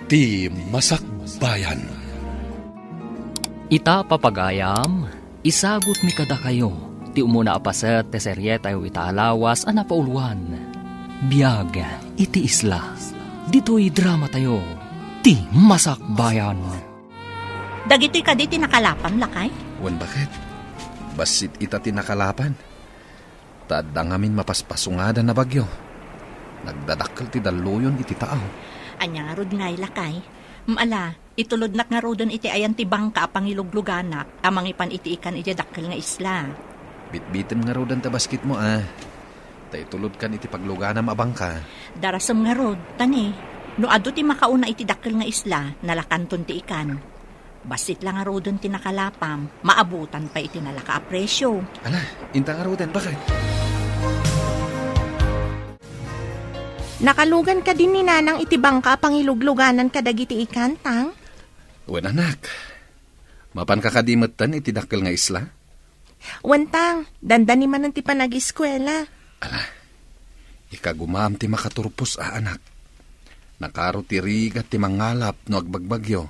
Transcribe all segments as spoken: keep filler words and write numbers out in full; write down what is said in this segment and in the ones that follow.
Ti Masakbayan. Ita, papagayam, isagutmi kadakayo ti umuna a paset ti serietayo ita a lawas a napauluan, Biag iti Isla. Ditoy dramatayo, Ti Masakbayan. Dagitoy kadi ti nakalapam, lakay? Wen, baket. Bassit ita ti nakalapan. Ta adda ngamin mapaspasungadan a bagyo. Nagdadakkel ti dalluyon iti taaw. Ania ngarud ngay, lakay? Ala, itulodnak ngaruden iti ayan ti bangka a pangilugluganak a mangipan iti ikan idiay dakkel nga isla. Bitbitem ngaruden ta basketmo, a. Ta itulodkan iti pagluganam a bangka. Darasem ngarud, ta ni, no adu ti makauna iti dakkel nga isla, nalakanton ti ikan. Bassit la ngaruden ti nakalapam, maabutan pay iti nalaka a presio. Ala, inta ngaruden, baket. Nakalugan kadi ni Nanang iti bangka a pangilugluganan kadagiti ikan, Tang? Wen, anak. Mapanka kadi metten iti dakkel nga isla? Wen, Tang, dandani manen ti panagiskuela. Ala, ikagumaam ti makaturpos a anak. Nakaro ti rigat ti mangalap no agbagbagyo.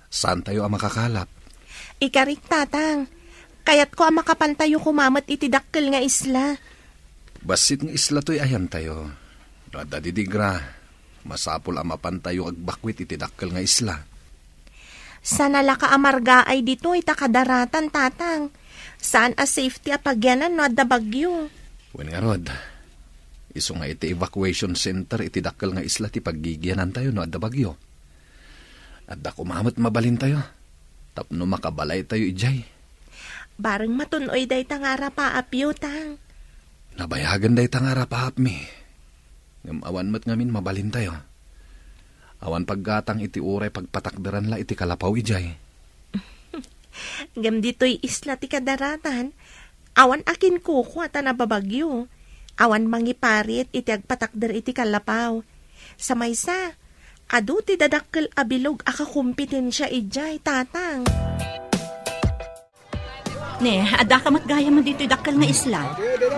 Saantayo a makakalap. Ikarik, Tatang. Kayatko a makapantayo koma met iti dakkel nga isla. Bassit nga isla toy ayantayo. No adda didigra, masapul a mapantayo agbakwit iti dakkel nga isla. Saan a laka a margaay ditoy ta kadaratan, Tatang. Saan a safety a pagianan no adda bagyo. Wen ngarud, isu nga iti evacuation center iti dakkel nga isla ti paggigianantayo no adda bagyo. Adda koma met mabalintayo tapno makabalaytayo idiay. Bareng matun-oy dayta nga arapaapyo, Tang. Nabayagen dayta nga arapaapmi. Ngem awan met ngamin mabalintayo. Awan paggatang iti uray pagpatakderan la iti kalapaw idiay. Ngem ditoy isla ti kadaratan, awan a kinkukua ta nababagyo. Awan mangiparit iti agpatakder iti kalapaw. Sa maysa, adu ti dadakkel a bilog a kakompetensia idiay, Tatang. Ne, adda ka met gayam ditoy dakkel nga isla.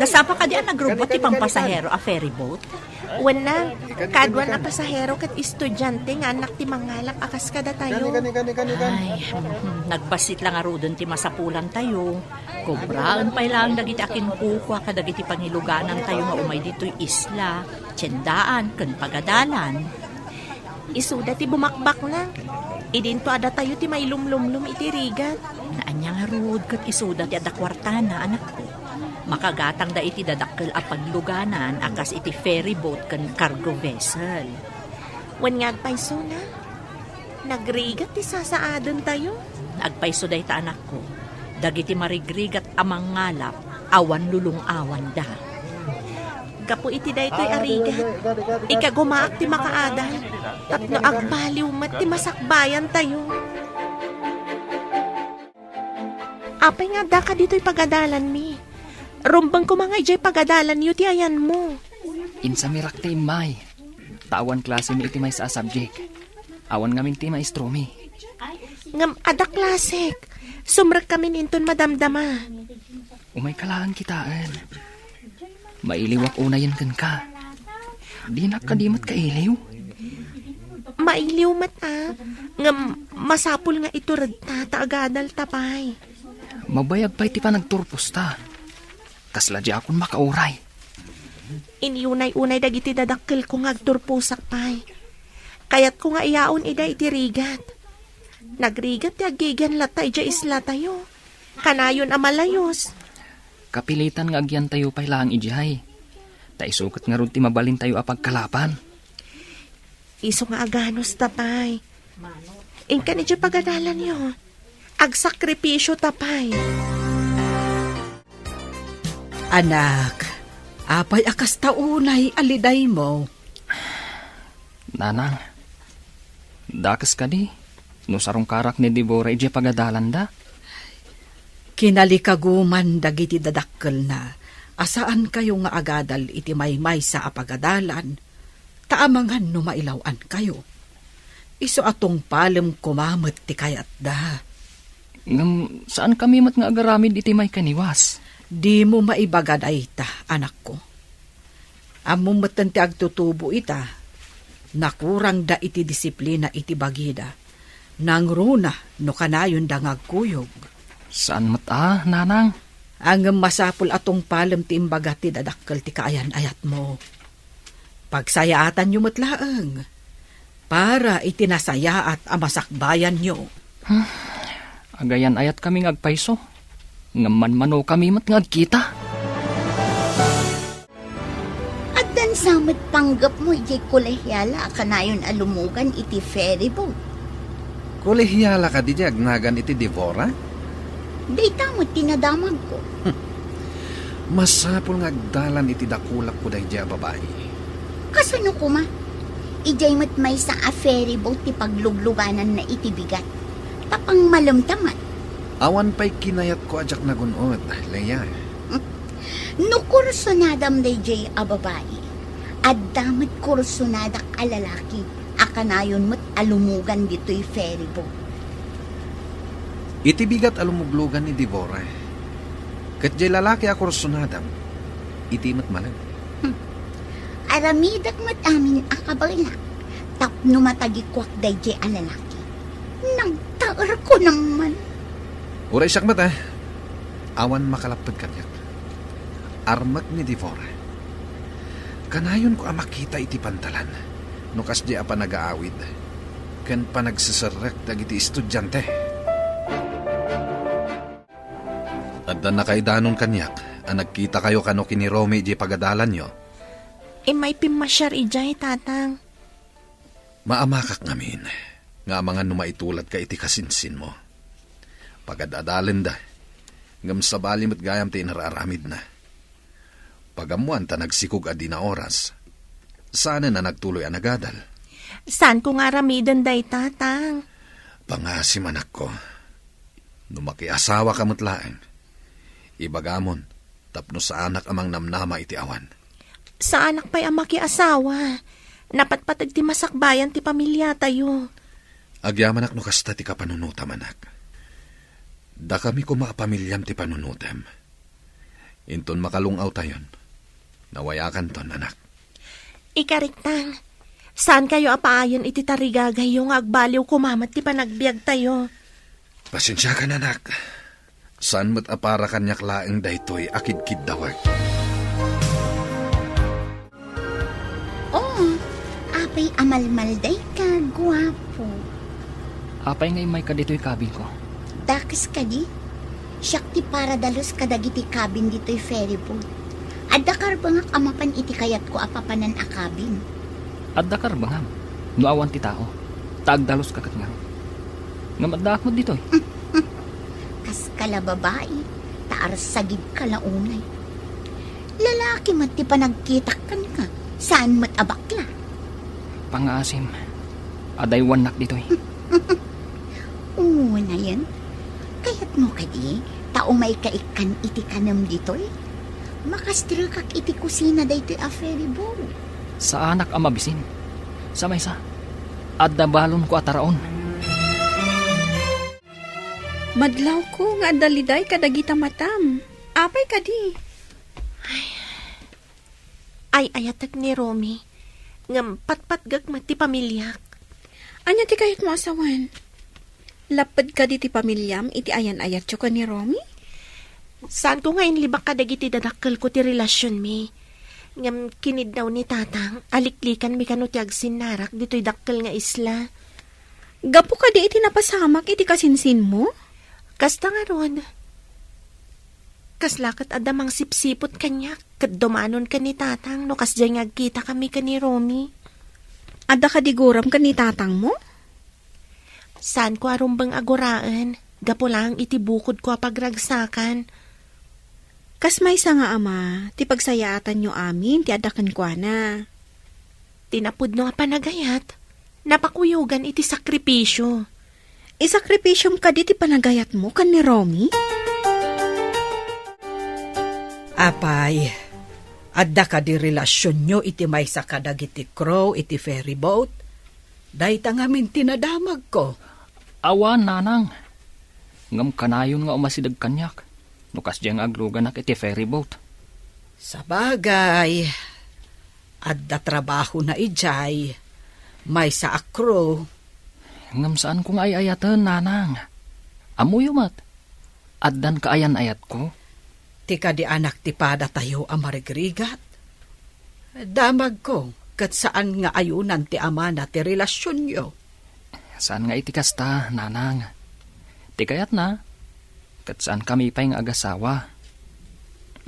Dasapa kadi a nagrubbuat ti pampasahero a ferry boat? Wen, Nang, kaaduan a pasahero ket estudiante nga annak ti mangalap a kas kadatayo. Ay, hmm, nagbassit la ngaruden ti masapulantayo. Kobraen pay laeng dagiti a kinkukua kadagiti pangiluganantayo nga umay ditoy isla, tiendaan, ken pagadalan. Isuda ti bumakbakna. Idinto a datayo ti mailumlumlom iti rigat. Ania ngarud ket isuda ti adda kuartana, anakko. Makagatangda iti dadakkel a pagluganan a kas iti ferry boat ken cargo vessel. Wen nga agpaysona, nagrigat ti sasaadentayo. Agpayso dayta, anakko. Dagiti marigrigat a mangalap, awan lulung-awanda. Gapu iti daytoy a rigat, ikagumaak ti makaadal tapno agbaliw met ti masakbayantayo. Apay nga addaka ditoy pagadalanmi? Rumbeng koma nga idiay pagadalanyo ti ayanmo. Insamirak ti immay, ta awan klasemi iti maysa a subject. Awan ngamin ti maestromi. Ngem adda klasek. Sumrekkamin inton madamdama. Umayka laeng kitaen. Mailiwak unayen kenka. Dinak kadi met kailiw? Mailiw met a. Ngem masapul nga ituredta ta agadalta pay. Mabayag pay ti panagturposta. Kasla diakon makauray. Inyunay-unay dagiti dadakkelko nga agturposak pay. Kayatko nga iyaon ida iti rigat. Nagrigat ti aggigian latta idiay islatayo. Kanayon a malayos. Kapilitan nga agyantayo pay laeng idiay. Ta isu ket ngarud ti mabalintayo a pagkalapan. Isu nga aganusta pay. Inkan idiay pagadalanyo. Agsakripisyota pay. Anak, apay a kasta unay a lidaymo? Nanang, dakes kadi no sarungkarak ni Deborah idiay pagadalanda? Kinalikaguman dagiti dadakkelna a saankayo nga agadal iti maymaysa a pagadalan, ta amangan no mailaw-ankayo. Isu a tungpalem koma met ti kayatda. Ngem saankami met nga agaramid iti maikaniwas. Dimo maibaga dayta, anakko. Ammom metten ti agtutubo ita. Nakurangda iti disiplina iti bagida. Nangruna no kanayonda nga agkuyog. Saan met a, nanang. Ngem masapul a tungpalem ti imbaga ti dadakkel ti kaayan-ayatmo. Pagsayaatanyo met laeng para iti nasayaat a masakbayanyo. Hmm. Agayan-ayatkami nga agpayso, ngem manmanokami met nga agkita. Addan sa met panggepmo idiay kolehiala a kanayon a lumugan iti ferry boat. Kolehiala kadi ti agnagan iti Devora? Dayta met ti nadamagko. Masapul nga agdalan iti dakulakko daydiay a babai. Kasano koma? Idiay met maysa a ferry boat ti pagluglugananna iti bigat. Ta pangmalemta met. Awan pay kinayatko a diak nagun-od, Lea. No kursunadam daydiay a babai, adda met kursunadak a lalaki a kanayon met a lumugan ditoy ferry boat. Iti bigat a lumuglugan ni Devora, ket diay lalaki a kursunadam, iti met malem. Hmm. Aramidek met amin a kabaelak tapno matagikuak daydiay a lalaki. Nagtaerko naman. Uray siak met, a. Awan makalapped kaniak. Armek ni Devora. Kanayonko a makita iti pantalan no kasdiay a panagaawid ken panagseserrek dagiti estudiante. Adda nakaidanon kaniak a nagkitakayo kano ken ni Romy idiay pagadalanyo. Immay pimmasiar idiay, Tatang. Maamakak ngamin nga amangan no maituladka iti kasinsinmo. Pagad-adalenda, ngem sabali met gayam ti inar-aramidna. Pagammoan ta nagsikog a dina oras. Saanen a nagtuloy a nagadal. Saanko nga aramiden dayta, Tang. Pangaasim, anakko. No makiasawaka met laeng, ibagamon tapno saanak a mangnamnama iti awan. Saanak pay a makiasawa. Napatpateg ti masakbayan ti pamiliatayo. Agyamanak no kasta ti kapanunotam, anak. Dakami koma a pamiliam ti panunotem. Inton makalung-awtayon, nawayakanton, anak. Ikarik, Tang, saankayo a paayen iti tarigagayyo nga agbaliw koma met ti panagbiagtayo. Pasensiakan, anak. Saan met a para kaniak laeng daytoy a kidkiddawek. Oo, apay a malmaldayka, guapo? Apay nga immayka ditoy kabinko? Dakes kadi? Siak ti para dalus kadagiti kabin ditoy ferry boat. Adda karbengak a mapan iti kayatko a papanan a kabin. Adda karbengam no awan ti tao, ta agdaluska ket ngarud. Ngem addaak met ditoy. Kaska la babai, ta arsagidka la unay. Lalaki met ti panagkitak kenka, saan met a bakla. Pangaasim, adaywannak ditoy. Unayen, kayatmo kadi ta umayka ikkan iti kanem ditoy? Makastrekak iti kusina daytoy a ferry boat. Saanak a mabisin. Sa maysa, adda balonko a taraon. Madlawko nga adda liday kadagita matam. Apay kadi? Ay, ay-ayatek ni Romy, ngem patpatgek met ti pamiliak. Ania ti kayatmo a sawen? Lapped kadi ti pamiliam iti ayan-ayatyo ken ni Romy? Saanko nga inlibak kadagiti dadakkelko ti relasionmi. Ngem kiniddaw ni Tatang a liklikanmi kano ti agsinnarak ditoy dakkel nga isla. Gapu kadi iti napasamak iti kasinsinmo? Kasta ngarud. Kasla ket adda mangsipsiput kaniak ket dumanon ken ni Tatang no kasdiay nga agkitakami ken ni Romy. Adda kadi guram ken ni Tatangmo? Saanko a rumbeng a guraen, gapu laeng iti bukodko a pagragsakan. Kas maysa nga ama, ti pagsayaatanyo amin ti adda kenkuana. Ti napudno a panagayat, napakuyogan iti sakripisio. Isakripisiom kadi ti panagayatmo ken ni Romy? Apay, adda kadi relasionyo iti maysa kadagiti crew iti ferry boat? Dayta ngamin ti nadamagko. Awan, nanang. Ngem kanayon nga umasideg kaniak no kasdiay nga agluganak iti ferry boat. Sabagay, adda trabahona idiay. maysa a crew. Ngem saanko nga ay-ayaten, nanang. Ammoyo met, addan kaayan-ayatko. Ti kadi anak ti padatayo a marigrigat. Damagko, ket saan nga ayunan ti amana ti relasionyo. Saan nga iti kasta, nanang. Ti kayatna, ket saankami pay nga agasawa.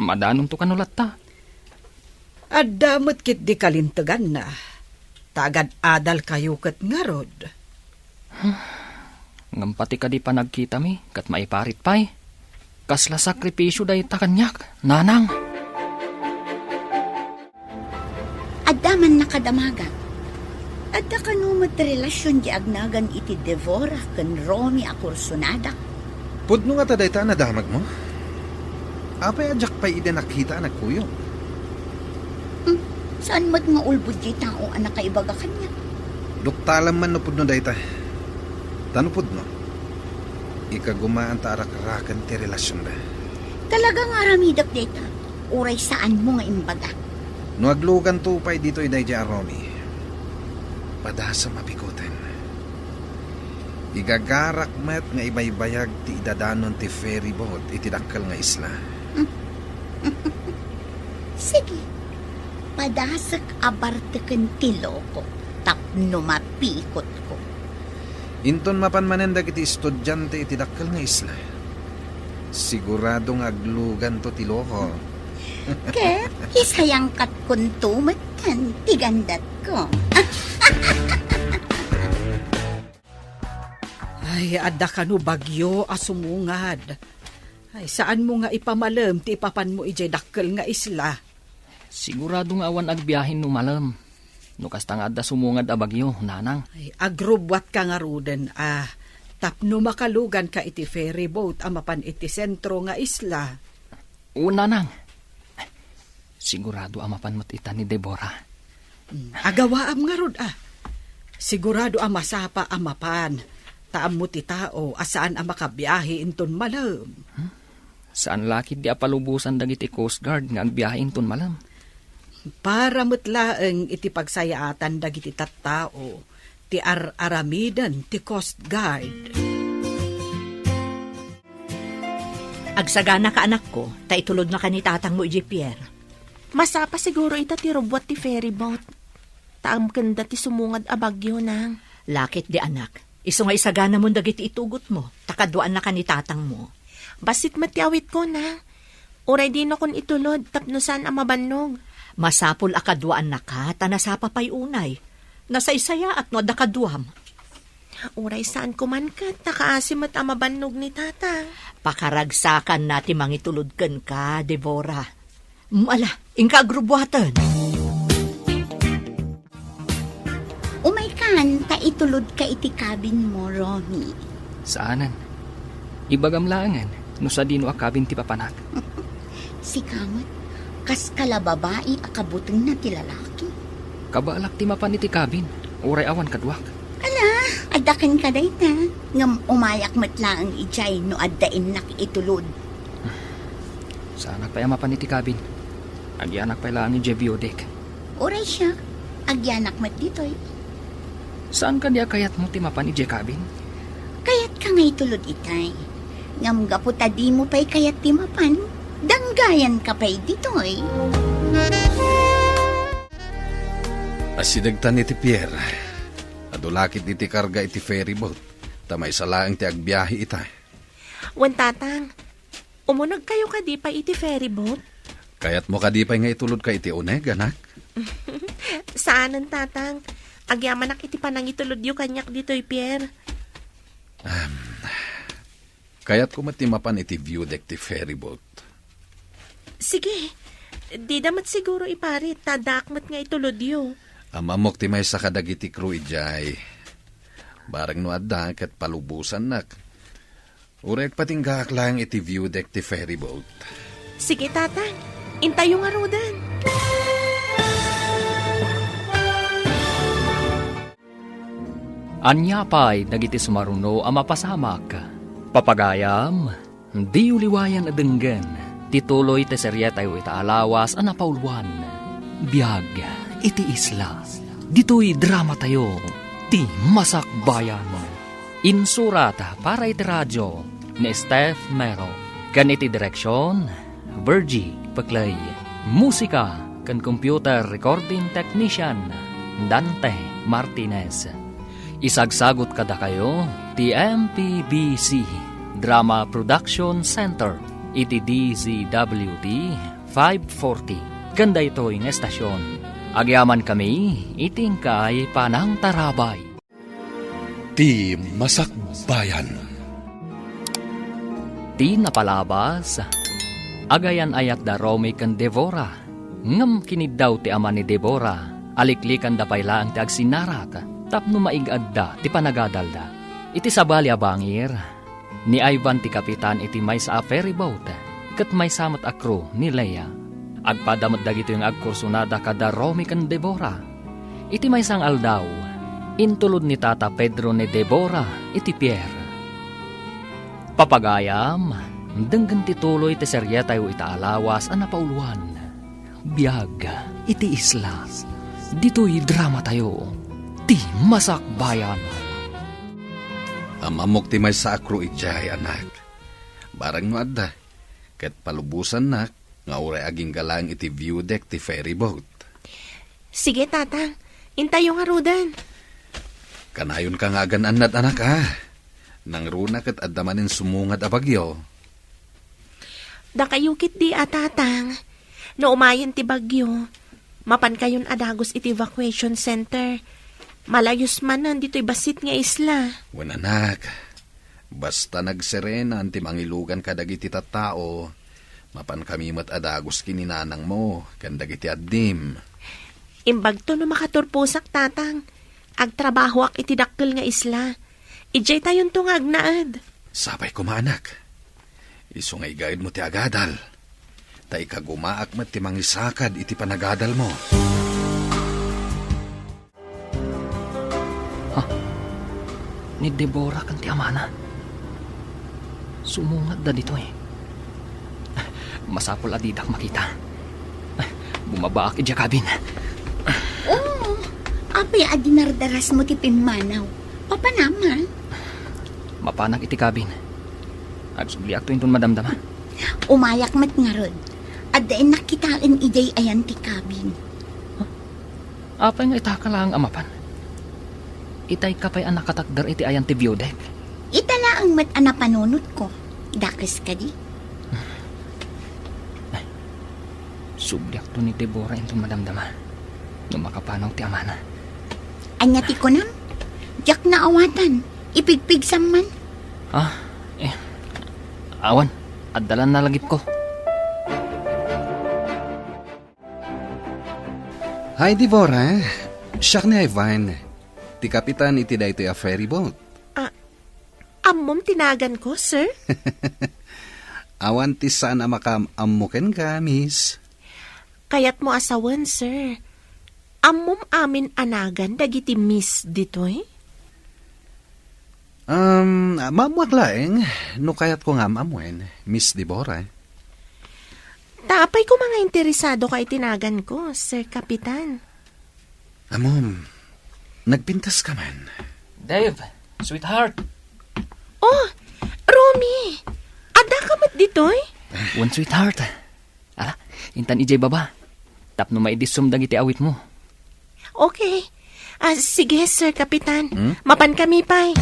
Madanonto kano latta. Adda met ketdi kalinteganna, ta agad-adalkayo ket ngarud. Ngem pati kadi panagkitami ket maiparit pay. Kasla sakripisio dayta kaniak, nanang. Adda man nakadamagak. Adda kano met relasion di agnagan iti Devora ken Romy a kursonadak? Pudno ngata dayta a nadamagmo? Apay a diak pay idi nakita a nagkuyog? Hmm, saan met nga ulbod diay tao a nakaibaga kaniak? Duktalam man no pudno dayta. Ta no pudno, ikagumaan ta arakraken ti relasionda. Talaga nga aramidek dayta, uray saanmo nga imbaga. No agluganto pay ditoy daydiay a Romy, padasem a pikutem. Igagarak met nga ibaybayag ti idadanon ti ferry boat iti dakkel nga isla. Sige, padasek a barteken ti loko tapno mapikotko. Inton mapan manen dagiti estudiante iti dakkel nga isla, sigurado nga agluganto ti loko. Ket isayangkatkonto metten ti gandatko. Ay, adda kano bagyo a sumungad. Ay, saanmo nga ipamalem ti ipapanmo idiay dakkel nga isla? Sigurado nga awan agbiahe no malem. No kasta nga adda sumungad a bagyo, nanang. Ay, agrubbuatka ngaruden a tapno makaluganka iti ferry boat a mapan iti sentro nga isla. O, nanang. Sigurado a mapan met ita ni Deborah. Hmm, agawaam ngarud a. Sigurado a masapa a mapan. Ta ammo ti tao a saan a makabiahe inton malem. Hmm? Saan la ketdi a palubosan dagiti Coast Guard nga agbiahe inton malem. Para met laeng iti pagsayaatan dagiti tattao ti ar-aramiden ti Coast Guard. Agsaganaka, anakko, ta itulodnaka ni tatangmo idiay pier. Masapa siguro ita ti rubbuat ti ferry boat. Ta amkenda ti sumungad a bagyo, nang. La ketdi, anak. Isu nga isaganamon dagiti itugotmo, ta kaduaannaka ni tatangmo. Bassit met ti awitko, nang. Uray dinakon itulod tapno saan a mabannog. Masapul a kaduaannaka, ta nasapa pay unay. Nasaysayaat no adda kaduam. Uray saanko man ket, ta kaasi met a mabannog ni tatang. Pakaragsakanna ti mangitulod kenka, Deborah. Mm, ala, inka agrubbuaten. Umaykan, ta itulodka iti cabinmo, Romy. Saanen. Ibagam laengen no sadino a cabin ti papanak. Sika met, kaska la babai a kabutengna ti lalaki. Kabaalak ti mapan iti cabin, uray awan kaduak. Ala, adda kenka dayta, ngem umayak met laeng idiay no adda innak itulod. Saanak pay a mapan iti cabin. Agyanak pay laeng idiay view deck. Uray siak, agyanak met ditoy. Saan kadi a kayatmo ti mapan idiay cabin? Kayatka nga itulod itay. Ngem gapu ta dimo pay kayat ti mapan, danggayanka pay ditoy. Asidegtan iti pier. Adu la ketdi ti karga iti ferry boat, ta maysa laeng ti agbiahe ita. Wen, tatang, umunegkayo kadi pay iti ferry boat? Kayatmo kadi pay nga itulodka iti uneg, anak? Saanen, tatang. Agyamanak iti panangitulodyo kaniak ditoy pier. Am, kayatko met ti mapan iti view deck ti ferry boat. Sige. Dida met siguro iparit, ta addaak met nga itulodyo. Am-ammok ti maysa kadagiti crew idiay. Bareng no adda, ket palubosannak. Uray agpatinggaak laeng iti view deck ti ferry boat. Sige, tatang. Intayo ngaruden. Ania pay dagiti sumaruno a mapasamak? Papagayam, diyo liwayan a denggen ti tuloy ti serietayo ita a lawas a napauluan, Biag iti Isla. Ditoy dramatayo, ti Masakbayan. Insurat para iti radio ni Steph Mero. Ken iti direksion, Virgie Peclay. Musika ken computer recording technician, Dante Martinez. Isagsagut kadakayo ti M P B C Drama Production Center iti D Z W T five forty. Ken daytoy nga estasion, agyamankami iti inkay panangtarabay. Ti Masakbayan. Ti napalabas, agayan-ayat da Romy ken Devora, ngem kiniddaw ti ama ni Devora, aliklikanda pay laeng ti agsinarak tapno maig-adda ti panagadalda. Iti sabali a bangir, ni Ivan ti kapitan iti maysa a ferry boat, ket maysa met a crew ni Lea. Agpada met dagitoy nga agkursunada kada Romy ken Devora. Iti maysa nga aldaw, intulod ni Tata Pedro ni Devora iti pier. Papagayam, denggen ti tuloy ti serietayo ita a lawas a napauloan. Biag iti isla. Ditoy dramatayo, ti Masakbayan. Am-ammok ti maysa a crew idiay, anak. Barang no adda, ket palubosannak nga uray agingga laeng iti view deck ti ferry boat. Sige, Tatang. Intayo ngaruden. Kanayonka nga agan-annad, anak, a. Nangruna ket adda manen sumungad a bagyo. Dakayo ketdi a, Tatang. No umayen ti bagyo, mapankayon a dagus iti evacuation center. Malayos manen ditoy bassit nga isla. Wen, anak. Basta nagserenan ti mangilugan kadagiti tattao, mapankami met a dagus ken ni nanangmo ken dagiti addim. Imbagto no makaturposak, Tatang. Agtrabahoak iti dakkel nga isla. Idiaytayonto nga agnaed. Sapay koma, anak. Isu nga igaedmo ti agadal. Ta ikagumaak met ti mangisakad iti panagadalmo. Ha? Ni Deborah ken ti amana? Sumungadda ditoy. Masapul a didak makita. Bumabaak idiay cabin. Oh, apay a dinardarasmo ti pimmanaw? Papanam, a? Mapanak iti cabin. Agsubliakto inton madamdama. Umayak met ngarud. Adda innak kitaen idiay ayan ti cabin. Apay nga itaka laeng a mapan? Itayka pay a nakatakder iti ayan ti view deck? Ita laeng met a napanunotko. Dakes kadi? Ay, subliakto ni Deborah inton madamdama no makapanaw ti amana. Ania ti kunam? Diak naawatan. Ipigpigsam man. Ah, eh, awan. Adda la nalagipko. Hi, Deborah. Siak ni Ivan, ti kapitan iti daytoy a ferry boat. Ah, ammom ti naganko, sir? Awan ti saan a makaam-ammo kenka, miss. Kayatmo a sawen, sir. Ammom amin a nagan dagiti miss ditoy? Um, maammoak laeng no kayatko nga am-ammoen, Miss Deborah. Ta apay koma nga interesado ka iti naganko, Sir Kapitan? Ammom, nagpintas ka man. Dave, sweetheart. Oh, Romy! Adda ka met ditoy? Wen, sweetheart. Ala, intan idiay baba. Tapno maidissom dagiti awitmo. Okay. Ah, sige, Sir Kapitan. Hmm? Mapan kami pay.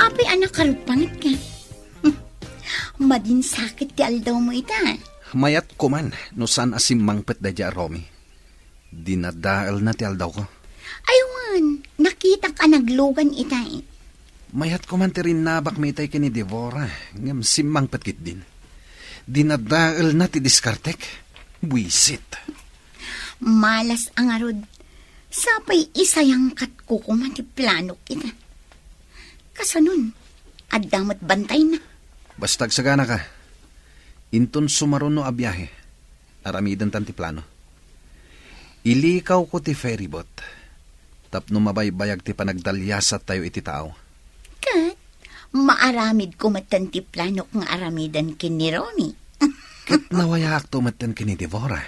Apay a nakarupanget ka? Madinsakit ti aldawmo ita. Mayat ko man no saan a simmangpet daydiay a Romy. Dinadaelna ti aldawko. Ay wen, nakitak a naglugan itay. Mayat ko man ti rinnabakmi itay ken ni Deborah, ngem simmangpet ketdin. Dinadaelna ti diskartek. Buisit. Malas a ngarud. Sapay isayangkatko koma ti planok ita. Kasanon, adda met bantayna. Basta agsaganaka. Inton sumaruno a biahe, aramidentan ti plano. Ilikawko ti ferry boat tapno mabaybayag ti panagdaliasattayo iti tao. Ket maaramidko metten ti planok nga aramiden ken ni Romy. Ket nawayaakto metten ken ni Deborah.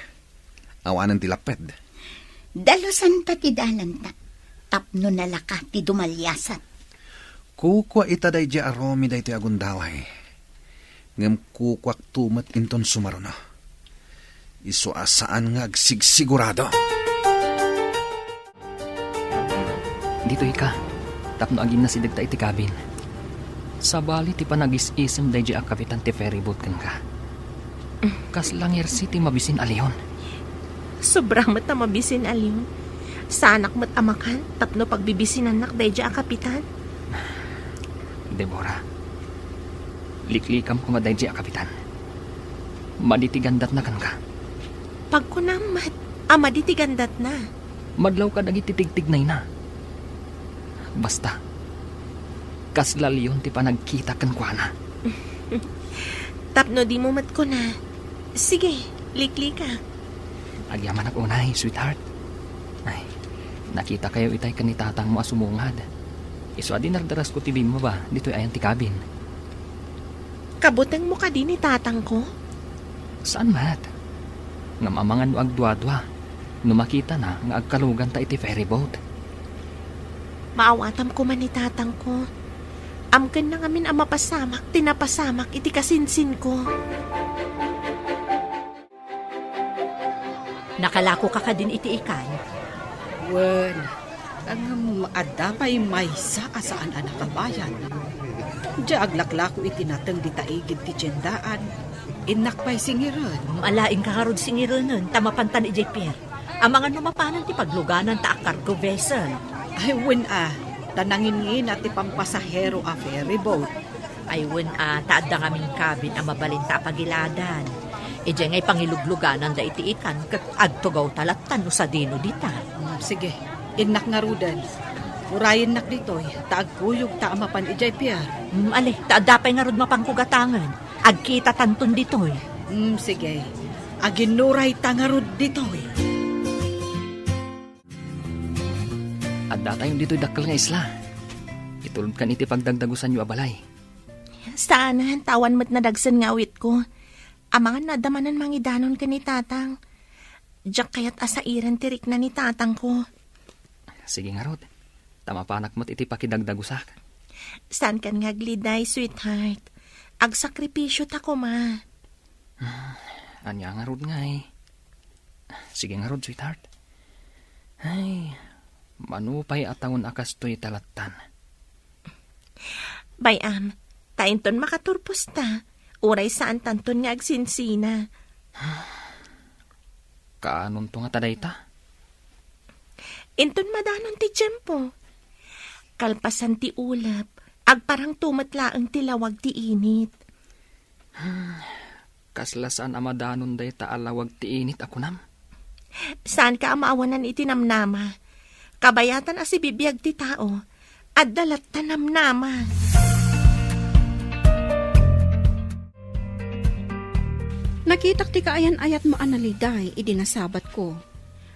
Awanen ti lapped. Dalusanta ti dalanta, tapno nalaka ti dumaliasat. Kukua ita daydi a Romy daytoy a gundaway. Ngem kukuakto met inton sumaruno. Isu a saan nga agsigsigurado. Ditoy ka, tapno agimnasidegta iti cabin. Sabali ti panagis-isem daydi a kapitan ti ferryboat kenka. Kasla ngersi ti mabisin a leon. Sobra met a mabisin a leon. Saanak met a makan tapno pagbibisinannak daydi a kapitan. Deborah, liklikam koma daydi a kapitan. Madi ti gandatna kenka. Pagkunam met a madi ti gandatna. Madlaw kadagiti tigtignayna. Basta, kasla leon ti panagkita kenkuana. Tapno dimo met kuna, sige, liklika. Agyamanak unay, sweetheart. Ay, nakitakayo itay ken ni tatangmo a sumungad. Isu a dinardarasko ti bimmaba ditoy ayan ti cabin. Kabutengmo kadi ni tatangko? Saan met. Ngem amangan no agduadua no makitana nga agkaluganta iti ferryboat. Maawatam koma ni tatangko. Amkenna ngamin a mapasamak ti napasamak iti kasinsinko. Nakalakoka kadin iti ikan? Wen, ngem adda pay maysa a saan a nakabayad. Diay aglaklako iti nateng dita igid ti tiendaan, innak pay singiren. Alaingka ngarud singirenen, ta mapantan idiay pier. Amangan no mapanan ti paglugananta a cargo vessel. Ay, wen a, ta nanginngina ti pampasahero a ferryboat. Ay, wen a, ta adda ngamin cabin a mabalinta a pagiladan. Idiay ngay pangiluglugananda iti ikan ket agtugawta lattan no sadino dita. Mm, sige, innak ngaruden. Urayennak ditoy, ta agkuyogta a mapan idiay pier. Mm, ali, ta adda pay ngarud mapanko gatangen. Agkitatanton ditoy. Mm, sige. Aginnurayta ngarud ditoy. Addatayon ditoy dakkel nga isla. Itulodkan iti pagdagdagusanyo a balay. Saanen, ta awan met nadagsen nga awitko. Amangan no adda manen mangidanon ken ni tatang. Diak kayat a sairen ti rikna ni tatangko. Sige ngarud, ta mapanak met iti pakidagdagusak. Saankan nga agliday, sweetheart. Agsakripisio ta koma. Hmm, ania ngarud ngay? Sige ngarud, sweetheart. Ay, mano pay a tawen a kastoy ta lattan. Bay-am, ta inton makaturposta, uray saantanton nga agsinsina. Kaanonto ngata dayta? Inton madanon ti tiempo. Kalpasan ti ulep, agparangto met laeng ti lawag ti init. Hmm, kasla saan a madanon dayta a lawag ti init a kunam? Saanka a maawanan iti namnama. Kabayatan a sibibiag ti tao. Adda latta namnama. Nakitak ti kaayan-ayatmo a naliday idi nasabatko.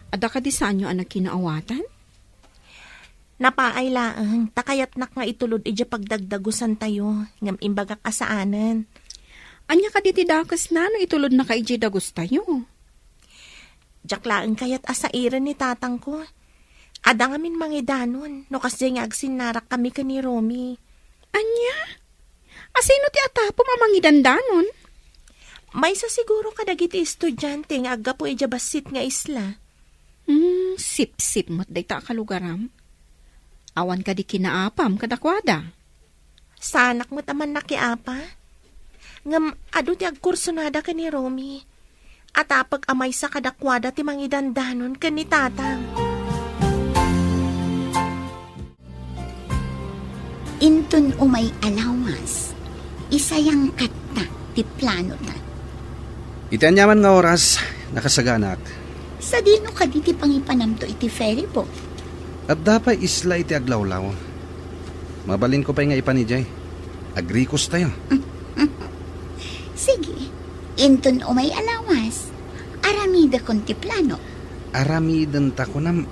Adda kadi saanyo a nagkinaawatan? Napaay laeng, ta kayatnak nga itulod idiay pagdagdagusantayo, ngem imbagak a saanen. Ania kadi ti dakesna no itulodnaka idiay dagustayo? Diak laeng kayat a sairen ni tatangko. Adda ngamin mangidanon no kasdiay nga agsinnarakkami ken ni Romy. Ania? Asino ti atapom a mangidandanon? Maysa siguro kadagiti estudiante nga aggapu idiay bassit nga isla. Hmm, sipsip met dayta a kalugaram. Awan kadi kinaapam kadakuada? Saanak met a mannakiapa. Ngem adu ti agkursonada ken ni Romy. Atapek a maysa kadakuada ti mangidandanon ken ni tatang. Inton umay a lawas, isayangkatta ti planota. Iti aniaman nga oras, nakasaganak. Sadino kadi ti pangipanamto iti ferry boat? Adda pay isla iti aglawlaw. Mabalinko pay nga ipan idiay. Agrikostayo. Sige, inton umay a lawas, aramidekon ti plano. Aramidenta kunam.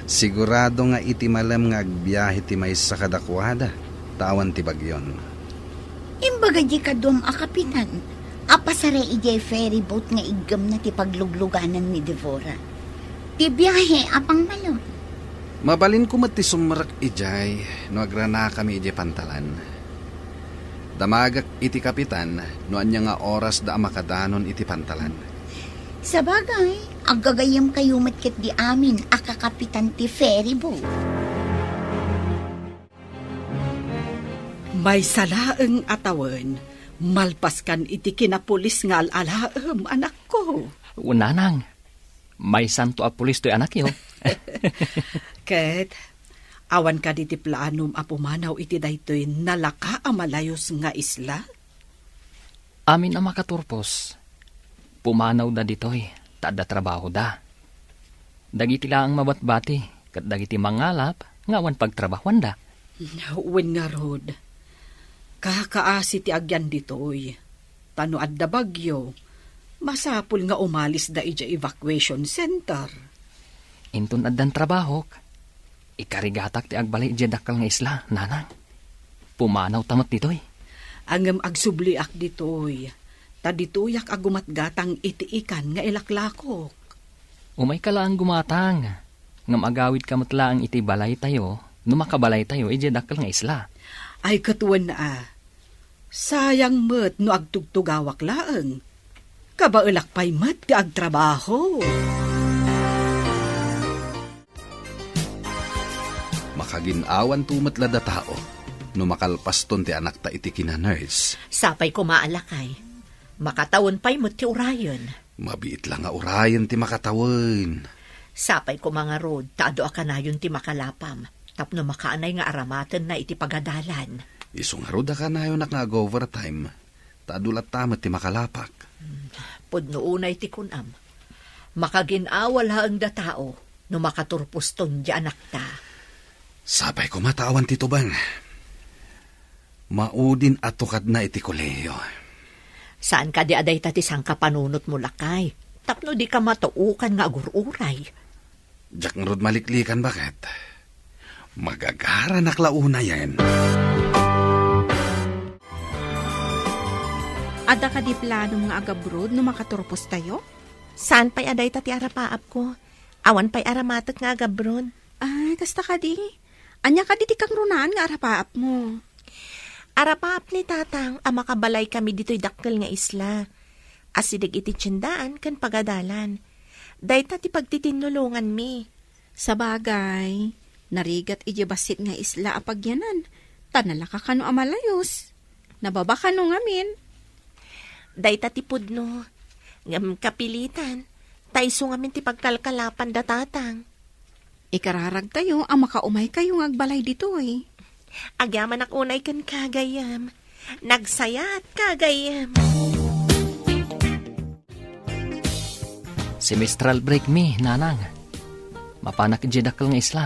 Sigurado nga iti malem nga agbiahe ti maysa kadakuada, ta awan ti bagyon. Imbaga di kaduam a kapitan, Apasar idiay ferry boat nga iggemna ti paglugluganan ni Devora. Ti biahe a pangmalem. Mabalinko met ti sumrek idiay no agranakami idiay pantalan. Damagek iti kapitan no ania nga orasda a makadanon iti pantalan. Sabagay, aggagayyemkayo met ketdi amin a kakapitan ti ferry boat. Maysa laeng a tawen, malpaskan iti kinapulis nga al-alaem, anakko. Wen, nanang, maysanto a pulis toy anakyo. Ket, awan kadi ti planom a pumanaw iti daytoy nalaka a malayus nga isla? Amin a makaturpos, pumanawda ditoy, ta adda trabahoda. Dagiti laeng mabatbati, ket dagiti mangalap nga awan pagtrabahuanda. Wen ngarud, kakaasi ti agyan ditoy. Ta no adda bagyo, masapul nga umalisda idiay evacuation center. Inton addan trabahok, ikarigatak ti agbalay idiay dakkel nga isla, nanang. Pumanawta met ditoy. Ngem agsubliak ditoy, ta ditoyak a gumatgatang iti ikan nga ilaklakok. Umayka laeng gumatang, ngem agawidka met laeng iti balaytayo no makabalaytayo idiay dakkel nga isla. Ay, ket wen a, sayang met no agtugtugawak laeng. Kabaelak pay met ti agtrabaho. Makagin-awanto met la datao no makalpaston ti anakta iti kina-nurse. Sapay koma a lakay. Makatawen pay met ti urayen. Mabiit la nga urayen ti makatawen. Sapay koma ngarud ta adu a kanayon ti makalapam tapno makaanay nga aramatenna iti pagadalan. Isu ngarud a kanayonak nga ag-overtime ta adu latta met ti makalapak. Hmm, pudno unay ti kunam. Makagin-awa laeng datao no makaturposton ti anakta. Sapay koma ta awan ti tubeng. Maudin a tukadna iti kolehiyo. Saan kadi a dayta ti sangkapanunotmo, lakay, tapno dika matuokan nga agur-uray? Diak ngarud maliklikan, baket. Magagaranak la unayen. Adda kadi planom nga agabroad no makaturpostayo? Saan pay a dayta ti arapaapko. Awan pay aramatek nga agabroad. Ay, kasta kadi? Ania kadi ti kangrunaan nga arapaapmo? Arapaap ni Tatang a makabalaykami ditoy dakkel nga isla. Asideg iti tiendaan ken pagadalan. Dayta ti pagtitinnulonganmi. Sabagay, narigat idiay bassit nga isla a pagyanan, ta nalaka kano a malayus. Nababa kano ngamin? Dayta ti pudno. Ngem kapilitan, ta isu ngamin ti pagkalkalapan da Tatang. Ikararagtayo a makaumaykayo nga agbalay ditoy. Agyamanak unay kenka, gayyem. Nagsayaat ka, gayyem. Semestral break mi, nanang. Mapanak idiay dakkel nga isla.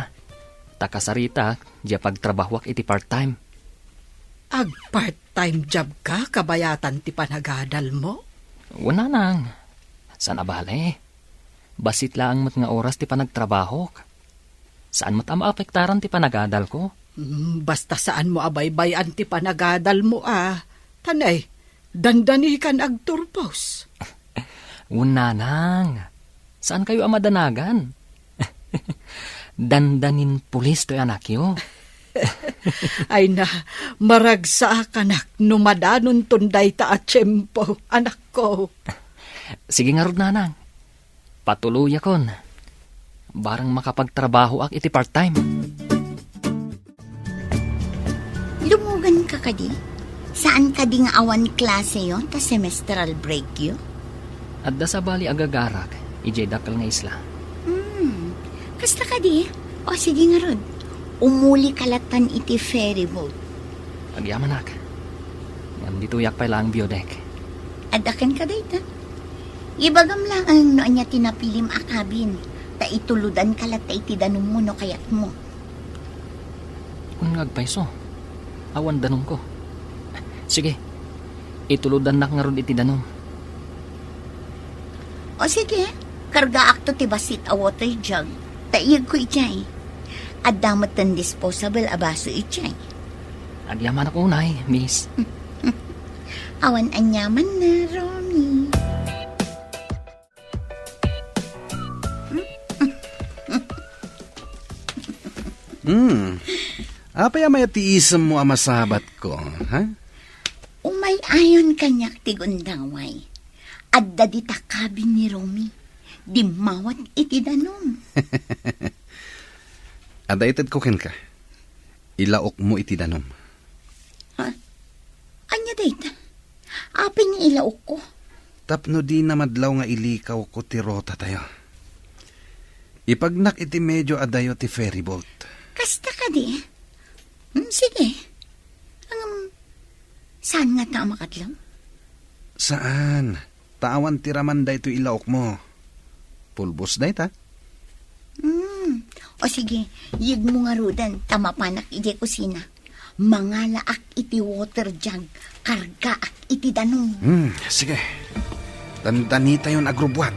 Ta kasaritak, diay pagtrabahoak iti part-time. Ag-part-time job ka, kabayatan ti panagadalmo? Wen, nanang. Saan a bale. Bassit laeng met nga oras ti panagtrabahok. Saan met a maapektaran ti panagadalko. Hmm, basta saanmo a baybay-an ti panagadalmo a. Tanay, dandanikan agturpos. Wen, nanang. Saankayo a madanagan. Dandanin pulis toy anakyo. Ay na, maragsakanak no madanonton dayta a tiempo, anakko. Sige ngarud, nanang. Patuloyakon. Barang makapagtrabahoak iti part-time. Lumuganka kadi? Saan kadi nga awan klaseyo ta semestral breakyo? Adda sabali agagarak idiay dakkel nga isla. Hmm. Kasta kadi? O, sige ngarud. Umulika lattan iti ferry boat. Agyamanak. Ngem ditoyak pay laeng biodeck. Adda kenka dayta? Ibagam laeng no ania ti napilim a cabin, ta itulodanka latta iti danummo no kayatmo. Wen nga agpayso, awan danumko. Sige, itulodannak ngarud iti danum. O sige, kargaakto ti bassit a water jug, ta iyegko idiay. Adda metten disposable a baso idiay. Agyamanak unay, miss. Awan aniamanna, Romy. Hmm. Apay a mayat ti isemmo a masabatko, ha? Umay-ayon kaniak ti gundaway. Adda dita kabin ni Romy. Dimmawat iti danum. Adda itedko kenka. Ilaokmo iti danum. Ha? Ania dayta? Apay nga ilaokko? Tapno dina madlaw nga ilikawko ti rotatayo. Ipagnak iti medio adayo ti ferryboat. Kasta kadi? Hmm, sige. Ngem, saan ngata a makadlaw? Saan. Ta awan ti raman daytoy ilaokmo. Pulbos dayta. Hmm. O sige, yegmo ngaruden ta mapanak idiay kusina. Mangalaak iti water jug, kargaak iti danum. Hmm, sige. Dandanitayon agrubbuat.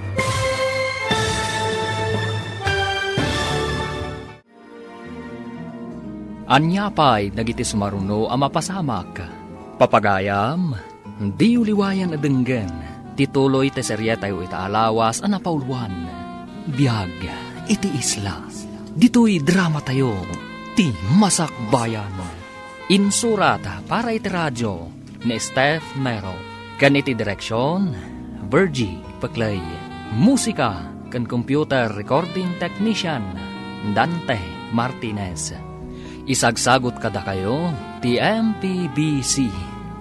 Ania pay dagiti sumaruno a mapasamak? Papagayam, diyo liwayan a denggen ti tuloy ti serietayo ita a lawas a napauluan, Biag iti Isla. Ditoy dramatayo, Ti Masakbayan. Insurat para iti radio ni Steph Mero, ken iti direksion, Virgie Peclay. Musika ken computer recording technician, Dante Martinez. Isagsagut kadakayo ti M P B C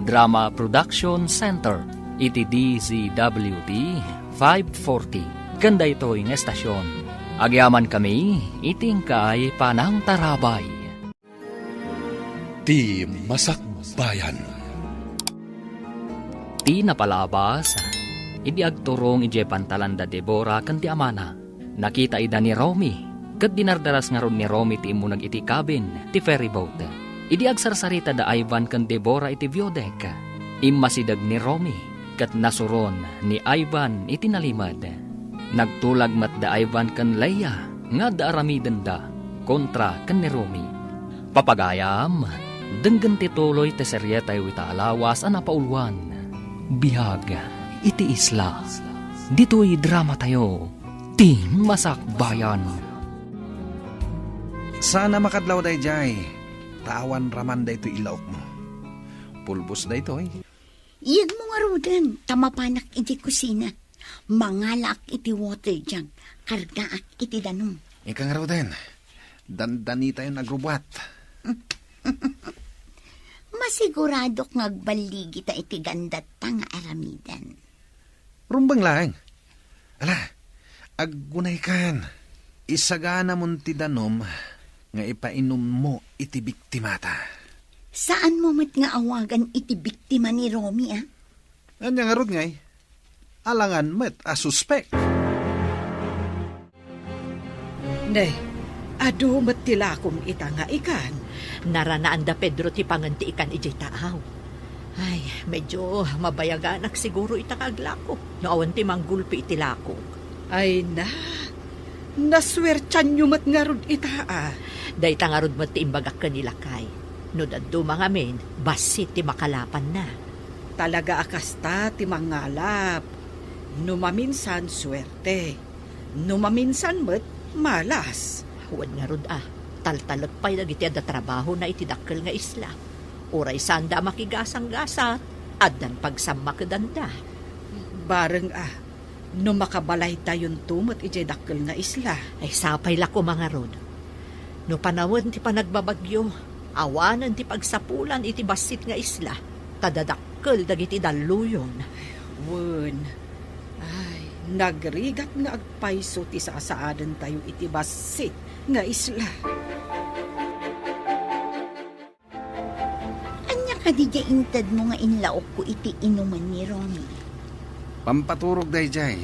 Drama Production Center iti D Z W T five forty ken daytoy nga estasion. Agyamankami iti inkay panangtarabay. Ti Masakbayan. Ti napalabas, idi agturong idiay pantalan da Debora ken ti amana, nakita ida ni Romy, ket dinardaras ngarud ni Romy ti immuneg iti cabin ti ferryboat. Idi agsarsarita da Ivan ken Debora iti view deck, immasideg ni Romy, ket nasuron ni Ivan iti nalimed. Nagtulag met da Ivan ken Leia nga adda aramidenda kontra ken ni Romy. Papagayam, denggen ti tuloy ti serietayo ita a lawas a napauluan, Biag iti Isla. Ditoy dramatayo, Ti Masakbayan. Saan a makadlaw daydiay, ta awan raman daytoy ilaokmo. Pulbos daytoy. Yegmo ngaruden, ta mapanak idiay kusina. Mangalaak iti water jug, kargaak iti danum. Inka ngaruden, dandanitayon agrubbuat. Masiguradok nga agballigita iti gandatta nga aramiden. Rumbeng laeng. Ala, aggunaykan. Isaganamon ti danum nga ipainummo iti biktimata. Saanmo met nga awagan iti biktima ni Romy, a? Ania ngarud ngay? Alangan met a suspek. Ne, adu met ti lakom ita nga ikan. Naranaan da Pedro ti pangen ti ikan idiay taaw. Ay, medyo mabayaganak siguro ita nga aglako no awan ti manggulpi iti lakok. Ay na, nasuertianyo met ngarud ita, a. Dayta ngarud met ti imbagak ken ni lakay. No dadduma ngamin, bassit ti makalapanna. Talaga a kasta ti mangalap. No maminsan, suerte. No maminsan met, malas. Wen ngarud a, taltalek pay dagiti adda trabahona iti dakkel nga isla. Uray saanda a makigasanggasat, addan pagsammakedanda. Bareng a, no makabalaytayonto met idiay dakkel nga isla. Ay, sapay la koma ngarud. No panawen ti panagbabagyo, awanen ti pagsapulan iti bassit nga isla, ta dadakkel dagiti dalluyon. Wen, ay, nagrigat nga agpayso ti sasaadentayo iti bassit nga isla. Ania kadi ti intedmo nga inlaokko iti inumen ni Romy? Pampaturog daydiay.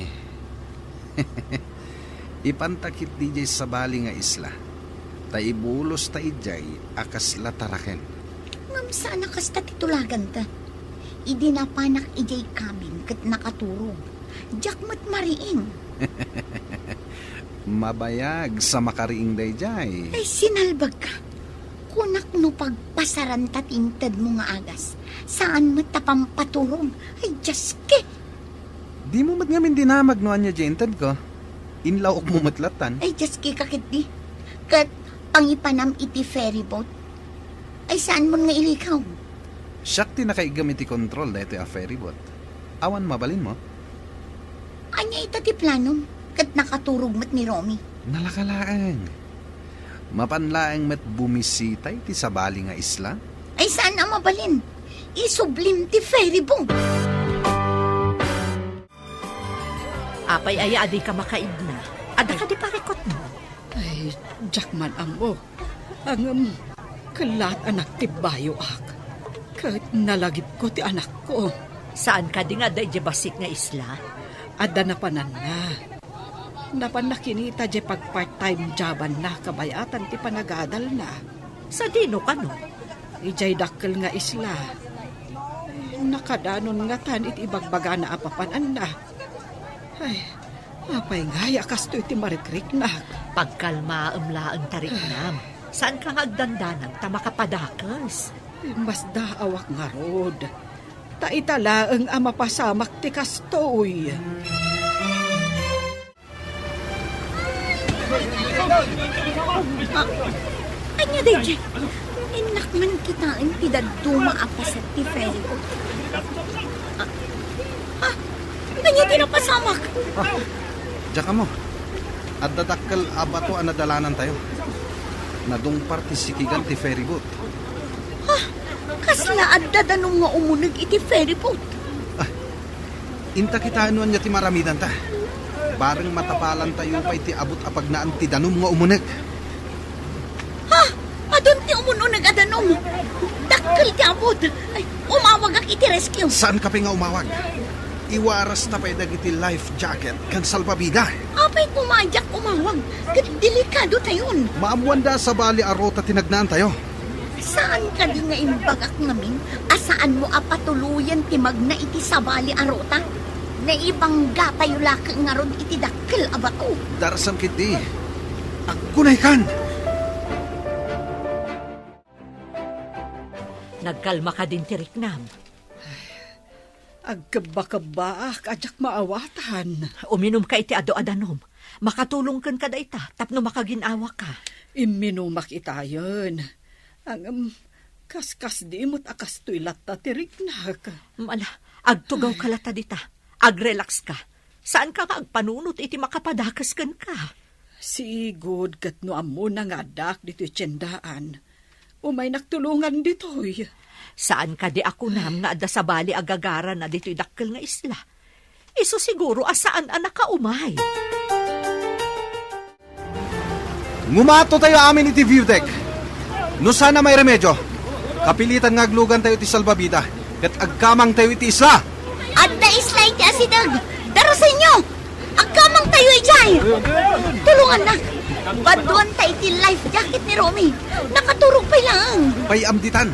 Ipanta ketdi idiay sabali nga isla, ta ibulosta idiay a kasla taraken. Ngem saan a kasta ti tulaganta. Idi napanak idiay cabin ket nakaturog, diak met mariing. Mabayag sa makariing daydiay. Ay, sinalbagka. Kunak no pagpasaranta ti intedmo nga agas, saan met ta pampaturog. Ay, Dios ki! Dimo met ngamin dinamag no ania diay intedko. Inlawokmo met lattan. Ay, Dios ki, kaketdi. Ket pangipanam iti ferry boat. Ay, saanmon nga ilikaw? Siak ti nakaiggem iti kontrol daytoy a ferry boat. Awan mabalinmo? Ania ita ti planom? Ket nakaturog met ni Romy. Nalaka laeng. Mapan laeng met bumisita iti sabali nga isla. Ay, saan a mabalin? Isublim ti ferry boat. Apay aya a dika makaidna? Adda kadi parikutmo? Ay, diak man ammo. Ngem, kellaat a nagtibbayoak. Ket nalagipko ti anakko. Saan kadi nga adda idiay bassit nga isla? Adda napananna. Napanna kinita diay pag-part-time jobanna kabayatan ti panagadalna. Sadino kano? Idiay dakkel nga isla. Nakadanon ngatan iti ibagbagana a papananna. Ay, apay ngay a kastoy ti marikriknak? Pagkalmaem laeng, tariknam. Saanka nga agdandanag ta makapadakes? Masdaawak ngarud. Ta ita laeng a mapasamak ti kastoy. Ah, ania daydiay? Innak man kitaen ti dadduma a paset ti ferry boat. Ah, ah, ania ti napasamak? Ah, diak ammo. Adda dakkel a bato a nadalanantayo. Nadungpar ti sikigan ti ferry boat. Ah, kasla adda danum nga umuneg iti ferry boat? Ah, inta kitaen no ania ti maaramidanta. Bareng matapalantayo pay ti abut a pagnaan ti danum nga umuneg. Ha? Adun ti umun-uneg a danum. Dakkel ti abut. Ay, umawagak iti rescue. Saanka pay nga umawag? Iwarasta pay dagiti life jacket ken salbabida. Apay koma a diak umawag? Ket delikadotayon. Maammoanda a sabali a ruta ti nagnaantayo. Saan kadi nga imbagak ngamin a saanmo a patuloyen ti magna iti sabali a ruta? Naibanggatayo laeng ngarud iti dakkel a bato. Darasam ketdi. Aggunaykan! Nagkalma kadin ti riknam? Agkebba-kebbaak a diak maawatan. Uminumka iti adu a danum. Makatulong kenka dayta tapno makagin-awaka. Imminumak itayen. Ngem, kaskasdi met a kastoy latta ti riknak. Ala, agtugawka latta dita. Agrelaxka. Saanka nga agpanunot iti makapadakes kenka. Sigud ket no ammona nga addaak ditoy tiendaan, umaynak tulongan ditoy. Saan kadi a kunam nga adda sabali a gagarana ditoy dakkel nga isla? Isu siguro a saan a nakaumay. Ngumatotayo amin iti view deck. No saan a mairemedio, kapilitan nga aglugantayo iti salbabida ket agkamangtayo iti isla. Adda isla iti asideg. Darasenyo! Agkamangtayo idiay! Tulongannak! Baduanta iti life jacket ni Romy. Nakaturog pay laeng. Pay-am ditan.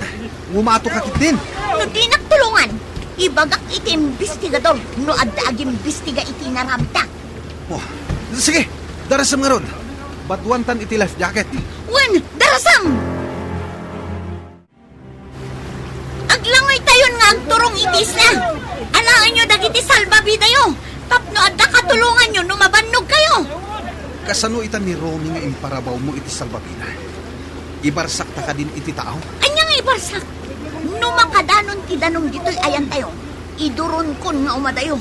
Ngumatoka ketdin. No dinak tulongan, ibagak iti imbestigador no adda agimbistiga iti inaramidta. Oh, sige, darasem ngarud. Baduantan iti life jacket. Wen, darasem! Aglangoytayon nga agturong iti isla. Alaenyo dagiti salbabidayo tapno adda katulonganyo no mabannogkayo. Kasano ita ni Romy nga imparawawmo iti salbabida? Ibarsakta kadin iti taaw? Ania nga ibarsak? No makadanon ti danum ditoy ayantayo, iduronkon nga umadayo.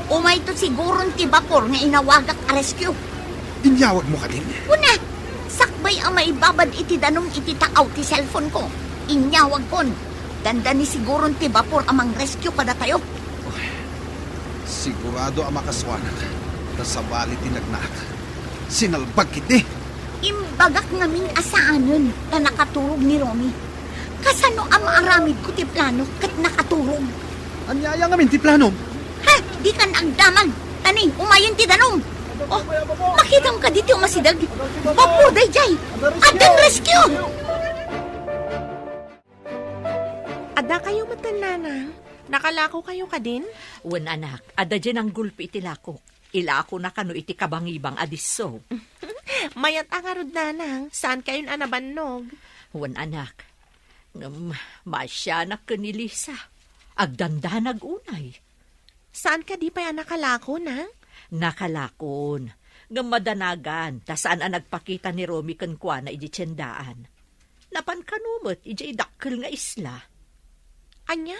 Umayto siguron ti bapor nga inawagak a rescue. Inyawagmo kadin? Kuna, sakbay a maibabad iti danum iti taaw ti cellphone-ko, inyawagkon. Dandani siguron ti bapor a mangrescue kadatayo. Sigurado a makasuanak, ta sabali ti nagnaak. Sinalbag ketdi. Imbagak ngamin a saanen ta nakaturog ni Romy. Kasano a maaramidko ti plano ket nakaturog? Ania aya ngamin ti planom? Ha? Dikan agdamag! Tani, umayen ti danum! Oh, makitam kadi ti umasideg? Bapor daydiay! Addan rescue! Addakayo metten, Nanang? Nakalakokayo kadin? Wen, anak, adda diay nanggulpi iti lakok. Ilakona kano iti kabangibang a disso. Mayat a ngarud, Nanang, saankayon a nabannog. Wen, anak. Ngem maasianak ken ni Lisa. Agdandanag unay. Saan kadi pay a nakalako, Nang? Nakalakon. Ngem madanagan, ta saan a nagpakita ni Romy kenkuana idiay tiendaan. Napan kano met idiay dakkel nga isla. Ania?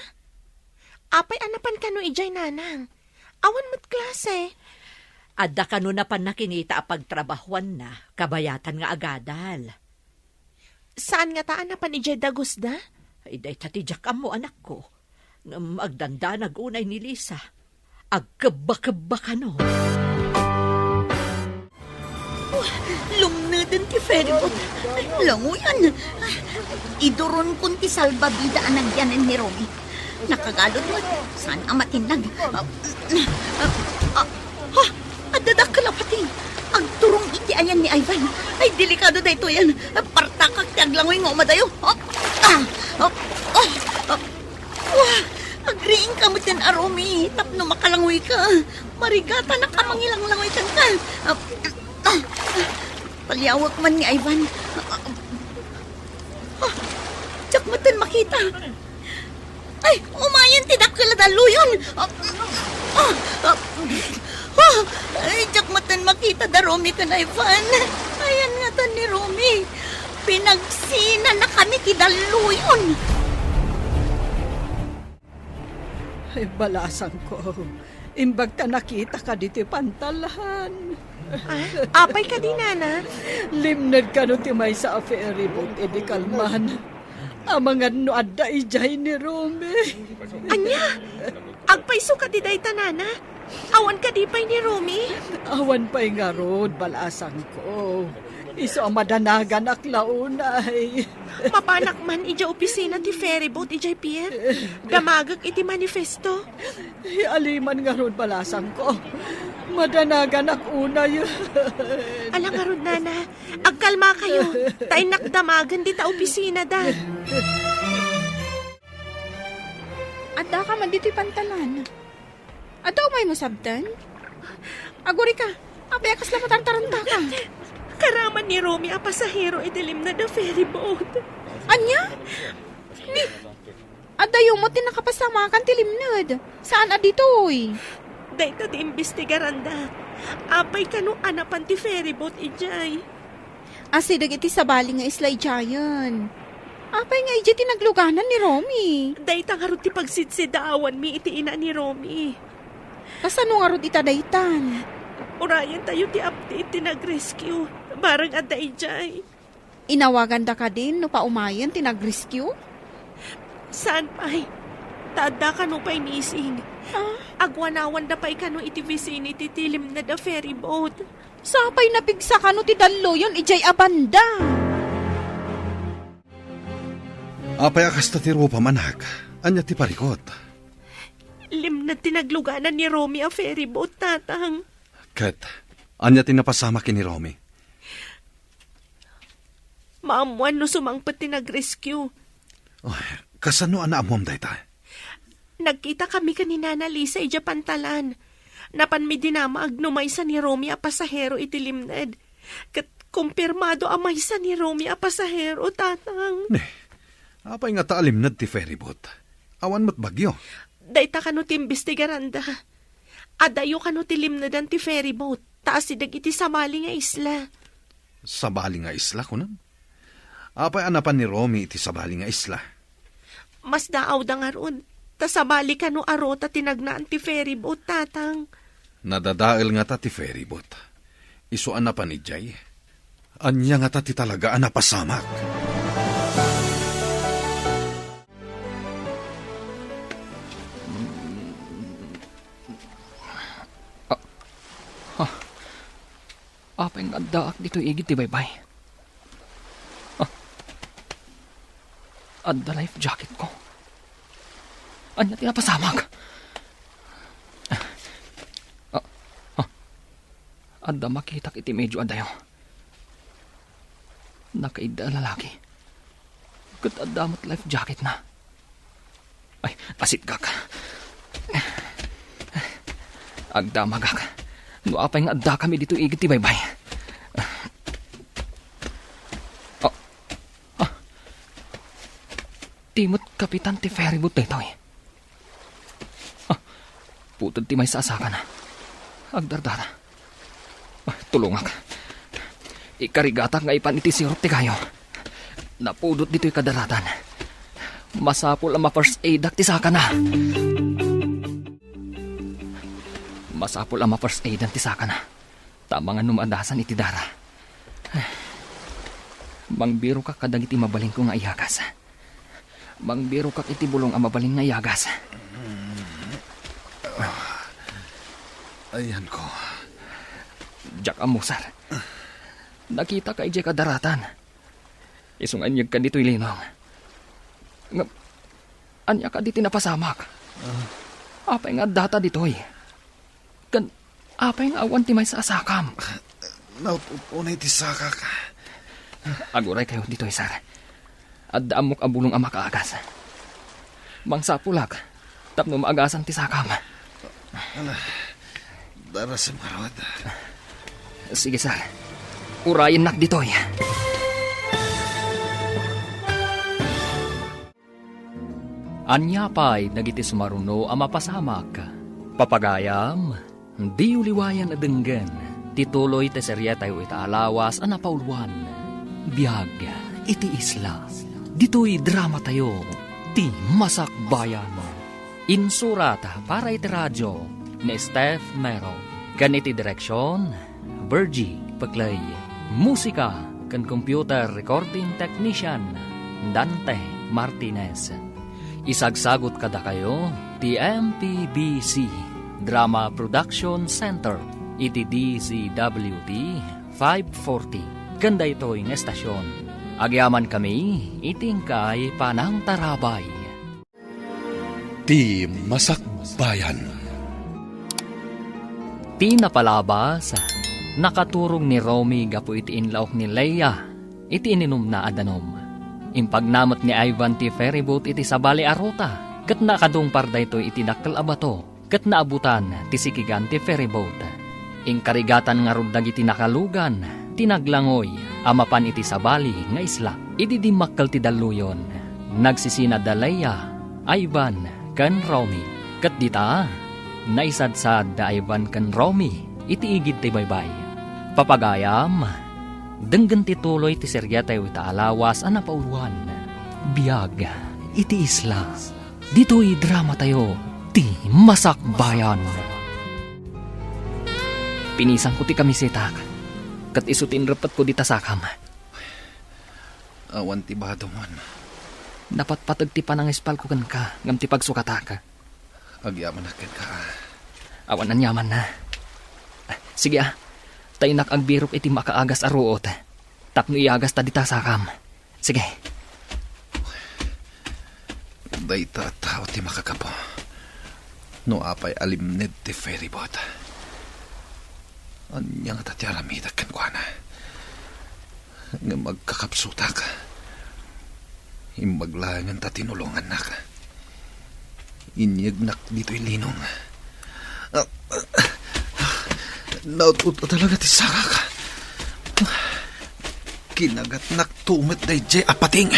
Apay a napan kano idiay, Nanang? Awan met klase. Adda kano napan nakinita a pagtrabahuanna, kabayatan nga agadal. Saan ngata a napan idiay dagusda? Ay, dayta ti diak ammo, anakko. Ngem agdandanag unay ni Lisa. Agkebba-kebba kano. Oh, lumneden ti ferryboat. Ay, languyan. Iduronkon ti salbabida a nagyanen ni Romy. Nakagalud met. Saan a matinlag. Ah, ah, ah, ah, adda dakkel a pati. Agturong iti ayan ni Ivan. Ay, delikado daytoyen. Partakak ti aglangoy nga umadayo. Ah, ah, ah, ah, ah. Wah! Agriingka metten a Romy tapno makalanguyka. Marigatanak a mangilanglangoy kenka. Ah, ah, ah. Paliawek man ni Ivan. Ah, ah, ah. Diak metten makita. Ay, umayen ti dakkel a dalluyon. Ah, ah, ah, ah. Ay, diak metten makita da Romy ken Ivan. Ayan ngatan ni Romy. Pinagsinanakami ti dalluyon. Ay, balasangko, imbag ta nakitaka ditoy pantalan. Ah, apay kadi, Nana? Limned kano ti maysa a ferryboat idi kalman. Amangan no adda idiay ni Romy. Ania? Agpayso kadi dayta, Nana? Awan kadi pay ni Romy? Awan pay ngarud, balasangko. Isu a madanaganak la unay. Mapanak man idiay opisina ti ferryboat idiay pier. Damagek iti manifesto. Aliman ngarud, balasangko. Madanaganak unay. Ala ngarud, Nana. Agkalmakayo. Ta innak damagen dita opisinada. Addaka man ditoy pantalan. Adda umaymo sabten? Agurika, apay a kasla matartarantaka? Karaman ni Romy a pasahero iti limned a ferryboat. Ania? Ni, addayo met ti nakapasamakan ti limned. Saan a ditoy? Dayta ti imbestigaranda. Apay kano a napan ti ferryboat idiay? Asideg iti sabali nga isla idiayen. Apay nga idiay ti nagluganan ni Romy? Dayta ngarud ti pagsidsidaawanmi iti ina ni Romy. Kasano ngarud ita daytan? Urayentayo ti update ti nag-rescue. Barang adda idiay. Inawaganda kadin no paumayen ti nag-rescue? Saan pay? Ta adda kano pay missing. Ah? Agwanawanda pay kano iti vicinity ti limned a ferryboat. Sapay napigsa kano ti dalluyon idiay a banda. Apay a kasta ti rupam, anak? Ania ti parikut? Limned ti nagluganan ni Romy a ferryboat, Tatang. Ket ania ti napasamak ken ni Romy? Maammoan no sumangpet ti nag-rescue. Ay, kasano a naammom dayta? Nagkitakami ken ni Nana Lisa idiay pantalan. Napanmi dinamag no maysa ni Romy a pasahero iti limned. Ket kumpirmado a maysa ni Romy a pasahero, Tatang. Ne, apay ngata a limned ti ferryboat? Awan met bagyo. Dayta kano ti imbestigaranda. Adayo kano ti limnedan ti ferryboat, ta asideg iti sabali nga isla. Sabali nga isla, kunam? Apay a napan ni Romy iti sabali nga isla? Masdaawda ngarud, ta sabali kano a ruta ti nagnaan ti ferryboat, Tatang. Nadadael ngata ti ferryboat. Isu a napan idiay. Ania ngata ti talaga a napasamak? Ah, ah. Apay nga addaak ditoy igid ti baybay? Ah. Adda life jacket ko. Ania ti napasamak? Ah, ah. Adda makitak iti medyo adayo. Nakaidda a lalaki. Ket adda met life jacket na. Ay, asidgak. Agdamagak. No apay nga addakami ditoy igid ti baybay. Ah, ah, Ti met kapitan ti ferryboat daytoy. Ah, puted ti maysa a sakana. Agdardara. Ah, tulongak. Ikarigatak nga ipan iti sirup ti kayo. Napudot ditoy kadaratan. Masapul a ma-first aidak ti sakana. Masapul a ma-first aidan ti sakana. Ta amangan no maadasan iti dara. Mangbirokak kadagiti mabalinko nga iyagas. Mangbirokak iti bulong a mabalin nga iyagas. Ayanko. Diak ammo, sir. Nakitak idiay kadaratan. Isu nga inyegka ditoy linong. Ngem, ania kadi ti napasamak? Apay nga addata ditoy? Ken apay nga awan ti maysa a sakam? Naut-ut unay ti sakak. Aguray kayo ditoy, sir. Adda ammok a bulong a makaagas. Mangsapulak tapno maagasan ti sakam. Ala, darasem ngarud. Sige, sir. Urayennak ditoy. Ania pay dagiti sumaruno a mapasamak? Papagayam, diyo liwayan a denggen ti tuloy ti serietayo ita a lawas a napauluan, Biag iti Isla. Ditoy dramatayo, Ti Masakbayan. Insurat para iti radio ni Steph Mero. Ken iti direksion, Virgie Peclay. Musika ken computer recording technician, Dante Martinez. Isagsagut kadakayo ti M P B C Drama Production Center iti D Z W T five forty. Ken daytoy nga estasion, agyamankami iti inkay panangtarabay. Ti Masakbayan. Ti napalabas, nakaturog ni Romy gapu iti inlaok ni Leia iti ininumna a danum. Impagnamot ni Ivan ti ferryboat iti sabali a ruta, ket nakadungpar daytoy iti dakkel a bato, ket naabutan ti sikigan ti ferryboat. Inkarigatan ngarud dagiti nakalugan ti naglangoy a mapan iti sabali nga isla. Idi dimmakkel ti dalluyon, nagsisina da Leia, Ivan, ken Romy. Ket dita, naisadsad da Ivan ken Romy iti igid ti baybay. Papagayam, denggen ti tuloy ti seriatayo ita a lawas a napauluan, Biag iti Isla. Ditoy dramatayo, Ti Masakbayan. Pinisanko ti kamisetak, ket isu ti inreppetko dita sakam. Awan ti badongam. Napatpateg ti panangispalko kenka ngem ti pagsukatak. Agyamanak kenka. Awan aniamanna. Sige a, ta innak agbirok iti makaagas a ruot tapno iyagasta dita sakam. Sige. Dayta a tao ti makagapu. No apay a limned ti ferryboat, ania ngata ti aramidek kenkuana? Ngem agkakapsutak. Imbag laengen ta tinulongannak. Inyegnak ditoy linong. Naut-ot talaga ti sakak. Kinagatnak tumet daydiay a pating.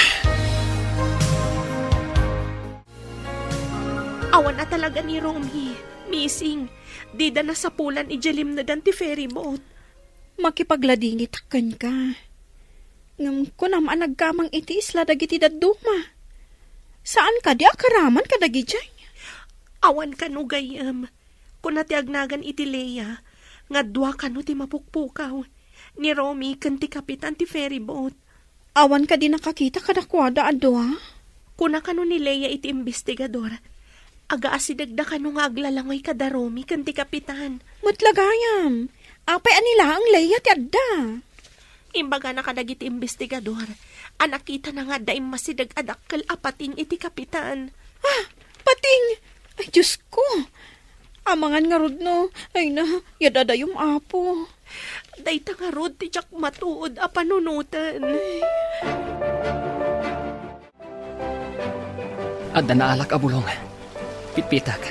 Awan a talaga ni Romy. Missing. Dida nasapulan idiay limnedan ti ferryboat. Makipagladingitak kenka. Ngem kunam a nagkamang iti isla dagiti dadduma. Saan kadi a karaman kadagidiay? Awan kano gayyem. Kuna ti agnagan iti Leia nga dua kano ti mapukpukaw, ni Romy ken ti kapitan ti ferryboat. Awan kadi nakakita kadakuada a dua? Kuna kano ni Leia iti imbestigador, agaasidegda kano nga aglalangoy kada Romy ken ti kapitan. Met la gayam, apay a ni laeng Leia ti adda? Imbagana kadagiti imbestigador a nakitana nga adda immasideg a dakkel a pating iti kapitan. Ah, pating! Ay, Diosko! Amangan ngarud no, ay na, yadadayom, Apo. Dayta ngarud ti diak matuod a panunoten. Adda naalak a bulong. Pitpitak,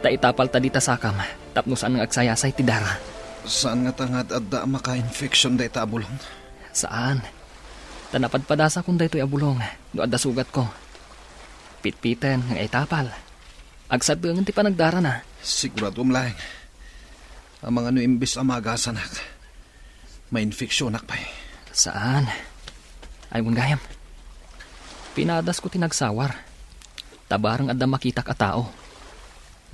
ta itapalta dita sakam tapno saan nga agsayasay ti dara. Saan ngata nga ad-adda a maka-infection dayta a bulong? Saan. Ta napadpadasakon daytoy a bulong no adda sugatko. Pitpiten nga itapal. Agsaddengen ti panagdarana. Siguradom laeng. Amangan no imbes a maagasanak, mainfeksionak pay. Saan. Ay, wen gayam. Pinadasko ti nagsawar. Ta bareng adda makitak a tao.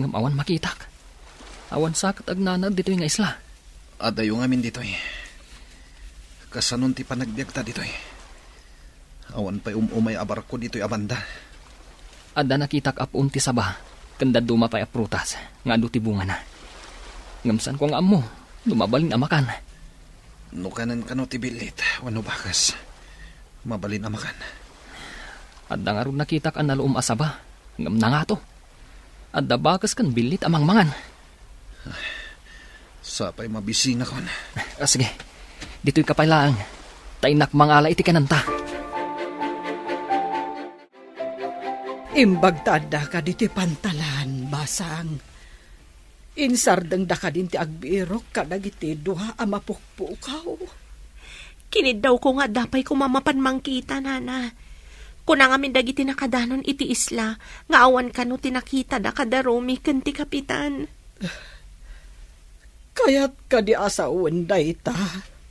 Ngem awan makitak. Awan sa ket agnanaed ditoy nga isla. Adayo ngamin ditoy. Kasanon ti panagbiagta ditoy? Awan pay um-umay a barko ditoy a banda. Adda nakitak a puon ti saba, ken dadduma pay a prutas nga adu ti bungana. Ngem saanko nga ammo no mabalin a makan. No kanen kano ti billit wenno bakes, mabalin a makan. Adda ngarud nakitak a naluom a saba, ngem nangato. Adda bakes ken billit a mangmangan. Sapay mabisinakon. Ah, sige. Ditoy ka pay laeng. Ta innak mangala iti kanenta. Imbag ta addaka ditoy pantalan, basang. Insardengda kadin ti agbirok kadagiti dua a mapukpukaw. Kiniddawko nga adda pay koma mapan mangkita, nana. Kuna ngamin dagiti nakadanon iti isla nga awan kano ti nakitada kada Romy ken ti kapitan. Kayat kadi a sawen dayta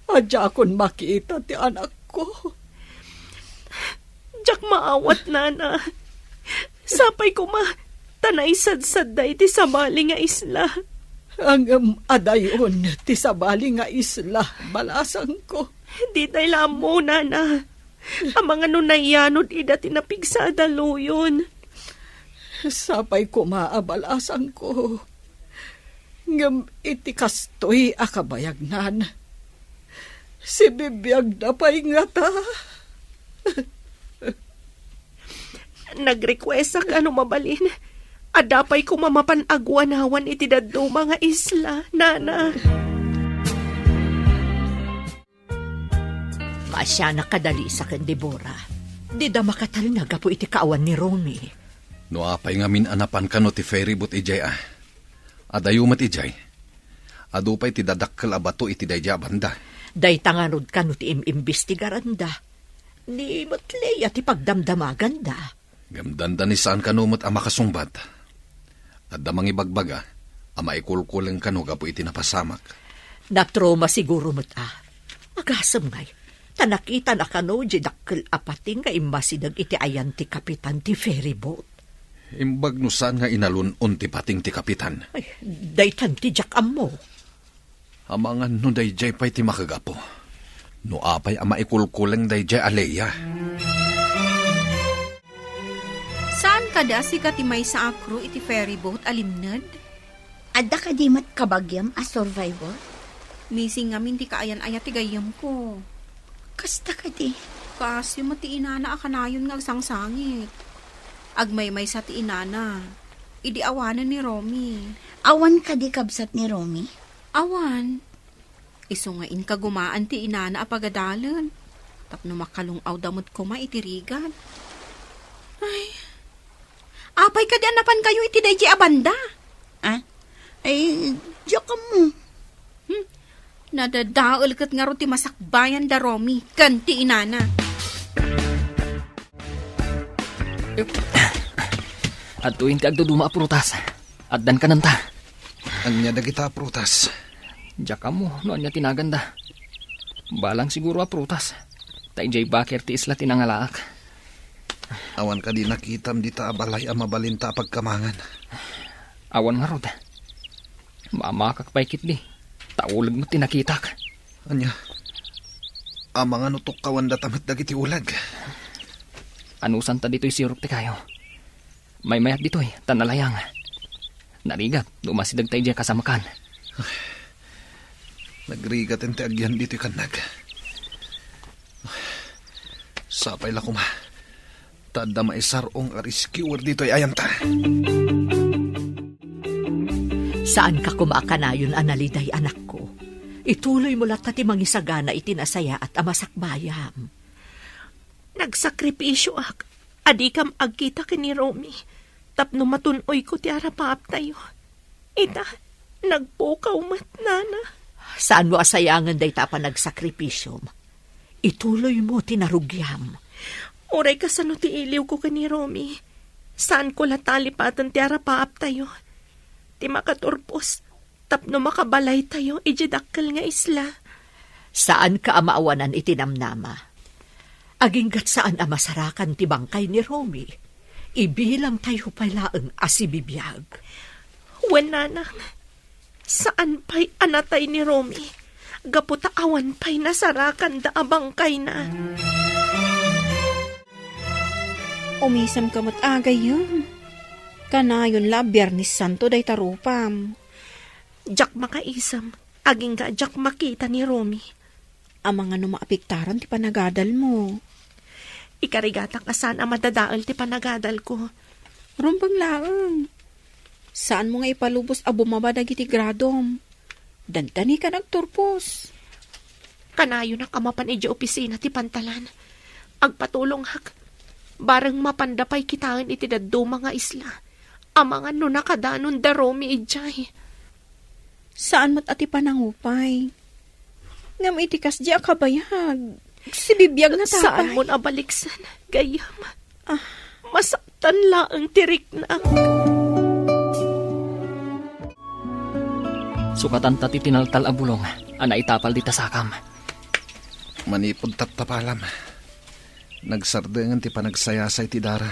a diakon makita ti anakko? Diak maawat, nana. Sapay koma ta naisadsadda iti sabali nga isla. Ngem adayon ti sabali nga isla, balasangko. Ditay la ammo, nana. Amangan no nayanod ida ti napigsa a daluyon. Sapay koma a balasangko. Ngem iti kastoy a kabayagnan, sibibiagda pay ngata. Nagrequestak a no mabalin, adda pay koma mapan aguanawan iti dadduma nga isla, nana. Maasianak kada Lisa ken Debora. Dida makatalna gapu iti kaawan ni Romy. No apay ngamin a napan kano ti ferryboat idiay a? Adayo met idiay. Adu pay ti dadakkel a bato iti daydiay a banda. Dayta ngarud kano ti im-imbestigaranda. Ni met Lea ti pagdamdamaganda. Ngem dandani saan kano met a makasungbat. Adda mangibagbaga a maikulkuleng kano gapu iti napasamak. Natroma siguro met a. Agasem ngay, ta nakitana kano di dakkel a pating nga immasideg iti ayan ti kapitan ti ferryboat. Imbag no saan nga inalun-on ti pating ti kapitan. Ay, daytan ti diak ammo. Amangan no daydiay pay ti makagapu. No apay a maikulkuleng daydiay a Lea. Saan kadi a sika ti maysa a crew iti ferryboat a limned? Adda kadi met kabagiam a survivor? Missing ngamin ti kaayan-ayat ti gayyemko. Kasta kadi? Kaasyo met ti inana a kanayon nga agsangsangit. Agmaymaysa ti inana idi awanen ni Romy. Awan kadi kabsat ni Romy? Awan. Isu nga inkagumaan ti inana a pagadalen tapno makalung-awda met koma iti rigat. Ay, apay kadi a napankayo iti daydiay a banda? Ah? Ay, diak ammo. Hmm. Nadadael ket ngarud ti masakbayan da Romy ken ti inana. Adtoyen ti agduduma a prutas. Addan kanenta. Ania dagita a prutas? Diak ammo no ania ti naganda. Balang siguro a prutas. Ta idiay baker ti isla ti nangalaak. Awan kadi nakitam dita a balay a mabalinta a pagkamangan? Awan ngarud. Mamakak pay ketdi. Ta uleg met ti nakitak. Ania? Amangan no tukkawandata met dagiti uleg? Anusanta ditoy sirok ti kayo. Maymayat ditoy, ta nalayang. Narigat no umasideg ta idiay kasamakan. Nagrigaten ti agyan ditoy kannag. Sapay la koma ta adda maisar-ong a rescuer ditoy ayanta. Saanka koma a kanayon a naliday, anakko. Ituloymo latta ti mangisagana iti nasayaat a masakbayam. Nagsakripisioak a dikam agkita ken ni Romy tapno matun-oyko ti arapaaptayo. Ita, nagpukaw met, nana. Saanmo a sayangen dayta a panagsakripisom? Ituloymo ti narugiam. Uray kasano ti iliwko ken ni Romy, Saanko la talipaten ti arapaaptayo, ti makaturpos tapno makabalaytayo idiay dakkel nga isla. Saanka a maawanan iti namnama. Agingga't saan a masarakan ti bangkay ni Romy. Ibilangtayo pay laeng a sibibiag. Wen, nanang, saan pay a natay ni Romy, gapu ta awan pay nasarakanda a bangkayna. Umisemka met a gayyem. Kanayon la a Biernes Santo dayta rupam. Diak makaisem, agingga a diak makita ni Romy. Amangan no maapektaran ti panagadalmo. Ikarigatak a saan a madadael ti panagadalko. Rumbeng laeng. Saanmo nga ipalubos a bumaba dagiti gradom. Dandanika nagturpos. Kanayonak a mapan idiay opisina ti pantalan. Agpatulongak. Bareng mapanda pay kitaen iti dadduma nga isla. Amangan no nakadanon da Romy idiay. Saan met a ti panangupay. Ngem iti kasdi a kabayag, sibibiag nga tapay. Saan mon a baliksen, gayyem. Ah. Masaktan laeng ti riknak. Sukatanta ti tinaltal a bulong a naitapal dita sakam. Manipud taptapalam, nagsardengen ti panagsayasay ti dara.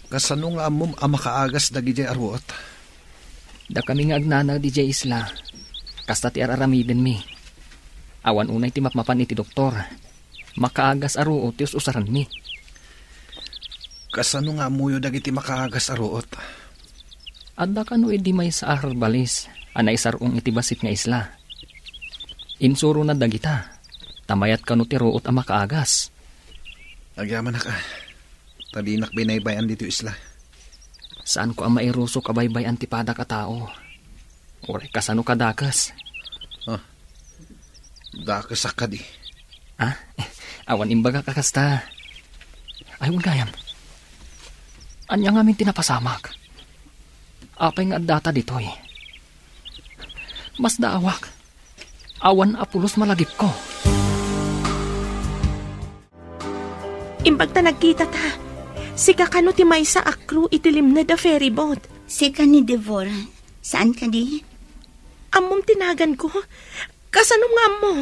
Kasano nga ammom a makaagas dagidiay a ruot? Dakami nga agnanaed idiay isla, kasta ti ar-aramidenmi. Awan unay ti mapmapan iti doktor. Makaagas a ruot ti us-usaranmi. Kasano nga ammoyo dagiti makaagas a ruot? Adda kano idi maysa a herbalis a naisar-ong iti bassit nga isla. Insurona dagita, ta mayat kano ti ruot a makaagas. Agyamanak a, ta dinak binaybay-an ditoy isla. Saanko a mairusok a baybay-an ti padak a tao. Uray kasano kadakes. Ah, dakesak kadi. Ah, awan imbagak a kasta. Ay, wen gayam. Ania ngamin ti napasamak? Apay nga addata ditoy? Masdaawak. Awan a pulos malagipko. Imbag ta nagkitata, sika kano ti maysa a crew iti limned a ferryboat? Sika ni Deborah. Saan kadi? Ammom ti naganko? Kasano nga ammo?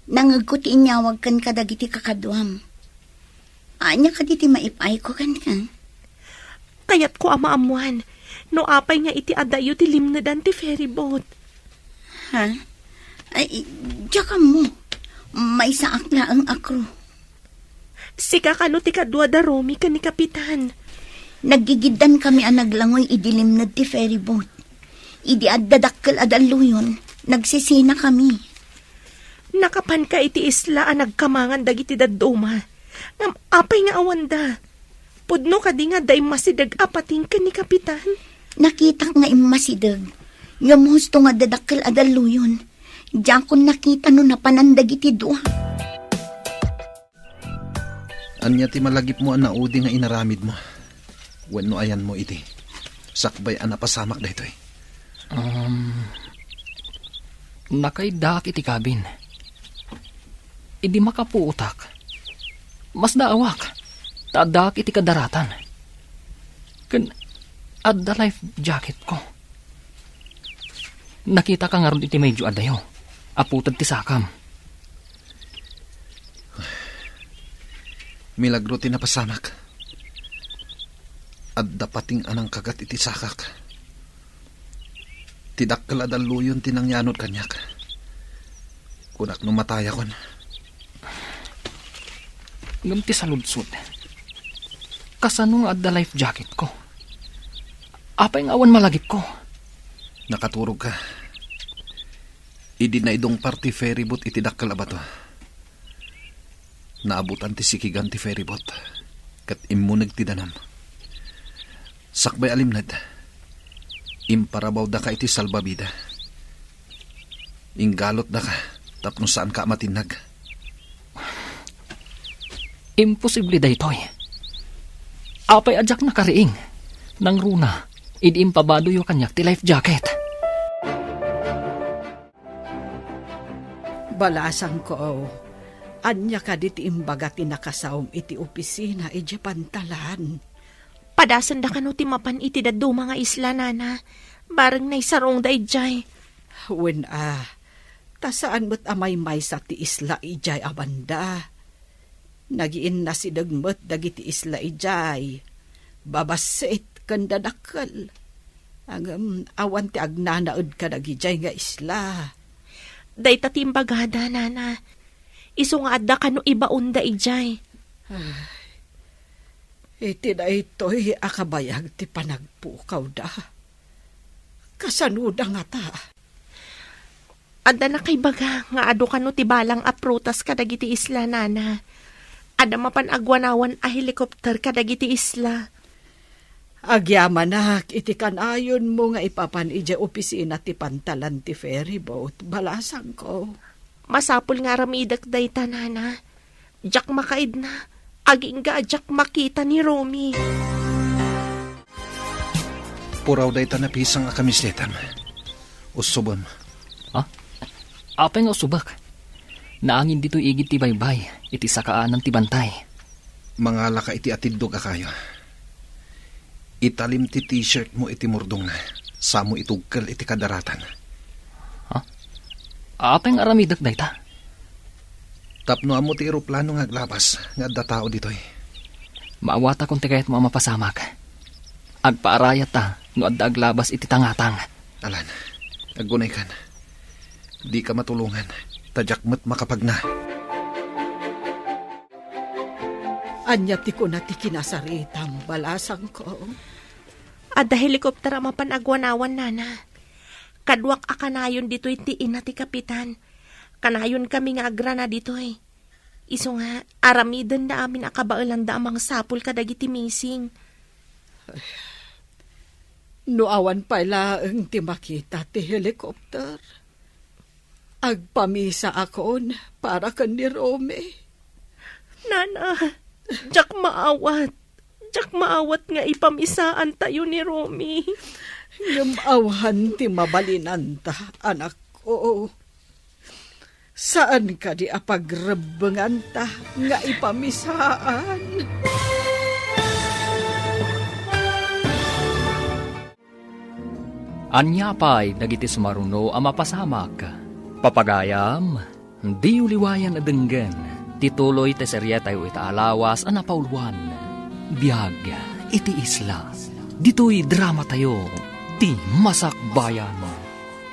Nangegko ti inyawag kenka dagiti kakaduam. Ania kadi ti maipayko kenka? Kayatko a maammoan no apay nga iti adayo ti limnedan ti ferryboat. Ha? Ay, diak ammo. Maysaak laeng a crew. Sika kano ti kadua da Romy ken ni Kapitan? Naggigiddan kami a naglangoy idi limned ti ferryboat. Idi adda dakkel a dalluyon, nagsisina kami. Nakapanka iti isla a nagkamangan dagiti dadduma. Ngem apay nga awanda? Pudno kadi nga adda immasideg a pating ken ni Kapitan? Nakitak nga immasideg. Ngem husto nga adda dakkel a dalluyon. Diakon nakita no napanan dagiti dua. Ania ti malagipmo a naudi nga inaramidmo? Wenno ayanmo idi sakbay a napasamak daytoy? Um, nakaiddaak iti kabin. Idi makapuotak, masdaawak, ta addaak iti kadaratan. Ken adda life jacketko. Nakitaka ngarud iti medyo adayo, a puted ti sakam. Milagro ti napasamak. Adda pating a nangkagat iti sakak. Ti dakkel a dalluyon ti nangyanod kaniak. Kunak no matayakon. Ngem ti saludsod, kasano nga adda life jacketko? Apay nga awan malagipko? Nakaturogka. Idi naidungpar ti ferryboat iti dakkel a bato, naabutan ti sikigan ti ferryboat, ket immuneg ti danum. Sakbay a limned, imparabawdaka iti salbabida. Inggalutdaka tapno saanka a matinnag. Imposible daytoy. Apay a diak nakariing? Nangruna, idi impabadoyo kaniak ti life jacket. Balasangko, ania kadi ti imbaga ti nakasaom iti opisina idiay pantalan? Padasenda kano ti mapan iti dadduma nga isla, nana. Bareng naisarongda idiay. Wen a, ta saan met a maymaysa ti isla idiay a banda. Nagiinnasideg met dagiti isla idiay. Babassit ken dadakkel. Ngem awan ti agnanaed kadagidiay nga isla. Dayta ti imbagada, nana. Isu nga adda kano ibaonda idiay. Ay, iti daytoy a kabayag ti panagpukawda. Kasanoda ngata? Adda nakaibaga nga adu kano ti balang a prutas kadagiti isla, nana. Adda mapan agwanawan a helikopter kadagiti isla. Agyamanak iti kanayonmo nga ipapan idiay opisina ti pantalan ti ferry boat, balasangko. Masapul nga aramidek dayta, nana. Diak makaidna, agingga a diak makita ni Romy. Puraw dayta napisang a kamisetam. Usubem. Ha? Apay nga usubek? Naangin ditoy igid ti baybay, iti sakaanan ti bantay. Mangalaka iti atiddog a kayo. Italim ti t-shirt mo iti murdongna, samo itugkel iti kadaratan. Ha? Apay nga aramidek dayta? Tapno ammo ti eroplano nga aglabas nga adda tao ditoy. Maawatakon ti kayatmo a mapasamak. Agpaarayatta no adda aglabas iti tangatang. Alan, aggunaykan. Dika matulongan, ta diak met makapagna. Ania ti kuna ti kinasaritam, balasangko? Adda helikopter a mapan agwanawan, nana. Kaduak a kanayon ditoy ti ina ti kapitan. Kanayonkami nga agrana ditoy. Isu nga, aramidenda amin a kabaelanda a mangsapul kadagiti missing. No awan pay laeng ti makita ti helikopter, agpamisaakon para ken ni Romy. Nana, diak maawat. Diak maawat nga ipamisaantayo ni Romy. Ngem awan ti mabalinanta, anakko. Saan kadi a pagrebbenganta nga ipamisaan? Ania pay dagiti sumaruno a mapasamak? Papagayam, diyo liwayan a denggen ti tuloy ti serietayo ita a lawas a napauluan, Biag iti Isla. Ditoy dramatayo, Ti Masakbayan.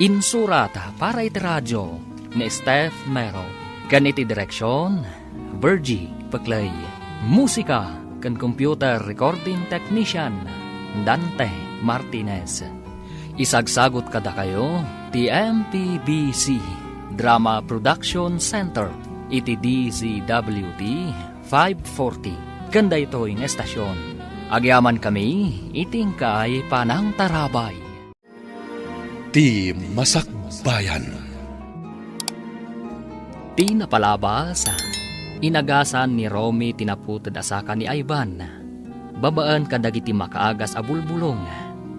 Insurat para iti radio ni Steph Mero, ken iti direksion, Virgie Peclay. Musika ken computer recording technician, Dante Martinez. Isagsagut kadakayo ti M P B C Drama Production Center iti D Z W T five forty, ken daytoy nga estasion. Agyamankami iti inkay panangtarabay. Ti Masakbayan. Ti napalabas, inagasan ni Romy ti naputed a saka ni Ivan, babaen kadagiti makaagas a bulbulong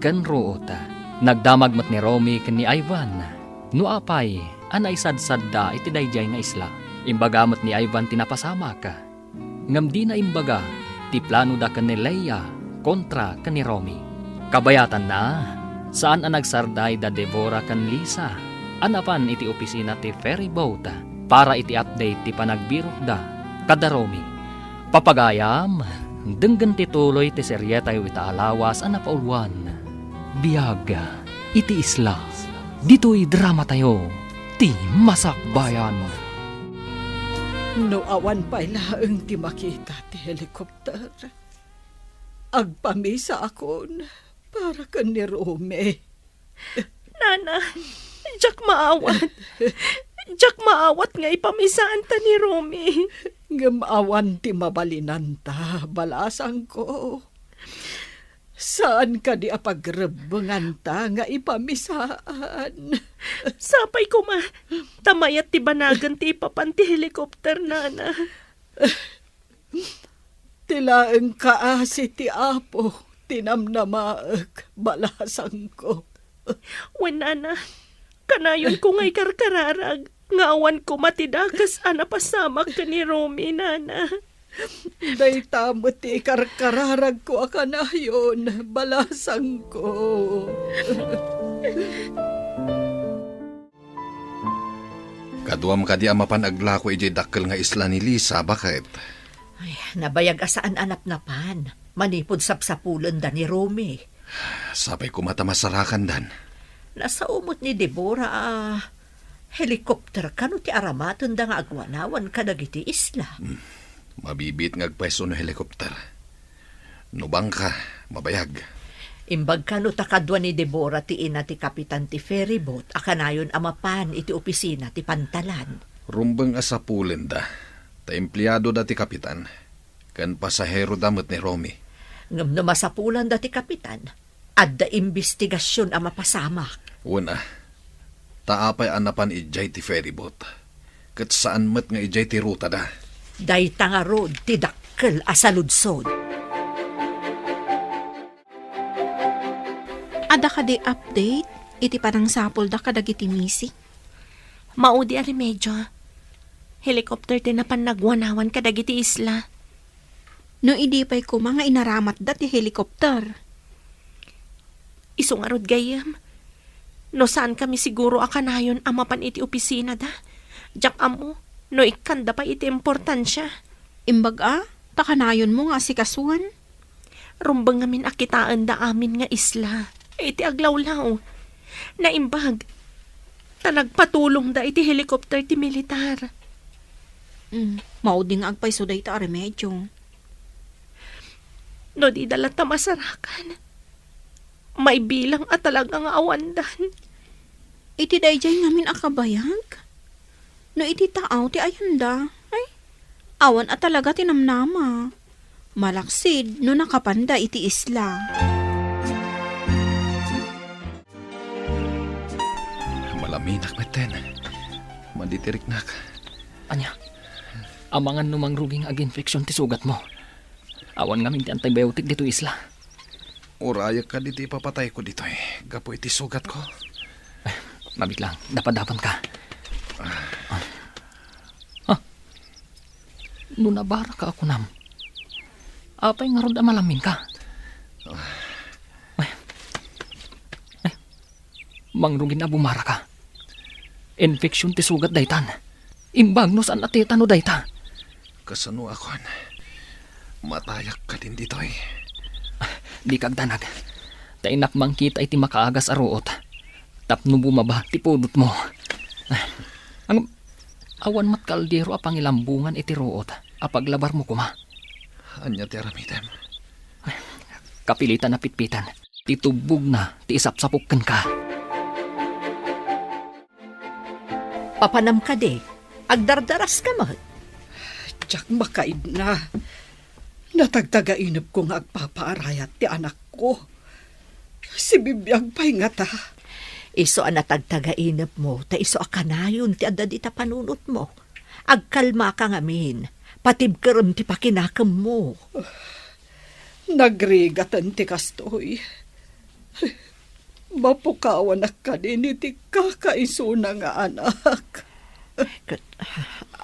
ken ruot. Nagdamag met ni Romy ken ni Ivan no apay a naisadsadda iti daydiay nga isla. Imbaga met ni Ivan ti napasamak. Ngem dina imbaga ti planoda ken ni Leia kontra ken ni Romy. Kabayatanna, saan a nagsardayda Deborah ken Lisa a napan iti opisina ti ferry boat para iti update ti panagbirokda kada Romy. Papagayam, denggen ti tuloy ti serietayo ita a lawas a napauluan, Biag iti Isla. Ditoy dramatayo, Ti Masakbayan. No awan pay laeng ti makita ti helikopter, agpamisaakon para ken ni Romy. Nana, diak maawat. Diak maawat nga ipamisaanta ni Romy. Ngem awan ti mabalinanta, balasangko. Saan kadi a pagrebbenganta nga ipamisaan? Sapay koma, ta mayat ti banagen ti ipapan ti helikopter, nana. Ti laeng kaasi ti Apo ti namnamaek, balasangko. Wen, nana, kanayonko nga ikarkararag nga awan koma ti dakes a napasamak ken ni Romy, nana. Dayta met ti ikarkararagko a kanayon, balasangko. Kaduam kadi a mapan aglako idiay dakkel nga isla ni Lisa, baket? Ay, nabayag a saan a napnapan, manipud sapsapulenda ni Romy. Sapay koma ta masarakandan. Nasao met ni Deborah a helicopter kano ti aramatenda nga agwanawan kadagiti isla. Hmm. Mabibiit nga agpayso no helicopter. No bangka, mabayag. Imbag kano ta kadua ni Deborah ti ina ti kapitan ti ferryboat a kanayon a mapan iti opisina ti pantalan. Rumbeng a sapulenda, ta empleadoda ti kapitan, ken pasaheroda met ni Romy. Ngem no masapulanda ti kapitan, adda imbestigasion a mapasamak. Wen a, ta apay a napan idiay ti ferryboat, ket saan met nga idiay ti rutada? Dayta ngarud ti dakkel a saludsod. Adda kadi update iti panangsapulda kadagiti missing? Maudi a remedio. Helicopter ti napan nagwanawan kadagiti isla. No idi pay koma nga inaramatda ti helicopter? Isu ngarud gayyem. No saan kami siguro a kanayon a mapan iti opisinada, diak ammo no ikkanda pay iti importansia. Imbag a, ta kanayonmo nga asikasuan. Rumbeng ngamin a kitaenda amin nga isla iti aglawlaw. Naimbag, ta nagpatulongda iti helicopter ti militar. Mm, maudi nga agpayso dayta a remedio. No dida latta masarakan, maibilang a talaga nga awandan. Iti daydiay ngamin a kabayag? No iti taaw ti ayanda, ay, awan a talaga ti namnama. Malaksid no nakapanda iti isla. Malaminak metten. Maditiriknak. Ania? Amangan no mangrugi nga aginfeksyon ti sugatmo. Awan ngamin ti antibiotic ditoy isla. Urayek kadi ti ipapatayko ditoy gapu iti sugatko? Mabiit lang, dapadapanka. Ah. Ha? No nabaraka a kunam, apay ngarud a malaminka? Ay. Ay. Mangrugin a bumaraka. Infeksyon ti sugat daytan. Imbag no saan a tetano dayta. Kasano a kon? Matayak kadin ditoy. Dika agdanag. Ta innak mangkita iti makaagas a ruot tapno bumaba ti pudotmo. Ang, awan met kaldero a pangilambongan iti ruot a paglabarmo koma. Ania ti aramidem? Kapilitan a pitpitan ti tubbogna ti isapsapok kenka. Papanam kadi, agdardaraska met? Diak makaibna. Natagtagainepko nga agpapaarayat ti anakko. Sibibiag pay ngata. Isu a natagtagainepmo, ta isu a kanayon ti adda dita panunotmo. Agkalmaka ngamin, patibkerem ti pakinakemmo. Nagrigaten ti kastoy. Mapukawanak kadin iti kakaisuna nga anak. Ket,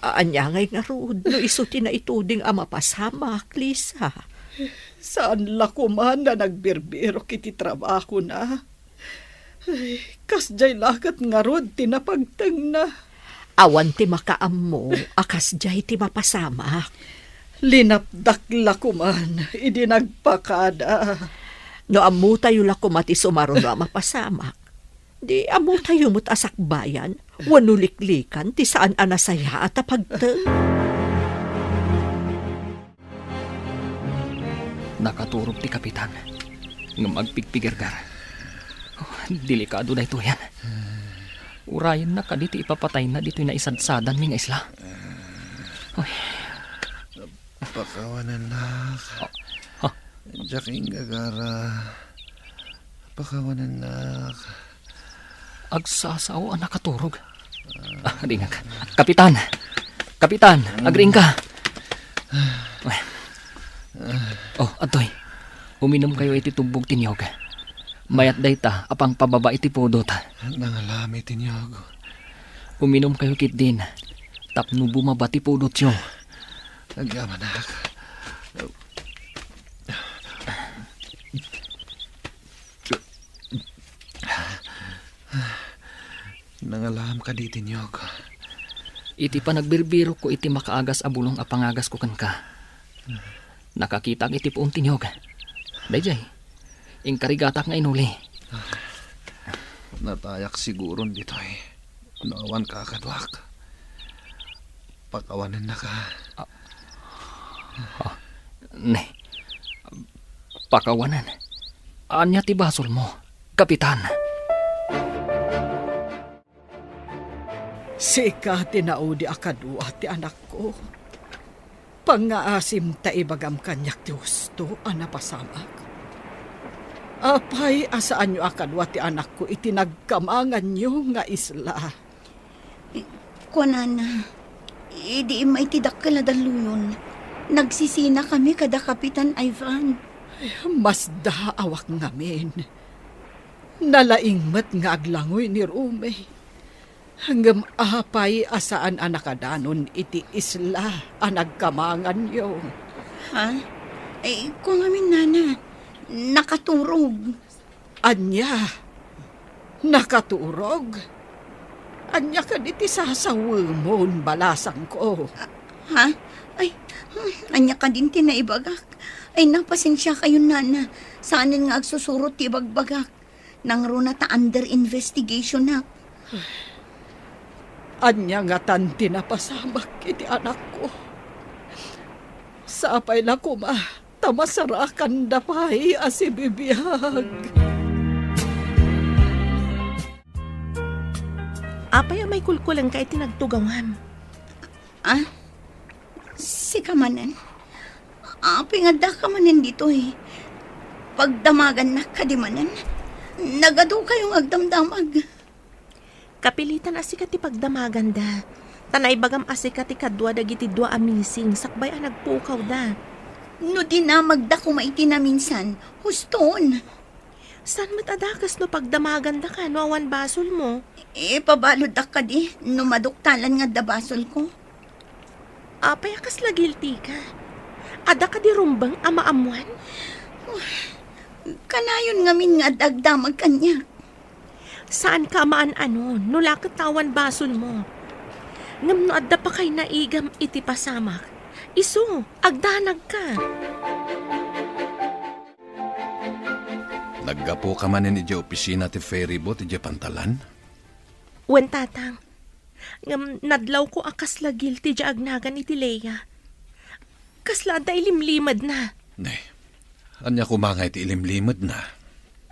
ania ngay ngarud no isu ti naituding a mapasamak, Lisa? Saan la koma a nagbirbirok iti trabahona. Ay, kasdiay la ket ngarud ti napagtengna. Awan ti makaammo a kasdiay ti mapasamak. Linapdak la koman idi nagpakada. No ammotayo la koma ti sumaruno a mapasamak, di ammotayo met a sakbayan wenno liklikan ti saan a nasayaat a pagteng. Nakaturog ti kapitan, ngem agpigpigerger. Oh, delikado daytoyen. Urayenna kadi ti ipapatayna ditoy naisadsadanmi nga isla. Oy. Pakawanennak. Ha? Diak inggagara. Pakawanennak. Agsasao a nakaturog. Ah, ringan. Kapitan! Kapitan! Agriingka! Oh, adtoy. Uminumkayo iti tubbog ti niyog. Mayat dayta a pangpababa iti pudot. Nangalami ti niyog. Uminumkayo ketdin tapno bumaba ti pudotyo. Agyamanak. Nangalam kadi ti niyog? Iti panagbirbirokko iti makaagas a bulong a pangagasko kenka, nakakitak iti puon ti niyog. Daydiay, inkarigatak nga inuli. Natayak siguron ditoy no awan ka a kaduak. Pakawanennaka. Ah, ah, ne. Pakawanen. Ania ti basolmo, Kapitan? Sika ti naudi a kadua ti anakko. Pangngaasim ta ibagam kaniak ti husto a napasamak. Apay a saanyo a kadua ti anakko iti nagkamanganyo nga isla? Kuanana, idi immay ti dakkel a dalluyon, nagsisinakami kada Kapitan Ivan. Ay, masdaawak ngamin. Nalaing met nga aglangoy ni Rumi. Ngem apay a saan a nakadanon iti isla a nagkamanganyo? Ha? Ay, kua ngamin, nana, nakaturog. Ania? Nakaturog? Ania kadi ti sasawemon, balasangko? Ah, ha? Ay, hmm, ania kadin ti naibagak? Ay, napasensiakayon, nana. Saanen nga agsusurot ti ibagbagak. Nangruna ta under investigationak. Ania ngatan ti napasamak iti anakko? Sapay la koma ta masarakanda pay a sibibiag. Apay a maikulkulengka iti nagtugawam? Ah? Sika manen? Apay nga addaka manen ditoy? Pagdamagannak kadi manen? Nagadukayo nga agdamdamag. Kapilitan a sika ti pagdamaganda. Ta naibagam a sika ti kadua dagiti dua a missing sakbay a nagpukawda. No dinamagda koma iti naminsan, huston. Saan met a dakes no pagdamagandaka no awan basolmo? Ipabaluddak kadi no maduktalan nga adda basolko? Apay a kasla guilty ka? Adda kadi rumbeng a maammoan? Kanayon ngamin nga adda agdamag kaniak. Saanka a maan-anon no la ket awan basolmo. Ngem no adda pakaynaiganmo iti pasamak, isu, agdanagka. Naggapuka manen idiay opisina ti ferryboat idiay pantalan? Wen, Tatang. Ngem nadlawko a kasla guilty diay agnagan iti Lea. Kasla adda ilimlimedna. Ne, ania koma nga iti ilimlimedna?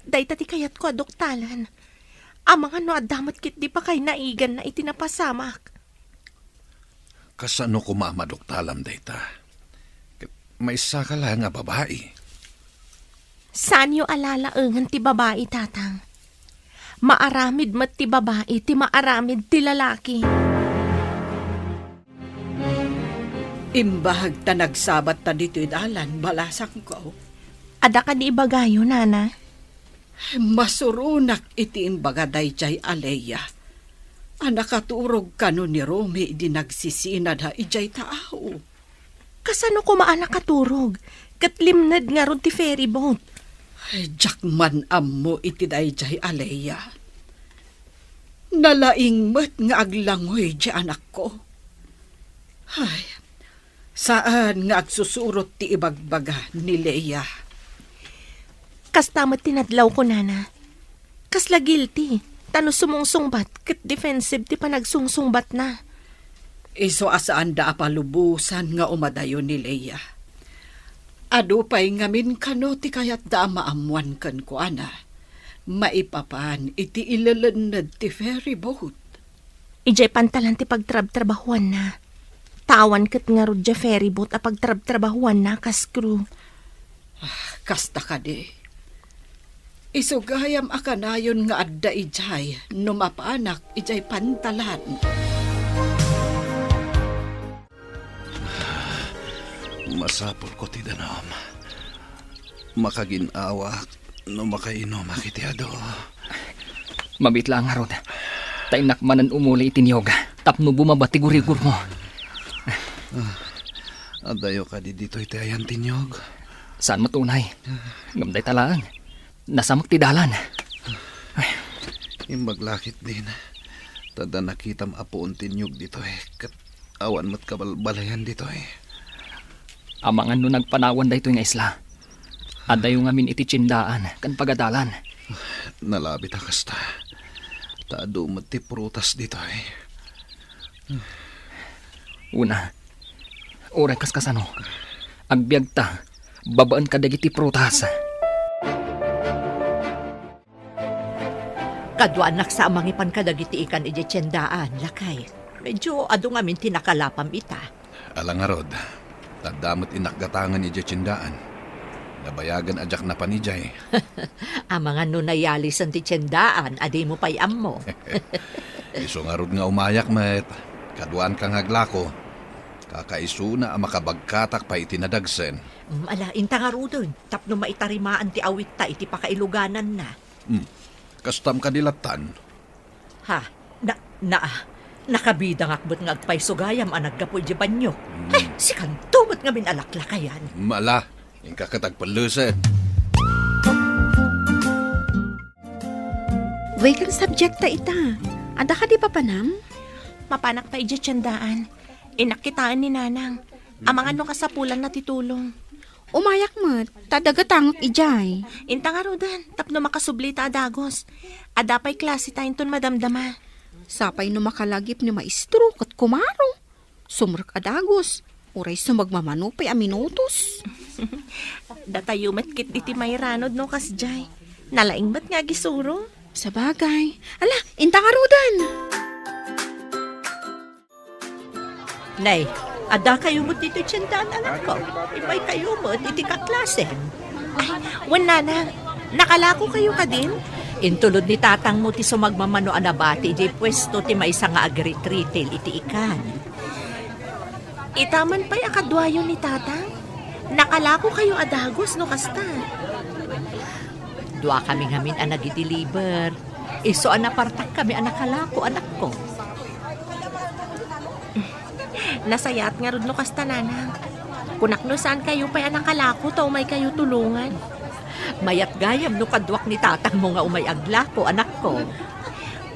Dayta ti kayatko a duktalan. Amangan no adda met ketdi pakaynaiganna iti napasamak. Kasano koma a maduktalam dayta? Ket maysa ka laeng a babai. Saanyo a lalaengen ti babai, Tatang. Maaramid met ti babai ti maaramid ti lalaki. Imbag ta nagsabatta ditoy dalan, balasangko. Adda kadi ibagayo, Nana? Masuronak iti imbaga daydiay a Lea a nakaturog kano ni Romy idi nagsisinada idiay taaw. Kasano koma a nakaturog ket limned ngarud ti ferryboat? Ay, diak man ammo iti daydiay a Lea. Nalaing met nga aglangoy diay anakko. Ay, saan nga agsusurot ti ibagbaga ni Lea. Kasta met ti nadlawko, Nana. Kasla guilty, ta no sumungsungbat ket defensive ti panagsungsungbatna. Isu a saanda a palubosan nga umadayo ni Lea. Adu pay ngamin kano ti kayatda a maammoan kenkuana maipapan iti ilelenned ti ferryboat. Idiay pantalan ti pagtrabtrabahuanna. Ta awan ket ngarud diay ferryboat a pagtrabtrabahuanna kas crew. Ah, kasta kadi. Isu gayam a kanayon nga adda idiay no mapanak idiay pantalan. Masapulko ti danum. Makagin-awak no makainumak iti adu. Mabiit laeng ngarud. Ta innak manen umuli iti niyog tapno bumaba ti gurigurmo. Adayo kadi ditoy ti ayan ti niyog? Saan met unay. Ngem dayta laeng. Nasamek ti dalan. Imbag la ketdin. Ta adda nakitam a puon ti niyog ditoy, ket awan met kabalbaliwan ditoy. Amangan no nagpanawan daytoy nga isla. Adayo ngamin iti tiendaan ken pagadalan. Nalabit a kasta. Ta adu met ti prutas ditoy. Una, uray kas kasano, agbiagta babaen kadagiti prutas. Kaduanak sa a mangipan kadagiti ikan idiay tiendaan, lakay. Medyo adu ngamin ti nakalapam ita. Ala ngarud, ta adda met innak gatangen idiay tiendaan. Nabayagen a diak napan idiay. Amangan no nayalisen ti tiendaan a dimo pay ammo. Isu ngarud nga umayak met, kaduaanka nga aglako. Kakaisuna a makabagkatak pay iti nadagsen. Mm, ala, inta ngaruden, tapno maitarimaan ti awitta iti pakailugananna. Hmm. Kastam kadi lattan? Ha? Na, na, nakabidangak met nga agpayso gayam a naggapu idiay banio. Hmm. Ay, sikanto met ngamin a laklakayan. Mala, inka ket agpellesed. Wen ken subjectta ita. Adda kadi papanam? Mapanak pay idiay tiendaan. Innak kitaen ni Nanang. Amangan no kasapulanna ti tulong. Umayak met, ta adda gatangek idiay. Inta ngaruden, tapno makasubli ta a dagus. Adda pay klase ta inton madamdama. Sapay no makalagip ni maestro ket kumaro. Sumrek a dagus, uray sumagmamano pay a minutos. Datayo met ket iti mairanod no kasdiay. Nalaing met nga agisuro. Sabagay. Ala, inta ngaruden. Nay, adda kayo met ditoy tiendaan, anakko. Immay kayo met iti kaklasem. Ay, wen, Nanang, nakalako kayo kadin? Intulod ni tatangmo ti sumagmamano a nabati idiay puesto ti maysa nga agritretail iti ikan. Ita man pay a kaduayo ni Tatang? Nakalako kayo a dagus no kasta. Dua kami ngamin a nagideliver. Isu a napartak kami a nakalako, anakko. Nasayaat ngarud no kasta, Nanang. Kunak no saan kayo pay a nakalako ta umay kayo tulongan. Mayat gayam no kaduak ni tatangmo nga umay aglako, anakko.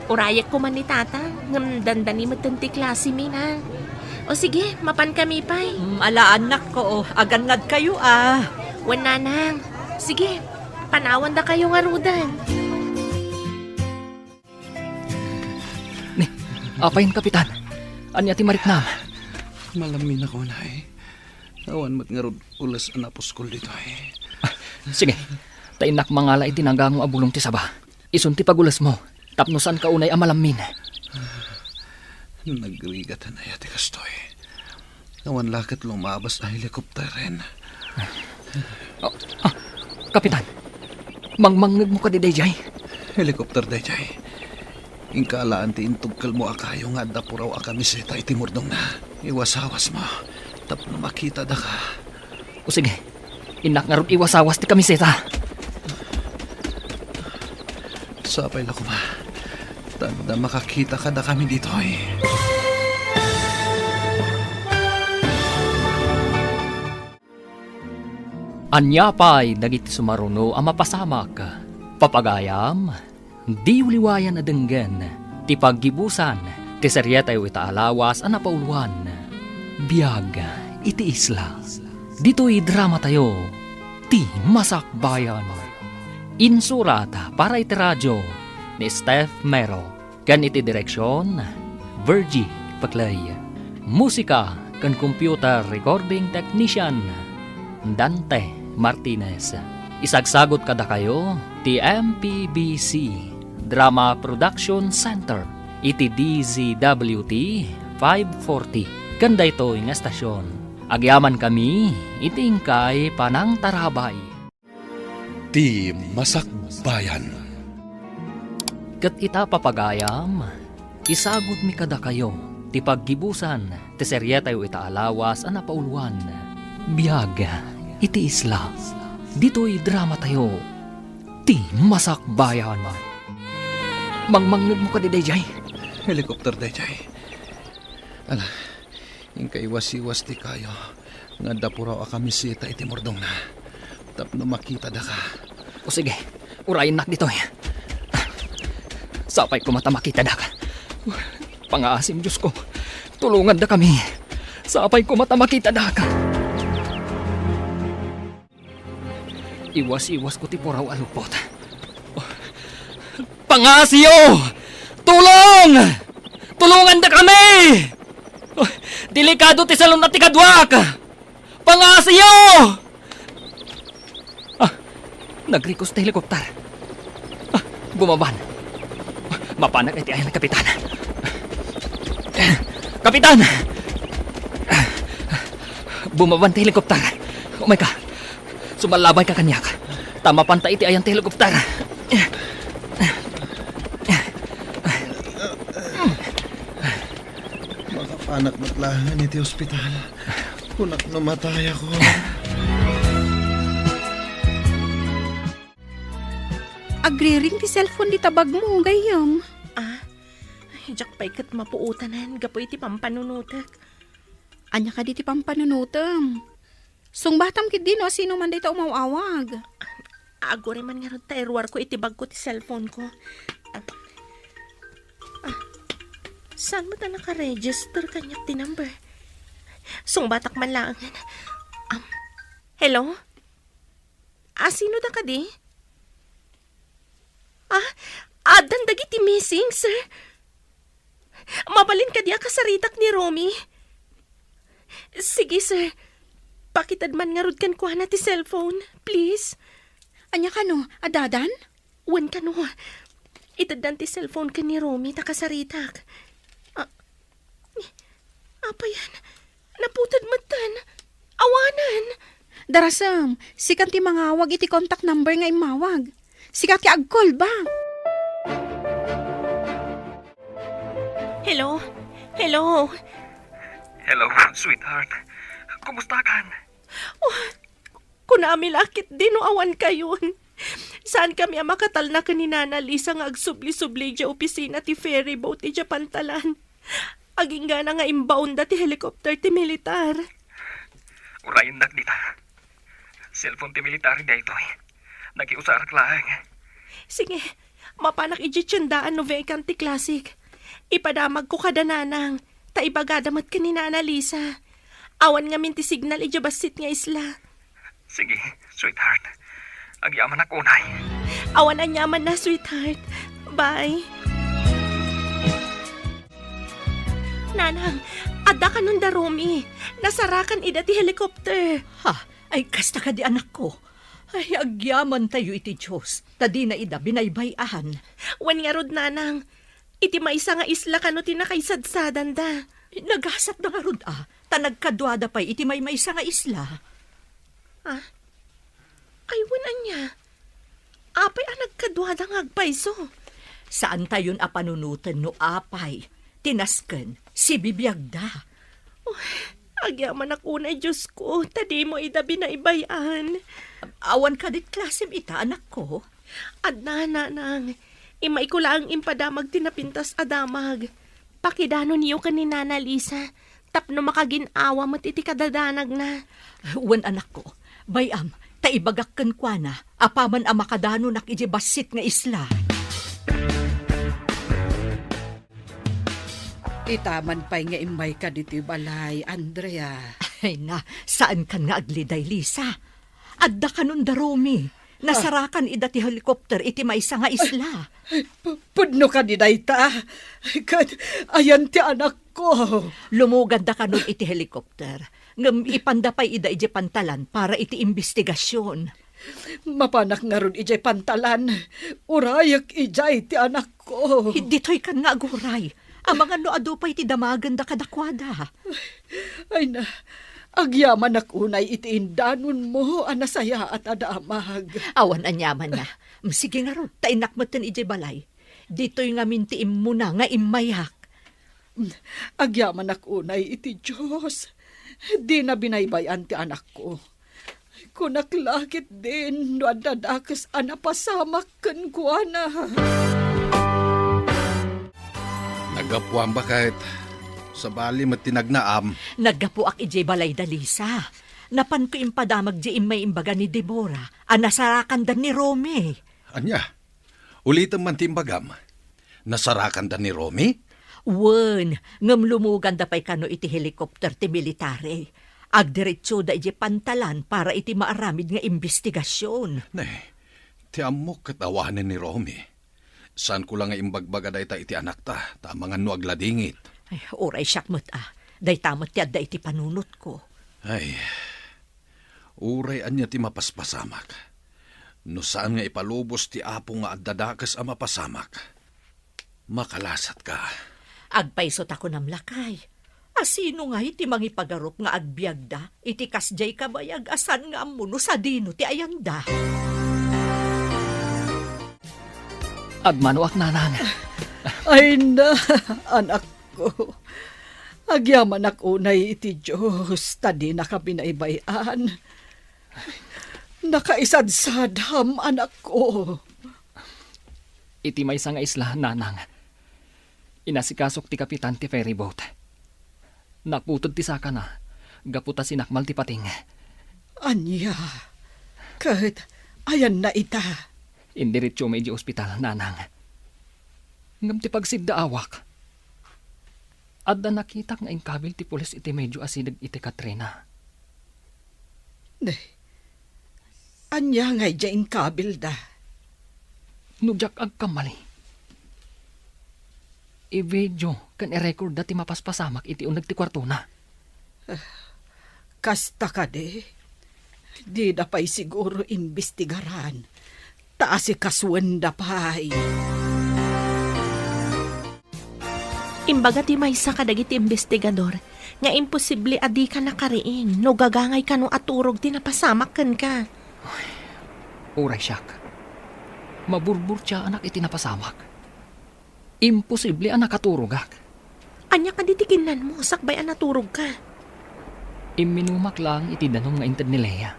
Urayek koma ni Tatang, ngem dandani metten ti klasemi, Nang. O sige, mapan kami pay. Mm, ala, anakko, o, agannad kayo, a. Wen, Nanang. Sige, panawanda kayo ngaruden. Ni, apay, Kapitan? Ania ti mariknam? Malamminak unay. Awan met ngarud ules a napuskol ditoy. Ah, sige, ta innak mangala iti nagango a bulong ti saba. Isun ti pagulesmo, tapno saanka unay a malammin. Nagrigatan aya ti kastoy. Awan la ket lumabas a helikopteren. Ah, ah, Kapitan, mangmangngegmo kadi daydiay? Helikopter daydiay. Inka alaan ti intugkelmo a kayo nga adda puraw a kamiseta iti murdongna. Iwasawasmo tapno makita daka. O sige, innak ngarud iwasawas ti kamiseta. Sapay la koma. Ta adda makakita kadakami ditoy. Ania pay dagiti sumaruno a mapasamak? Papagayam, diyo liwayan a denggen ti paggibusan ti serietayo ita a lawas a napauluan, Biag iti Isla. Ditoy dramatayo, Ti Masakbayan. Insurat para iti radio ni Steph Mero. Ken iti direksion, Virgie Peclay. Musika ken computer recording technician, Dante Martinez. Isagsagut kadakayo ti M P B C Drama Production Center iti D Z W T five forty ken daytoy nga estasion. Agyamankami iti inkay panangtarabay. Ti Masakbayan. Ket ita, papagayam, isagudmi kadakayo ti paggibusan ti serietayo ita a lawas a napauluan, Biag iti Isla. Ditoy dramatayo, Ti Masakbayan. Mangmangngegmo kadi daydiay? Helicopter daydiay. Ala, inkaiwas-iwas ti kayo. Nga adda puraw a kamiseta iti murdongna. Tapno makitada ka. O sige, urayennak ditoy. Sapay koma ta makitada ka. Pangaasim, Diosko. Tulonganda kami. Sapay koma ta makitada ka. Iwas-iwas ko ti puraw a lupot. Pangasiyo! Tulong! Tulonganda kami! Delikado ti salun a ti kaduak! Pangasiyo! Ah, nagrikos ti helikopter. Ah, bumaban. Mapanak iti ayan, Kapitan. Kapitan! Bumaban ti helikopter. Umay ka. Sumallabay ka kaniak. Ta mapanta iti ayan ti helikopter. Makapanak met laeng iti ospital. Kunak no matayakon. Agriring ti cellphone dita bagmo, gayyem. Ah, diak pay ket mapuotanan gapu iti pampanunotek. Ania kadi ti pampanunotem? Sungbatam ketdi no asino man dayta umaw-awag. Aguray man ngarud ta iruarko iti bagko ti cellphone ko. Ah, ah, saan met a nakaregister kaniak ti number? Sungbatak man laengen. Um, hello? Asino da kadi? Ah, addan dagiti missing, sir? Mabalin kadi a kasaritak ni Romy? Sige, sir. Pakited man ngarud kenkuana ti cellphone, please. Ania kano, addadan? Wen kano, iteddan ti cellphone ken ni Romy ta kasaritak. Ah, apayan, naputed metten. Awanen. Darasem, sika ti mangawag iti contact number nga immawag. Sika ti ag-call back. Hello? Hello? Hello, sweetheart. Kumusta kan? Oh, kunami la ketdi no awan kayon. Saan kami a makatalna ken ni Nana Lisa nga agsubli-subli idiay opisina ti ferry boat idiay pantalan. Aginggana nga imbaonda ti helicopter ti militar. Urayennak dita. Cellphone ti militar daytoy. Nakiusarak laeng. Sige, mapanak idiay tiendaan no vacant ti Classic. Ipadamagko kada nanang, ta ibagada met ken ni Nana Lisa. Awan ngamin ti signal idiay bassit nga isla. Sige, sweetheart. Agyamanak unay. Awan aniamanna, sweetheart. Bye. Nanang, adda kanon da Romy. Nasarakan ida ti helicopter. Ha? Ay, kasta kadi, anakko? Ay, agyamantayo iti Dios, ta dina ida binaybay-an. Wen ngarud, nanang, iti maysa nga isla kano ti nakaisadsadanda. Nagasatda ngarud a, ta nagkaduada pay iti maymaysa nga isla. Ah? Ay, wen ania? Apay a nagkaduada nga agpayso? Saantayon a panunoten no apay ti nasken sibibiagda. Oh, agyamanak unay, Diosko, ta dimo ida binaybay-an. Awan kadit klasem ita, anakko? Adda, nanang. Immayko laeng impadamag ti napintas a damag. Pakidanonyo ken ni Nana Lisa tapno makagin-awa met iti kadadanagna. Wen, anakko, bay-am, ta ibagak kenkuana apaman a makadanonak idiay bassit nga isla. Itaman pay nga immayka ditoy balay, Andrea. Ay na, saankan nga agliday, Lisa. Adda kanon da Romy. Nasarakan ida ti helicopter iti maysa nga isla. Ay, pu-, pudno kadi dayta? Ket ayan ti anakko. Lumuganda kanon iti helicopter. Ngem ipanda pay ida idiay pantalan para iti imbestigasion. Mapanak ngarud idiay pantalan. Urayek idiay ti anakko. Ditoy kan nga aguray. Amangan no adu pay ti damagenda kadakuada. Ay na, agyamanak unay iti indanonmo a nasayaat a damag. Awan aniamanna. Sige ngarud, ta innak metten idiay balay. Ditoy ngamin ti immuna nga immayak. Agyamanak unay iti Dios. Dina binaybay-an ti anakko. Kunak la ketdin no adda dakes a napasamak kenkuana. Naggapuam baket, sabali met ti nagnaam. Naggapuak idiay balay da Lisa. Napanko impadamag diay immay imbaga ni Deborah a nasarakanda ni Romy. Ania? Ulitem man ti imbagam. Nasarakanda ni Romy? Wen, ngem lumuganda pay kano iti helicopter ti military. Agdiretsoda idiay pantalan para iti maaramid nga imbestigasion. Ne, ti ammok ket awanen ni Romy. Saanko la nga imbagbaga dayta iti anakta, ta amangan no agladingit. Ay, uray siak met a. Dayta met ti adda iti panunotko. Ay, uray ania ti mapaspasamak. No saan nga ipalubos ti Apo nga adda dakes a mapasamak, makalasatka. Agpayso ta kunam, lakay. A sino ngay ti mangipagarup nga agbiagda iti kasdiay kabayag a saan nga ammo no sadino ti ayanda? Agmanoak, nanang. Ay na, anakko. Agyamanak unay iti Dios ta dinaka binaybay-an. Nakaisadsadam, anakko. Iti maysa nga isla, nanang, inasikasok ti kapitan ti ferryboat. Naputed ti sakana, gapu ta sinakmal ti pating. Ania? Ket ayanna ita? Indiretso met idiay ospital, nanang. Ngem ti pagsiddaawak, adda nakitak nga inkabil ti pulis iti medio a sideg iti Katrina. Ne, ania ngay diay inkabilda? No diak agkamali, i-video ken i-recordda ti mapaspasamak iti uneg ti kuartona. Kasta kadi, dida pay siguro imbestigaran, ta asikasuenda pay. Imbaga ti maysa kadagiti imbestigador nga imposible a dika nakariing no gagangay kano a turog ti napasamak kenka. Uray siak, maburburtiaanak iti napasamak. Imposible a nakaturogak. Ania kadi ti kinnanmo sakbay a naturogka? Imminumak laeng iti danum nga inted ni Lea.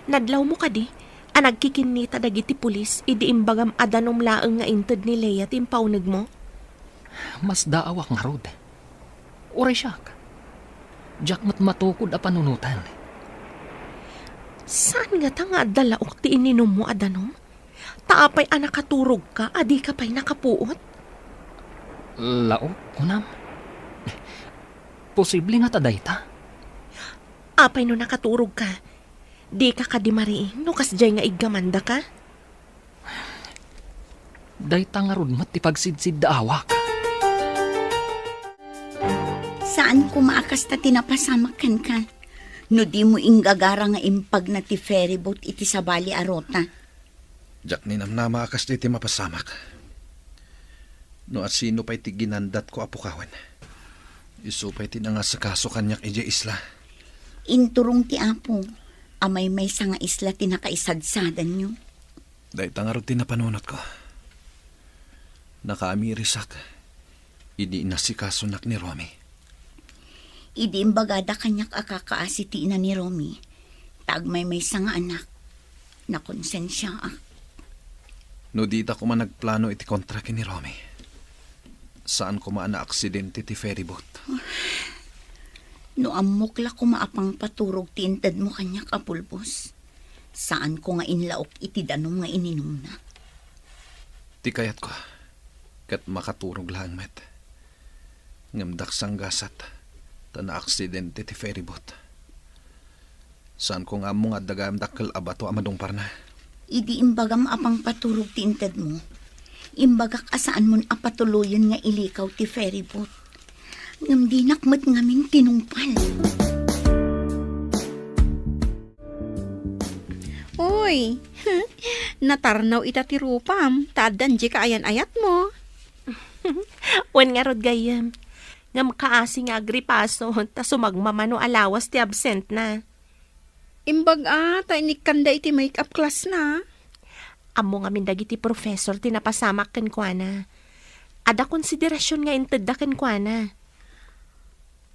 Nadlawmo kadi a nagkikinnita dagiti pulis idi imbagam a danum laeng nga inted ni Lea ti impaunegmo? Masdaawak ngarud. Uray siak, diak met matukod a panunoten. Saan ngata nga adda laok ti ininummo a danum? Ta apay a nakaturogka a dika pay nakapuot? Laok, kunam? Posible ngata dayta? Apay no nakaturogka, dika kadi mariing no kasdiay nga iggamandaka? Dayta ngarud met ti pagsidsiddaawak. Saan koma a kasta ti napasamak kenka. No dimo inggagara nga impagna ti ferryboat iti sabali a ruta. Diak ninamnama a kasta ti mapasamak. No asino pay ti ginandatko a pukawen, isu pay ti nangasikaso kaniak idiay isla. Inturong ti Apo a maymaysa nga isla ti nakaisadsadanyo. Dayta ngarud ti napanunotko. Nakaamirisak idi inasikasonak ni Romy. Idi imbagada kaniak a kakaasi ti ina ni Romy, ta agmaymaysa nga anak, nakonsensiaak. No dita koma nagplano iti kontra ken ni Romy, saan koma a naaksidente ti ferryboat. No ammok la koma a pangpaturog ti intedmo kaniak a pulbos, saanko nga inlaok iti danum nga ininumna. Ti kayatko, ket makaturog laeng met. Ngem daksang gasat, ta naaksidente ti ferryboat. Saanko nga ammo nga adda gayam dakkel a bato a madungparna. Idi imbagam a pangpaturog ti intedmo, imbagak a saanmon a patuloyen nga ilikaw ti ferryboat. Ngem dinak met ngamin tinungpal. Uy, natarnaw ita ti rupam, ta addan dika ayan-ayatmo. Wen ngarud gayyem, ngem kaasi nga agripaso, ta sumagmamano a lawas ti absentna. Imbag a, ta inikkanda iti make-up class na. Ammo ngamin dagiti professor ti napasamak kenkuana. Adda konsiderasion nga intedda kenkuana.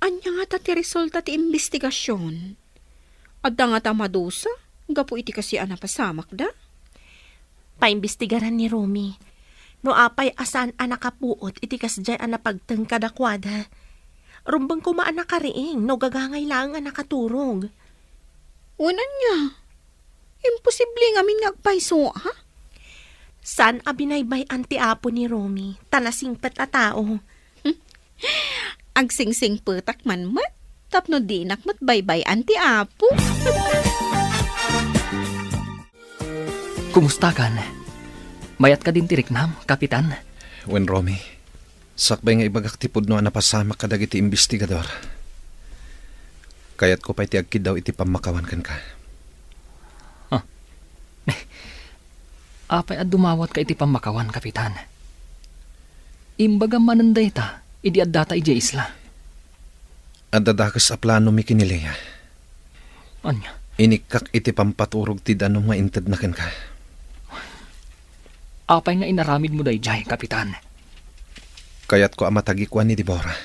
Ania ngata ti resulta ti imbestigasion? Adda ngata madusa gapu iti kaasi a napasamakda? Paimbestigaran ni Romy no apay a saan a nakapuot iti kasdiay a napagteng kadakuada. Rumbeng koma a nakariing no gagangay laeng a nakaturog. Wen ania? Imposible ngamin nga agpayso, ha? Saan a binaybay-an ti Apo ni Romy, ta nasingpet a tao. Agsingsingpetak man met, tapno dinak met baybay-an ti Apo. Kumustakan? Mayat kadin ti riknam, Kapitan? Wen, Romy, sakbay nga ibagak ti pudno a napasamak kadagiti imbestigador, kayatko pay ti agkiddaw iti pammakawan kenka. Huh. Apay a dumawatka iti pammakawan, Kapitan? Imbagam manen dayta idi addata idiay isla. Adda dakes a planomi ken ni Lea. Ania? Inikkak iti pampaturog ti danum nga intedna kenka. Apay nga inaramidmo daydiay, Kapitan? Kayatko a matagikuan ni Deborah.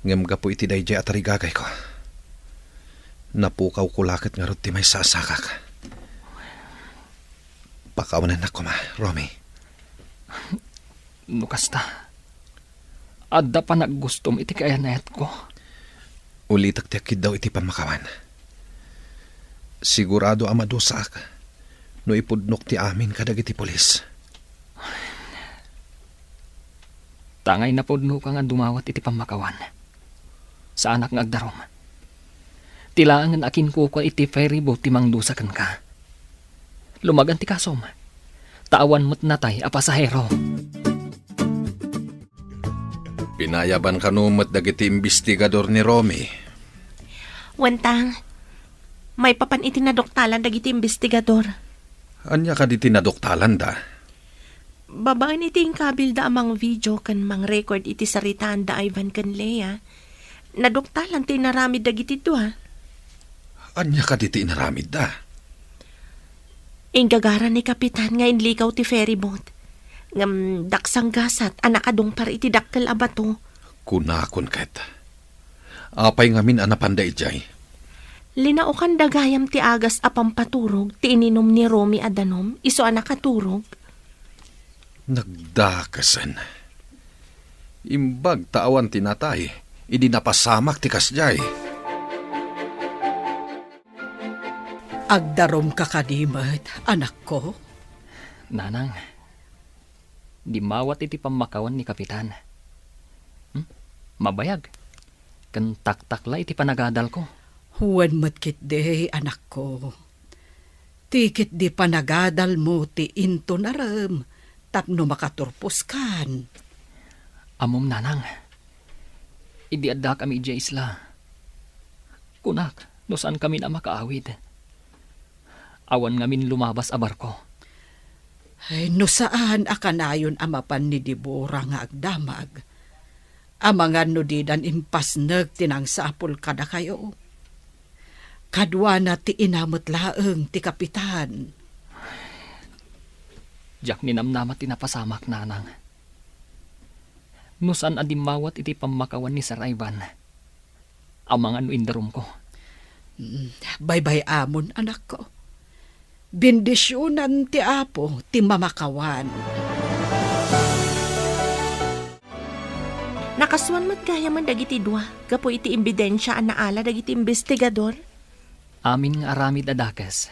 Ngem gapu iti daydiay a tarigagayko, napukawko la ket ngarud ti maysa a sakak. Pakawanennak koma, Romy. No kasta, adda panaggustom iti kaayan-ayatko. Ulitek ti agkiddaw iti pammakawan. Sigurado a madusaak no ipudnok ti amin kadagiti pulis. Tangay napudnoka nga dumawat iti pammakawan. Saanak nga agdarum. Ti laengen a kinkukua iti ferry boat ti mangdusa kenka. Lumagan ti kasom, ta awan met natay a pasahero. Pinayaban kano met dagiti imbestigador ni Romy? Wen, Tang, maipapan iti naduktalan dagiti imbestigador. Ania kadi ti naduktalanda? Babaen iti inkabilda a mangvideo ken mangrecord iti saritaan da Ivan ken Lea, naduktalan ti inaramid dagiti dua. Ania kadi ti inaramidda? Inggagara ni Kapitan nga inlikaw ti ferry boat. Ngem daksanggasat a nakadungpar iti dakkel a bato. Kunakon ket, apay ngamin a napanda idiay? Linaokanda gayam ti agas a pampaturog ti ininum ni Romy a danum isu a nakaturog. Nagdakesen. Imbag ta awan ti natay idi napasamak ti kasdiay. Agdarumka kadi met, anakko? Nanang, dimmawat iti pammakawan ni Kapitan. Hmm? Mabayag. Ken taktakla iti panagadalko. Wen met ketdi, anakko. Ti ketdi panagadalmo ti intunarem tapno makaturposkan. Ammom, Nanang, idi addakami idiay isla, kunak no saankamin a makaawid. Awan ngamin lumabas a barko. Ay, no saan a kanayon a mapan ni Deborah nga agdamag, amangan no didan impasnek ti nangsapul kadakayo. Kaduana ti ina met laeng ti kapitan. Diak ninamnama ti napasamak, Nanang. No saan a dimmawat iti pammakawan ni Sir Ivan, amangan no indarumko. Mm, baybay-amon, anakko. Bendisionan ti Apo ti mamakawan. Nakasuan met gayamen dagiti dua gapu iti imbidensia a naala dagiti imbestigador. Amin nga aramid a dakes,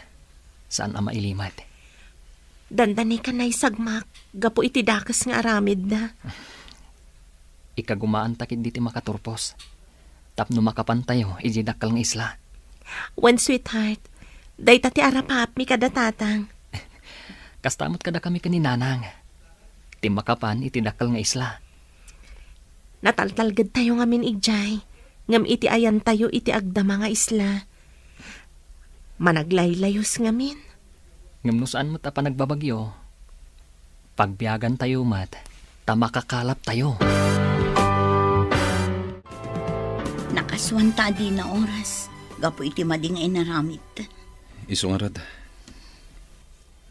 saan a mailimed. Dandani ka naisagmak gapu iti dakes nga aramidda. Ikagumaanta ketdi ti makaturpos tapno makapantayo idiay dakkel nga isla. Wen, sweetheart, dayta ti arapaapmi kada tatang. Kasta met kadakami ken ni Nanang, ti makapan iti dakkel nga isla. Nataltalgedtayo ngamin idiay, ngem iti ayantayo iti agdama nga isla, managlaylayos ngamin. Ngem no saan met a panagbabagyo, pagbiagantayo met ta makakalaptayo. Nakasuan ta a dina oras gapu iti madi nga inaramid. Isu ngarud,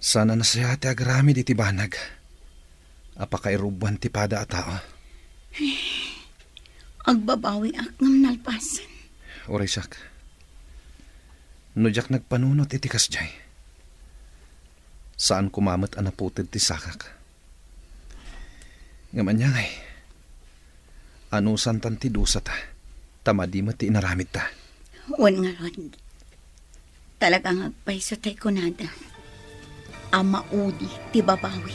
saan a nasayaat ti agaramid iti banag a pakairubbuan ti pada a tao. Agbabawiak ngem nalpasen. Uray siak, no diak nagpanunot iti kasdiay, saan koma met a naputed ti sakak. Ngem ania ngay, anusantan ti dusata, ta madi met ti inaramidta. Wen ngarud, Talaga nga agpayso tay kunada a maudi ti babawi.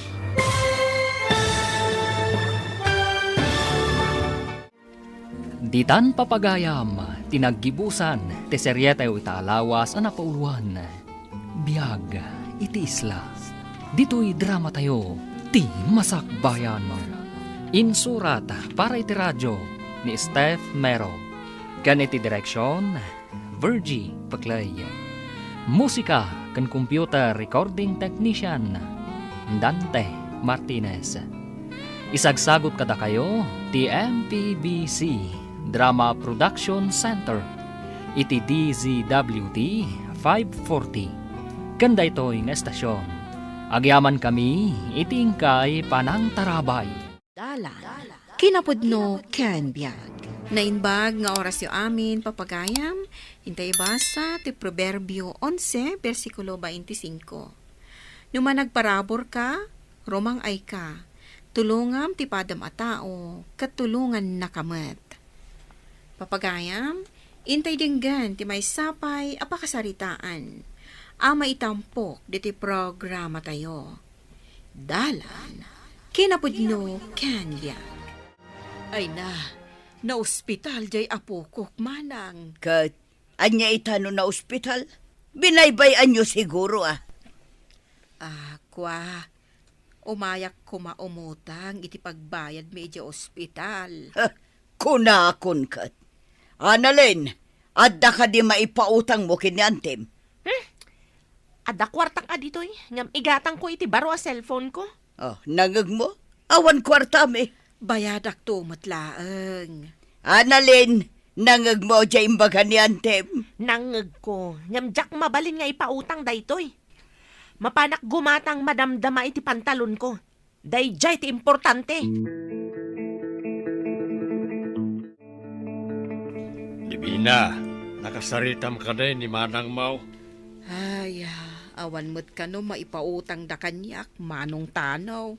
Ditan papagayam ti naggibusan ti serietayo ita a lawas a napauloan, Biag iti Isla. Ditoy dramatayo, Ti Masakbayan. Insurat para iti radio ni Steph Mero, ken iti direksion, Virgie Paclay. Musika ken computer recording technician, Dante Martinez. Isagsagut kadakayo ti M P B C Drama Production Center iti D Z W T five forty. Ken daytoy nga estasion, agyamankami iti inkay panangtarabay. Dalan. Kinapudno ken biag. Naimbag nga orasyo amin, papagayam. Intay ibasa ti Proverbio onse, bersikulo twenty-five. No managparabur ka, rumang-ay ka. Tulongam ti padam a tao, ket tulongannak met. Papagayam, intay denggen ti maysa pay a pakasaritaan a maitampok ditoy programatayo. Dalan, kinapudno ken biag. Ay na, naospital jay apokok, manang. Ket ania ita no naospital? Binaybay-anyo siguro, a? Ah, kua, umayak koma umutang iti pagbayadmi idiay ospital. Huh, kunakon ket. Annalyn, adda kadi maipautangmo ken ni antim? Hmm? Adda kuartak a ditoy, ngem igatangko iti baro a cellphone ko. Oh, nangngegmo? Awan kuartami. Bayadakto met laeng. Annalyn, nangngegmo diay imbaga ni antim? Nangngegko, ngem diak mabalin nga ipautang daytoy. Mapanak gumatang madamdama iti pantalonko. Daydiay ti importante. Divina, nakasaritam kadi ni manangmo? Ay, awan met kano maipautangda kaniak, Manong Tano.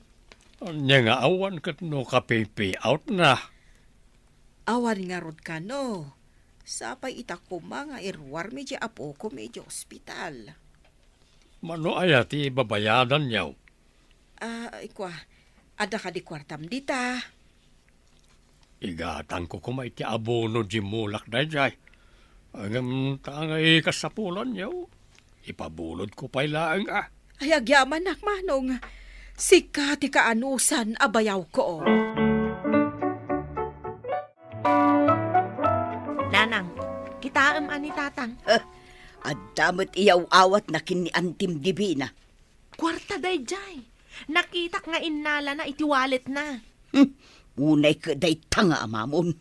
Ania nga awan ket no ka-pay-pay out na? Awan ngarud kano. Sapay ita koma nga iruarmi diay apokon idiay ospital. Mano aya ti babayadanyo? Ah, ikua, adda kadi kuartam dita? Igatangko koma iti abono diay mulak daydiay. Ngem ta ngay kasapulanyo, ipabulodko pay laeng a. Ay, agyamanak, manong. Sika ti kaanusan a bayawko. Nanang, kitaem a ni Tatang. Huh, adda met iyaw-awatna ken ni Antim Divina. Kuarta daydiay. Nakitak nga innalana iti walletna. Hmm, unay ket dayta nga amamon.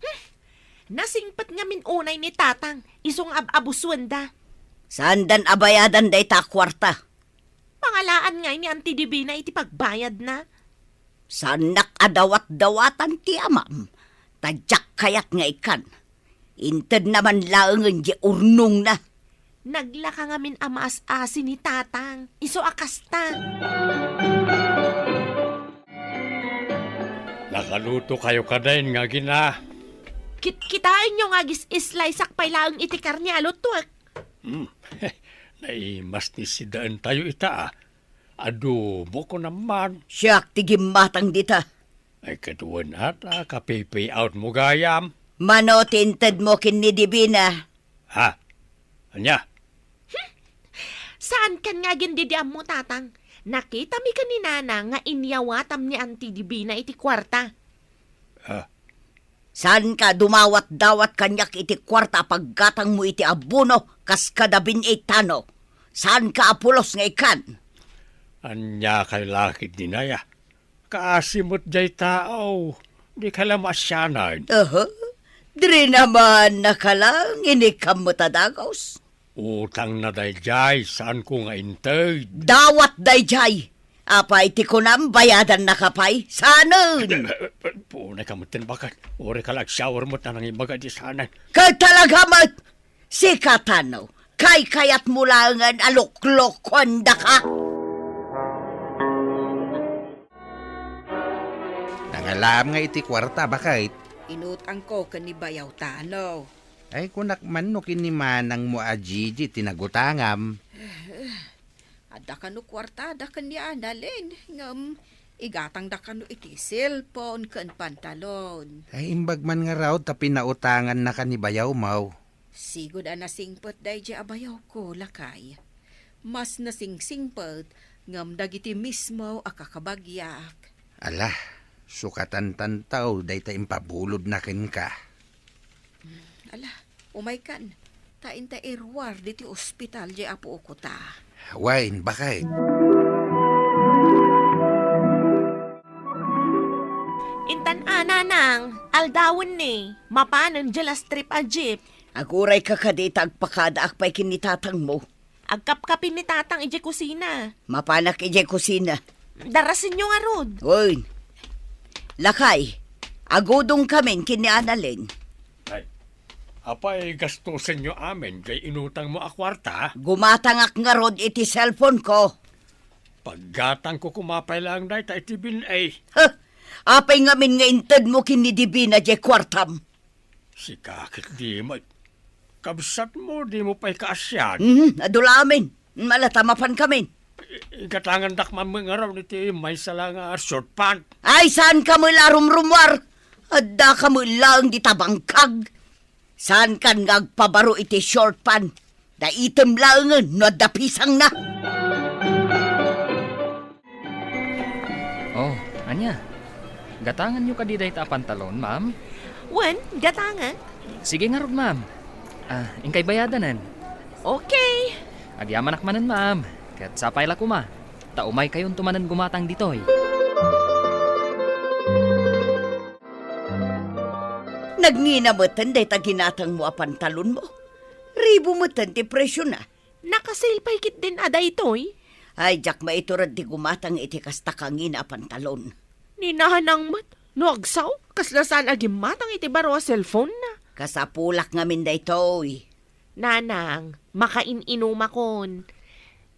Hmm, nasingpet ngamin unay ni Tatang, isu nga ab-abusuenda. Saandan a bayadan dayta a kuarta? Pangalaan ngay ni Anti Divina iti pagbayadna. Saannak a dawat-dawatan ti amam, ta diak kayat nga ikkan. Intedna man laengen diay urnongna. Naglaka ngamin a maas-asi ni Tatang, isu a kasta. Nakalutokayo kadi nga agina? Kit-, kitaenyo nga agis-sliceak pay laeng iti karne a lutuek. Hmm. Naimas ni sidaentayo ita, a. Adobo ko naman. Siak ti gimmatang dita. Ay, ket wen ata ka-pay-pay out mo gayam? Mano ti intedmo ken ni Divina? Ha? Ania? Hmm. Saankan nga agindidiammo, Tatang. Nakitami ken ni Nana nga inyawatam ni Anti Divina iti kuarta. Ah. Saanka a dumawat-dawat kaniak iti kuarta a paggatangmo iti abono kas kada bin-i, Tano? Saanka a pulos nga ikkan? Ania kay la ketdi, Nana? Kaasi met diay tao, dika la maasianan. Aha. Diri naman nakalang inikam met a dagus. Utangna daydiay, saanko nga inted. Dawat daydiay! Apay ti kunam, bayadannaka pay? Saanen? Punay ka met ten baket. Uray ka la ag-shower met a nangibaga iti saanen. Ket talaga met! Sika, Tano, kaykayatmo laengen a luklokuendaka? Nangalaam nga iti kuarta, baket. Inutangko ken ni Bayaw Tano. Ay, kunak man no ken ni manangmo a Gigi ti nagutangam. Adda kano kuartada ken ni Annalyn, ngem igatangda kano iti cellphone ken pantalon. Ay, imbag man ngarud ta pinautangannaka ni bayawmo. Sigud a nasingpet daydiay a bayawko, lakay. Mas nasingsingpet ngem dagiti mismo a kakabagyak. Ala, sukatantanto dayta impabulodna kenka. Ala, umaykan. Ta inta iruar ditoy ospital diay apuko ta. Wen, baket. Intan a, nanang, aldawen ni. Mapanen diay last trip a jeep. Agurayka kadi ta agpakadaak pay ken ni tatangmo. Agkapkapi ni tatang idiay kusina. Mapanak idiay kusina. Darasenyo ngarud. Wen. Lakay, agudongkamin ken ni Annalyn. Ay, apay gastosenyo amin diay inutangmo a kuarta? Gumatangak ngarud iti cellphone ko. Paggatangko koma pay laeng dayta iti bin-e. Huh! Apay ngamin nga intedmo ken ni Divina diay kuartam? Sika ket di met. Kabsatmo, dimo pay kaasian. Mhm, adu la amin. Ala ta mapankamin. I-, igatangandak man met ngarud iti maysa la nga short pant. Ay, saanka met la a rumrumuar. Addaka met laeng dita bangkag. Saankan nga agpabaro iti short pant. Daitem laengen no adda pisangna. Oh, ania? Gatanganyo kadi dayta a pantalon, ma'am? Wen, gatangek. Sige ngarud, ma'am. Ah, inkay bayadanen. Okay. Agyamanak manen, ma'am. Ket sapay la koma. Ta umaykayonto manen gumatang ditoy. Nagngina metten dayta ginatangmo a pantalonmo. Ribu metten ti presiona. Naka-sale pay ketdin a daytoy? Ay, diak maitured ti gumatang iti kasta kangina a pantalon. Ni nanang met, no agsao, kasla saan a gimmatang iti baro a cellphone-na. Kasapulak ngamin daytoy. Nanang, makain-inumakon.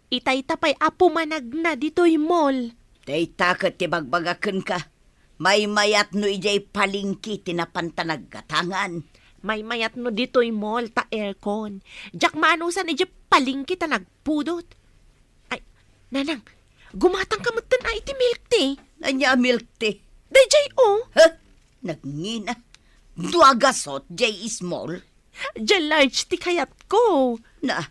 Itay ta pay a pumanagna ditoy mall. Dayta ket ti bagbagak kenka. Maymayat no idiay palengke ti napantan a gatangan. Maymayat no ditoy mall ta aircon. Diak maanusan idiay palengke ta nagpudot. Ay, nanang, gumatangka metten a iti milk tea. Ania a milk tea? Daydiay, oh. Huh? Nagngina. Dua gasot, diay small. Diay large ti kayatko. Na,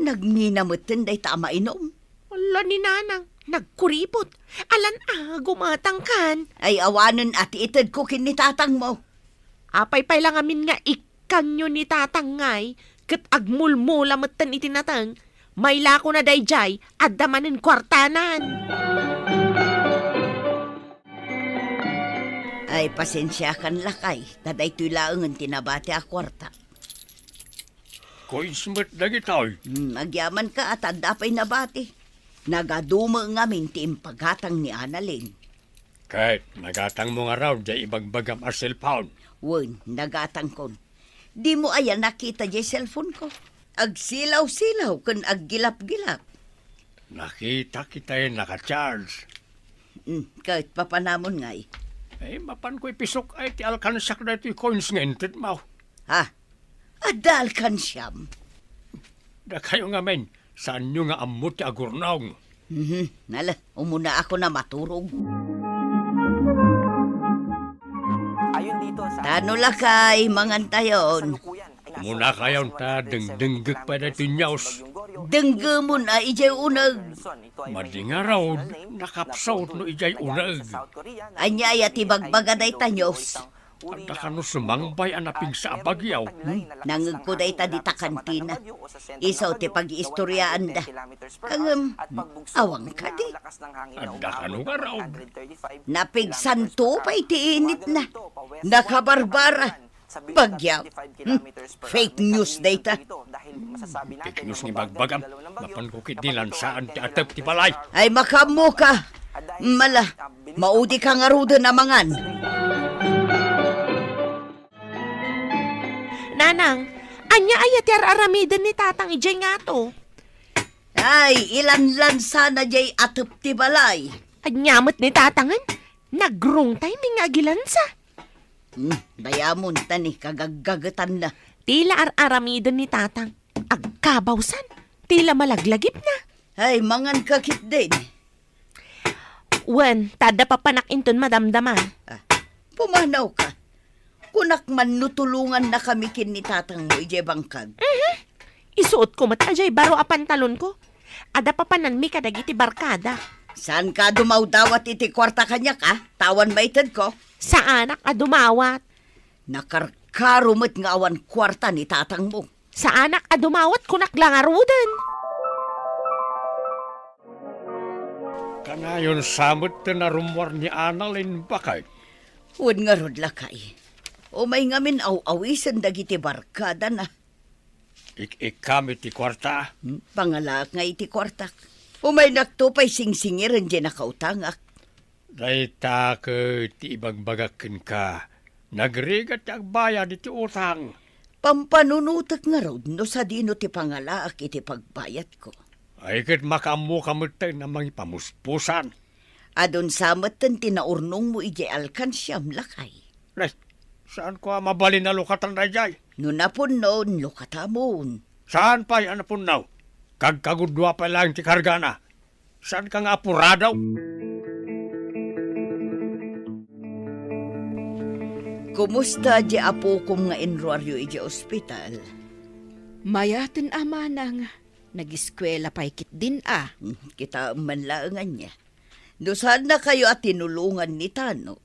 nagngina metten dayta a mainum. Ala ni nanang, nagkuripot. Alan a, gumatangkan. Ay, awanen a ti itedko ken ni tatangmo. Apay pay la ngamin nga ikkanyo ni tatang ngay, ket agmulmula metten iti nateng, mailakona daydiay, adda manen kuartanan. Ay, pasensiakan lakay, ta daytoy laengen ti nabati a kuarta. Coins met dagitoy. Hmm, agyamanka a ta adda pay nabati. Nagadu met ngamin ti impagatang ni Annalyn. Ket nagatangmo ngarud diay ibagbagam a cellphone? Wen, nagatangkon. Dimo aya nakita diay cellphone ko? Agsilaw-silaw ken aggilap-gilap. Nakitak itay naka-charge. Hmm, ket papanamon ngay? Eh, mapanko ipisok ay ti alkansiak daytoy coins nga intedmo. Ha? Adda alkansiam? Dakayo ngamin, saanyo nga ammo ti agurnong? Mhm, nala, umunaakon a maturog. Tano lakay, mangantayon. Umunakayon ta dengdenggek pay daytoy news. Denggemon a idiay uneg. Madi ngarud, nakapsut no idiay uneg. Ania aya ti bagbaga dayta news? Adda kano sumangbay a napigsa a bagyo? Hmm, nangngegko dayta dita kantina. Isu ti pagiistoriaanda. Ngem, awan kadi. Adda kano ngarud? Napigsanto pay ti initna. Nakabarbara. Bagyo. Hmm, fake news dayta. Fake news nga ibagbagam. Mapanko ketdi lansaan ti atep ti balay. Ay, makaammoka. Mala, maudika ngaruden a mangan. Nanang, ania aya ti ar-aramiden ni Tatang idiay ngato? Ay, ilanlansana diay atep ti balay. Ania met ni Tatangen? Nag-wrong timing nga agilansa. Hmm, dayamon ta ni kagaggagetanna. Ti la ar-aramiden ni Tatang. Agkabawsan. Ti la malaglagipna. Ay, manganka ketdin. Wen, ta adda papanak inton madamdama. Ah, pumanawka. Kunak man no tulongannakami ken ni Tatangmo idiay bangkag. Mhm. Isuotko met a diay baro a pantalonko. Adda papananmi kadagiti barkada. Saanka a dumawdawat iti kuarta kaniak, a? Ta awan maitedko. Saanak a dumawat. Nakarkaro met nga awan kuarta ni Tatangmo. Saanak a dumawat, kunak la ngaruden. Kanayon sa met ti narummuar ni Annalyn, baket? Wen ngarud, lakay. Umay ngamin aw-awisen dagiti barkadana. Ik-ikkam iti kuarta? Hmm, pangalaak nga iti kuartak. Umaynakto pay singsingiren diay nakautangak. Dayta ket ti ibagbagak kenka, nagrigat ti agbayad iti utang. Pampanunotek ngarud no sadino ti pangalaak iti pagbayadko. Ay, ket makaammoka metten a mangipamuspusan. Adun sa metten ti naurnongmo idiay alkansiam, lakay. Nay, saanko a mabalin a lukatan daydiay? No napunnon, lukatamon. Saan pay a napunno? Kagkagudua pay laeng ti kargana. Saanka nga apurado? Kumusta diay apokom nga inruaryo idiay ospital? Mayaten a manang, nagiskuela pay ketdin a. Hmm, kitaem man laeng ania. No saannakayo a tinulongan ni Tano,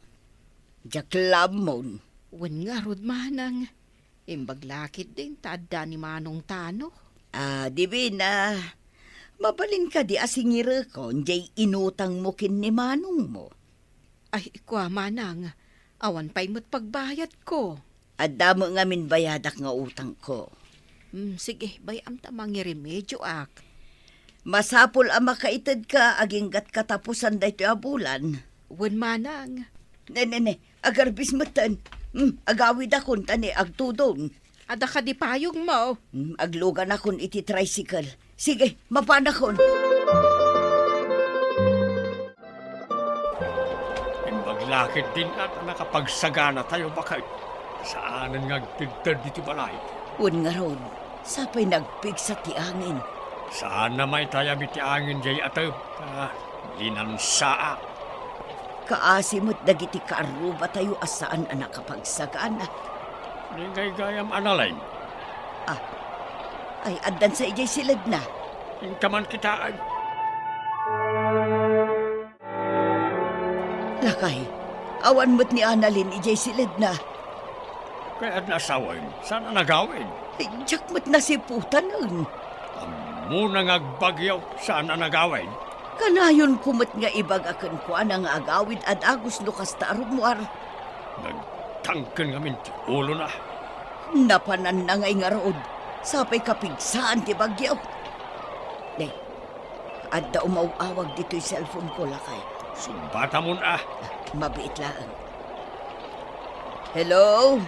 diak la ammon. Wen ngarud, manang. Imbag la ketdin ta adda ni Manong Tano. Ah, Divina, mabalin kadi a singirekon diay inutangmo ken ni manongmo? Ay, kua, manang, awan pay met pagbayadko. Adda met ngamin bayadak nga utangko. Hmm, sige, bay-am ta mangiremedioak. Masapul a makaitedka agingga't katapusan daytoy a bulan. Wen, manang. Ne, ne, ne, agarbis metten. Hmm, agawidakon ta ne agtudon. Adda kadi payongmo? Hmm, agluganakon iti tricycle. Sige, mapanakon. Imbag la ketdin a nakapagsaganatayo, baket. Saanen nga agtedted iti balay. Wen ngarud, sapay nagpigsa ti angin. Saan a maitayab iti angin diay atep, ta linansaak. Kaasi met dagiti kaarrubatayo a saan a nakapagsagana. Ni gaygayam, Annalyn. Ah. Ay, addan sa idiay siledna. Inka man kitaen. Lakay, awan met ni Annalyn idiay siledna. Kayatna a sawen, saan a nagawid? Ay, diak met nasiputanen. Ammona nga agbagyo, saan a nagawid? Kanayonko met nga ibaga kenkuana nga agawid a dagus no kasta a rummuar. Nagtangken ngamin ti ulona. Napananna ngay ngarud, sapay kapigsaan ti bagyo. Ne, adda umaw-awag ditoy cellphone ko, lakay. Sungbatamon a. Mabiit laeng. Hello?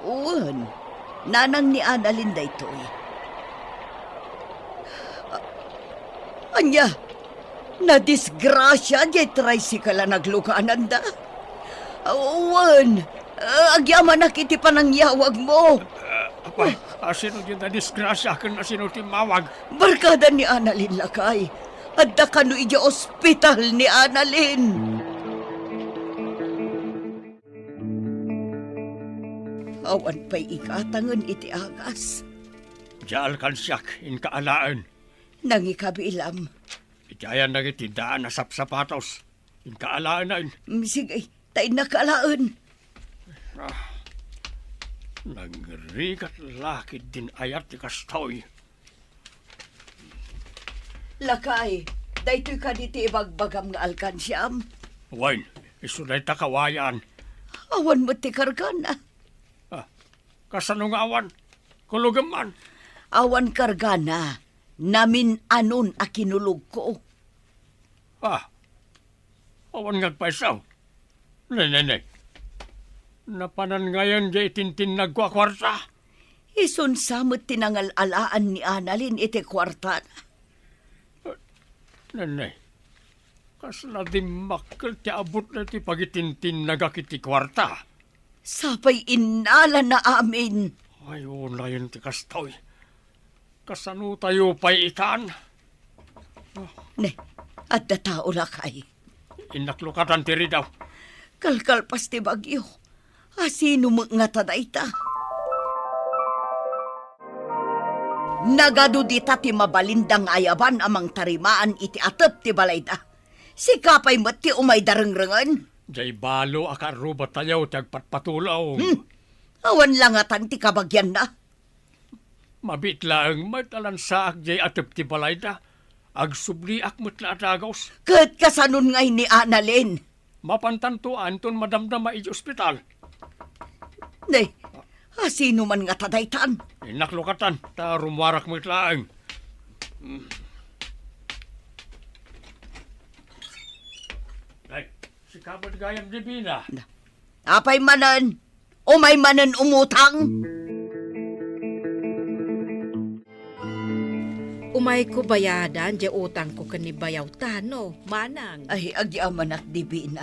Wen, nanang ni Annalyn daytoy. A-, ania? Nadisgrasia diay tricycle a naglugananda? Wen, agyamanak iti panangyawagmo. Ah, apay, asino diay nadisgrasia ken asino ti immawag? Barkada ni Annalyn, lakay. Adda kano idiay ospital ni Annalyn. Awan pay igatangen iti agas. Diay alkansiak, inka alaen. Nangikabilam. Iti ayan dagiti daan a sapsapatos, inka alaen. Mm, sige, ta innaka alaen. Ah, nagrigat la ketdin ayat ti kastoy. Lakay, daytoy kadi ti ibagbagam nga alkansiam? Wen, isu dayta kawayan. Awan met ti kargana. Ah, kasano nga awan? Kulogem man. Awan kargana. Namin-anon a kinulogko. Ah, awan nga agpayso. Ne, ne, ne. Napanan ngayen diay itintinnagko a kuarta. Isun sa met ti nangal-alaan ni Annalyn iti kuartana. Nene, kasla dimmakkel ti abut daytoy pagitintinnagak iti kuarta. Sapay innalana amin. Ay, unayen ti kastoy. Kasano tayo pay itan? Ne, adda tao lakay. Innak lukatan ti ridaw. Kalkalpas ti bagyo. Asino met ngata dayta? Nagadu dita ti mabalinda nga ayaban a mangtarimaan iti atep ti balayda. Sika pay met ti umayda rengrengen. Jay balo a kaarrubatayo ti agpatpatulaw. Hmm. Awan la ngatan ti kabagianna. Mabiit laeng met a lansaak jay atep ti balayda. Agsubliak met la a dagus. Ket kasanon ngay ni Annalyn? Mapantanto a inton madamdama iti ospital. Ne, asino man ngata daytan? Innak lukatan, ta rummuarak met laeng. Ay, sika met gayam, Divina. Apay manen? Umay manen umutang? Umayko bayadan diay utangko ken ni Bayaw Tano, manang. Ay, agyamanak, Divina.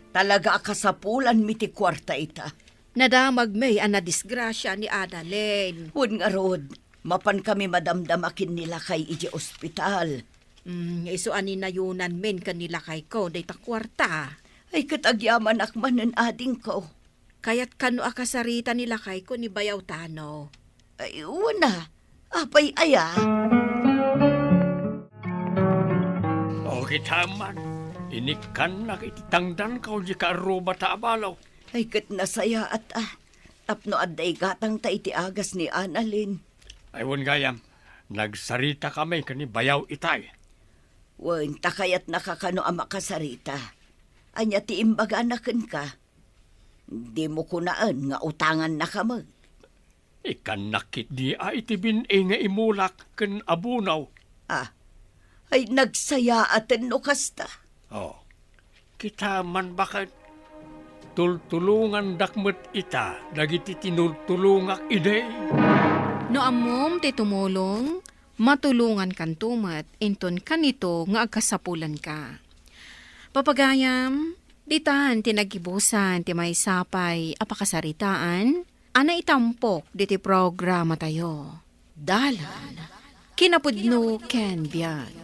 Talaga a kasapulanmi ti kuarta ita. Nadamagmi a nadisgrasia ni Annalyn. Wen ngarud, mapankami madamdama ken ni lakay idiay ospital. Mm, isu a ninayonanmin ken ni lakayko dayta kuarta. Ay, ket agyamanak manen, adingko. Kayat kano a kasarita ni lakayko ni Bayaw Tano? Ay, wen a. Apay aya? O, kita man. Inikkannak iti tangdanko diay kaarrubata a balo. Ay, ket nasayaat a. Tapno adda igatangta iti agas ni Annalyn. Ay, wen gayam, nagsaritakami ken ni Bayaw itay. Wen, ta kayatnaka kano a makasarita. Ania ti imbagana kenka? Dimo kunaen nga utangannaka met. Ikkannak ketdi a iti bin-i nga imulak ken abono. Ah, ay nagsayaaten no kasta. Oh, kita man baket, tultulongandak met ita dagiti tinultulongak idi. No ammom ti tumulong, matulongankanto met inton kanito nga agkasapulanka. Papagayam, ditan ti naggibusan ti maysa pay a pakasaritaan a naitampok diti programatayo. Dalan, kinapudno ken biag.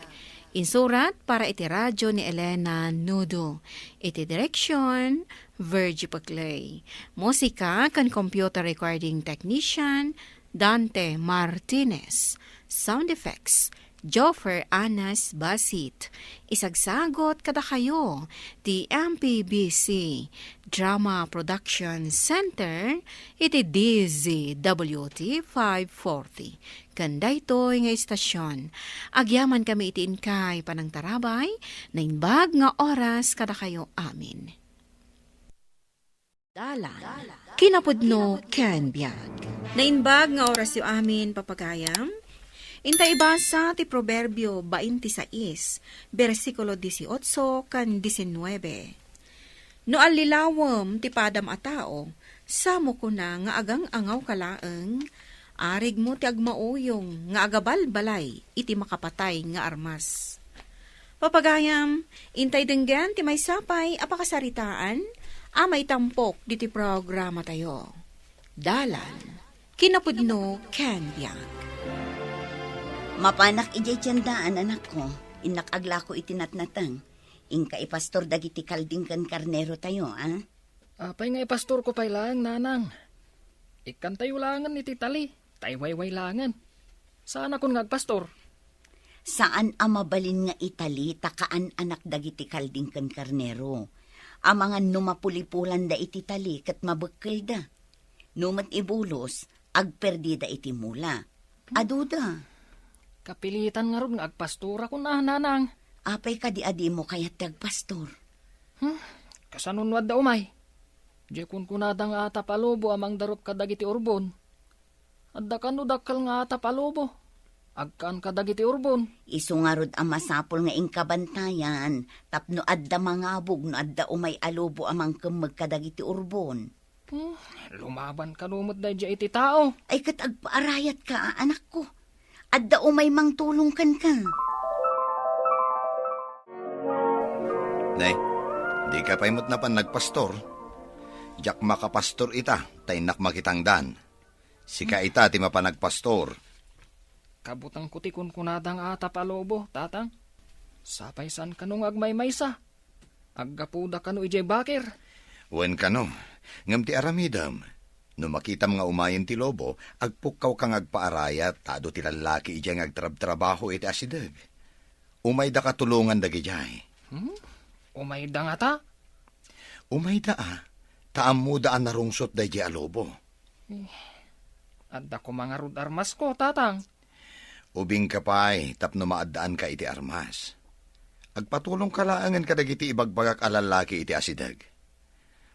Insurat para iti radio ni Elena Nudo. Iti direksyon, Virgie Paclay. Musika ken computer recording technician, Dante Martinez. Sound effects, Joffer Anas Basit. Isagsagot kadakayo ti M P B C Drama Production Center iti D Z W T five forty. Ken daytoy nga istasyon, agyamankami iti inkay panangtarabay, naimbag nga oras kadakayo amin. Dalan, kinapudno ken biag. Naimbag nga orasyo amin, papagayam. Inta ibasa ti Proverbio twenty-six, bersikulo dieciocho ken diecinueve. No allilawem ti padam a tao, samo kuna nga agang-angawka laeng, arigmo ti agmauyong nga agabalbalay iti makapatay nga armas. Papagayam, intay denggen ti maysa pay a pakasaritaan a maitampok diti programatayo. Dalan, kinapudno ken biag. Mapanak idiay tiendaan, anakko. Innak aglako iti natnateng. Inka ipastor dagiti kalding ken karnerotayo, a? Apay nga ipastorko pay laeng, nanang? Ikkantayo laengen iti tali, ta iwayway laengen. Saanakon nga agpastor? Saan a mabalin nga itali ta kaan-anak dagiti kalding ken karnero. Amangan no mapulipulanda iti tali ket mabekkelda. No met ibulos, agperdida iti mula. Aduda. Kapilitan ngarud nga agpastorakon a, nanang. Apay kadi a dimo kayat ti agpastor? Hmm, kasano no adda umay? Diay kunkunada nga atap a lobo a mangdarup kadagiti urbon. Adda kano dakkel nga atap a lobo. Agkaan kadagiti urbon. Isu ngarud a masapul nga inkabantayan tapno adda mangabug no adda umay a lobo a mangkemmeg kadagiti urbon. Hmm, lumaban kano met daydiay iti tao. Ay, ket agpaarayatka, a, anakko. Adda umay mangtulong kenka. Nay, dika pay met napan nagpastor. Diak makapastor ita, ta innak makitangdan. Sika ita ti mapan agpastor. Kabutengko ti kunkunada nga atap a lobo, Tatang. Sapay saan kano nga agmaymaysa. Aggapuda kano idiay bakir. Wen kano, ngem ti aramidem, no makitam nga umayen ti lobo, agpukkawka nga agpaarayat ta adu ti lallaki idiay nga agtrabtrabaho iti asideg. Umayda katulongan dagidiay. Hmm? Umayda ngata? Umayda a, ta ammoda a narungsot daydiay a lobo. Eh, adda koma ngarud armasko, Tatang. Ubingka pay tapno maaddaanka iti armas. Agpatulongka laengen kadagiti ibagbagak a lallaki iti asideg.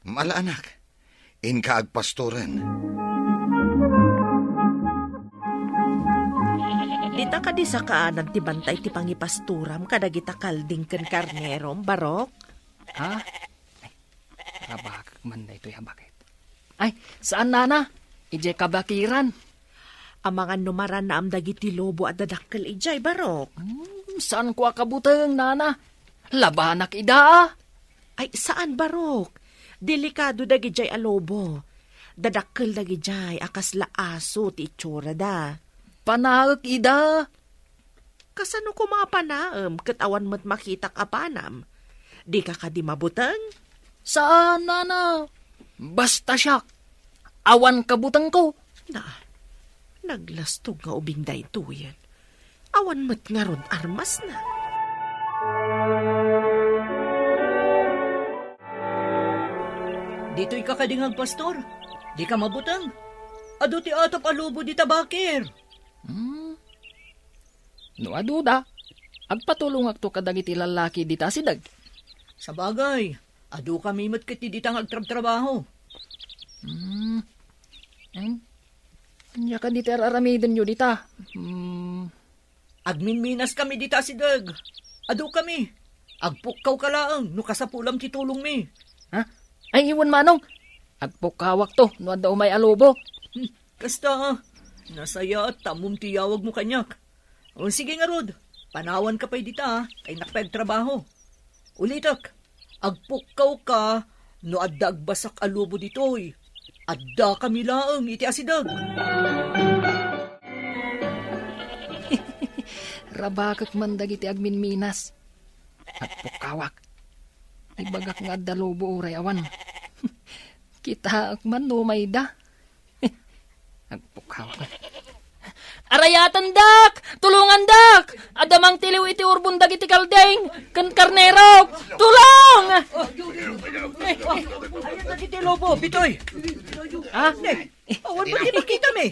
Ala anak, inka agpastoren. Dita kadi sakaanan ti bantay ti pangipastoram kadagita kalding ken karnerom, Barok? Ha? Rabakek man daytoy a baket. Ay, saan, nana? Idiay kabakiran. Amangan no maranaam dagiti lobo a dadakkel idiay, Barok. Hmm, saanko a kabuteng, nana. Labanak ida, a. Ay, saan, Barok. Delikado dagidiay a lobo. Dadakkel dagidiay a kasla aso ti itsurada. Panaek ida. Kasano koma a panaem ket awan met makitak a panam? Dika kadi mabuteng? Saan, nana. Basta siak, awan kabutengko. Na, naglastog nga ubing daytoyen. Awan met ngarud armasna. Ditoy ka kadi nga agpastor? Dika mabuteng? Adu ti atap a lobo dita bakir. Hmm. No aduda, agpatulongakto kadagiti lallaki dita asideg. Sabagay, adukami met ket ti dita nga agtrabtrabaho. Hmm. Em, ania kadi ti ar-aramidenyo dita? Hmm. Agminminaskami dita asideg. Adukami. Agpukkawka laeng no kasapulam ti tulongmi. Ha? Ay, wen, Manong. Agpukkawakto no adda umay a lobo. Hmm. Kasta, a. Nasayaat ta ammom ti iyawagmo kaniak. O, sige ngarud, panawanka pay dita, a, ta innak pay agtrabaho. Ulitek, agpukkawka no adda agbasak a lobo ditoy. Addakami laeng iti asideg. Rabakek man dagiti agminminas. Agpukkawak. Ibagak nga adda lobo uray awan. Kitaek man no umayda. Agpukkawak. Arayatendak! Tulongandak! Adda mangtiliw iti urbon dagiti kalding ken karnero! Tulong! Ay, dagiti lobo, Bitoy! Ha? Ne, awan ba ti makitami?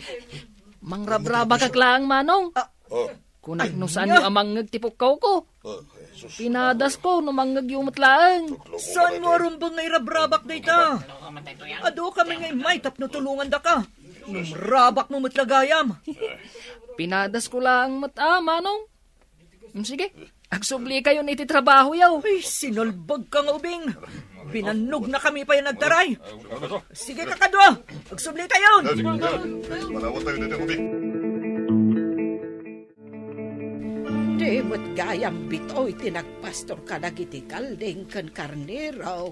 Mangrabrabakak laeng, Manong. Ah. Oh. Kunak no saanyo a mangngeg ti pukkawko. Oh, Jesus. Pinadasko no mangngegyo met laeng. Saanmo a rumbeng nga irabrabak dayta? Adukami nga immay tapno tulongandaka. Ngem rabakmo met la gayam. Pinadasko laeng met a, Manong. Mm, sige, agsublikayon iti trabahoyo. Ay, sinalbagka nga ubing. Binannognakami pay a nagtaray. Sige, kakadua, agsublikayon. Sige, sige. Manawat tayo dito, ubing. Di met gayam Bitoy ti nagpastor kadagiti kalding ken karnero.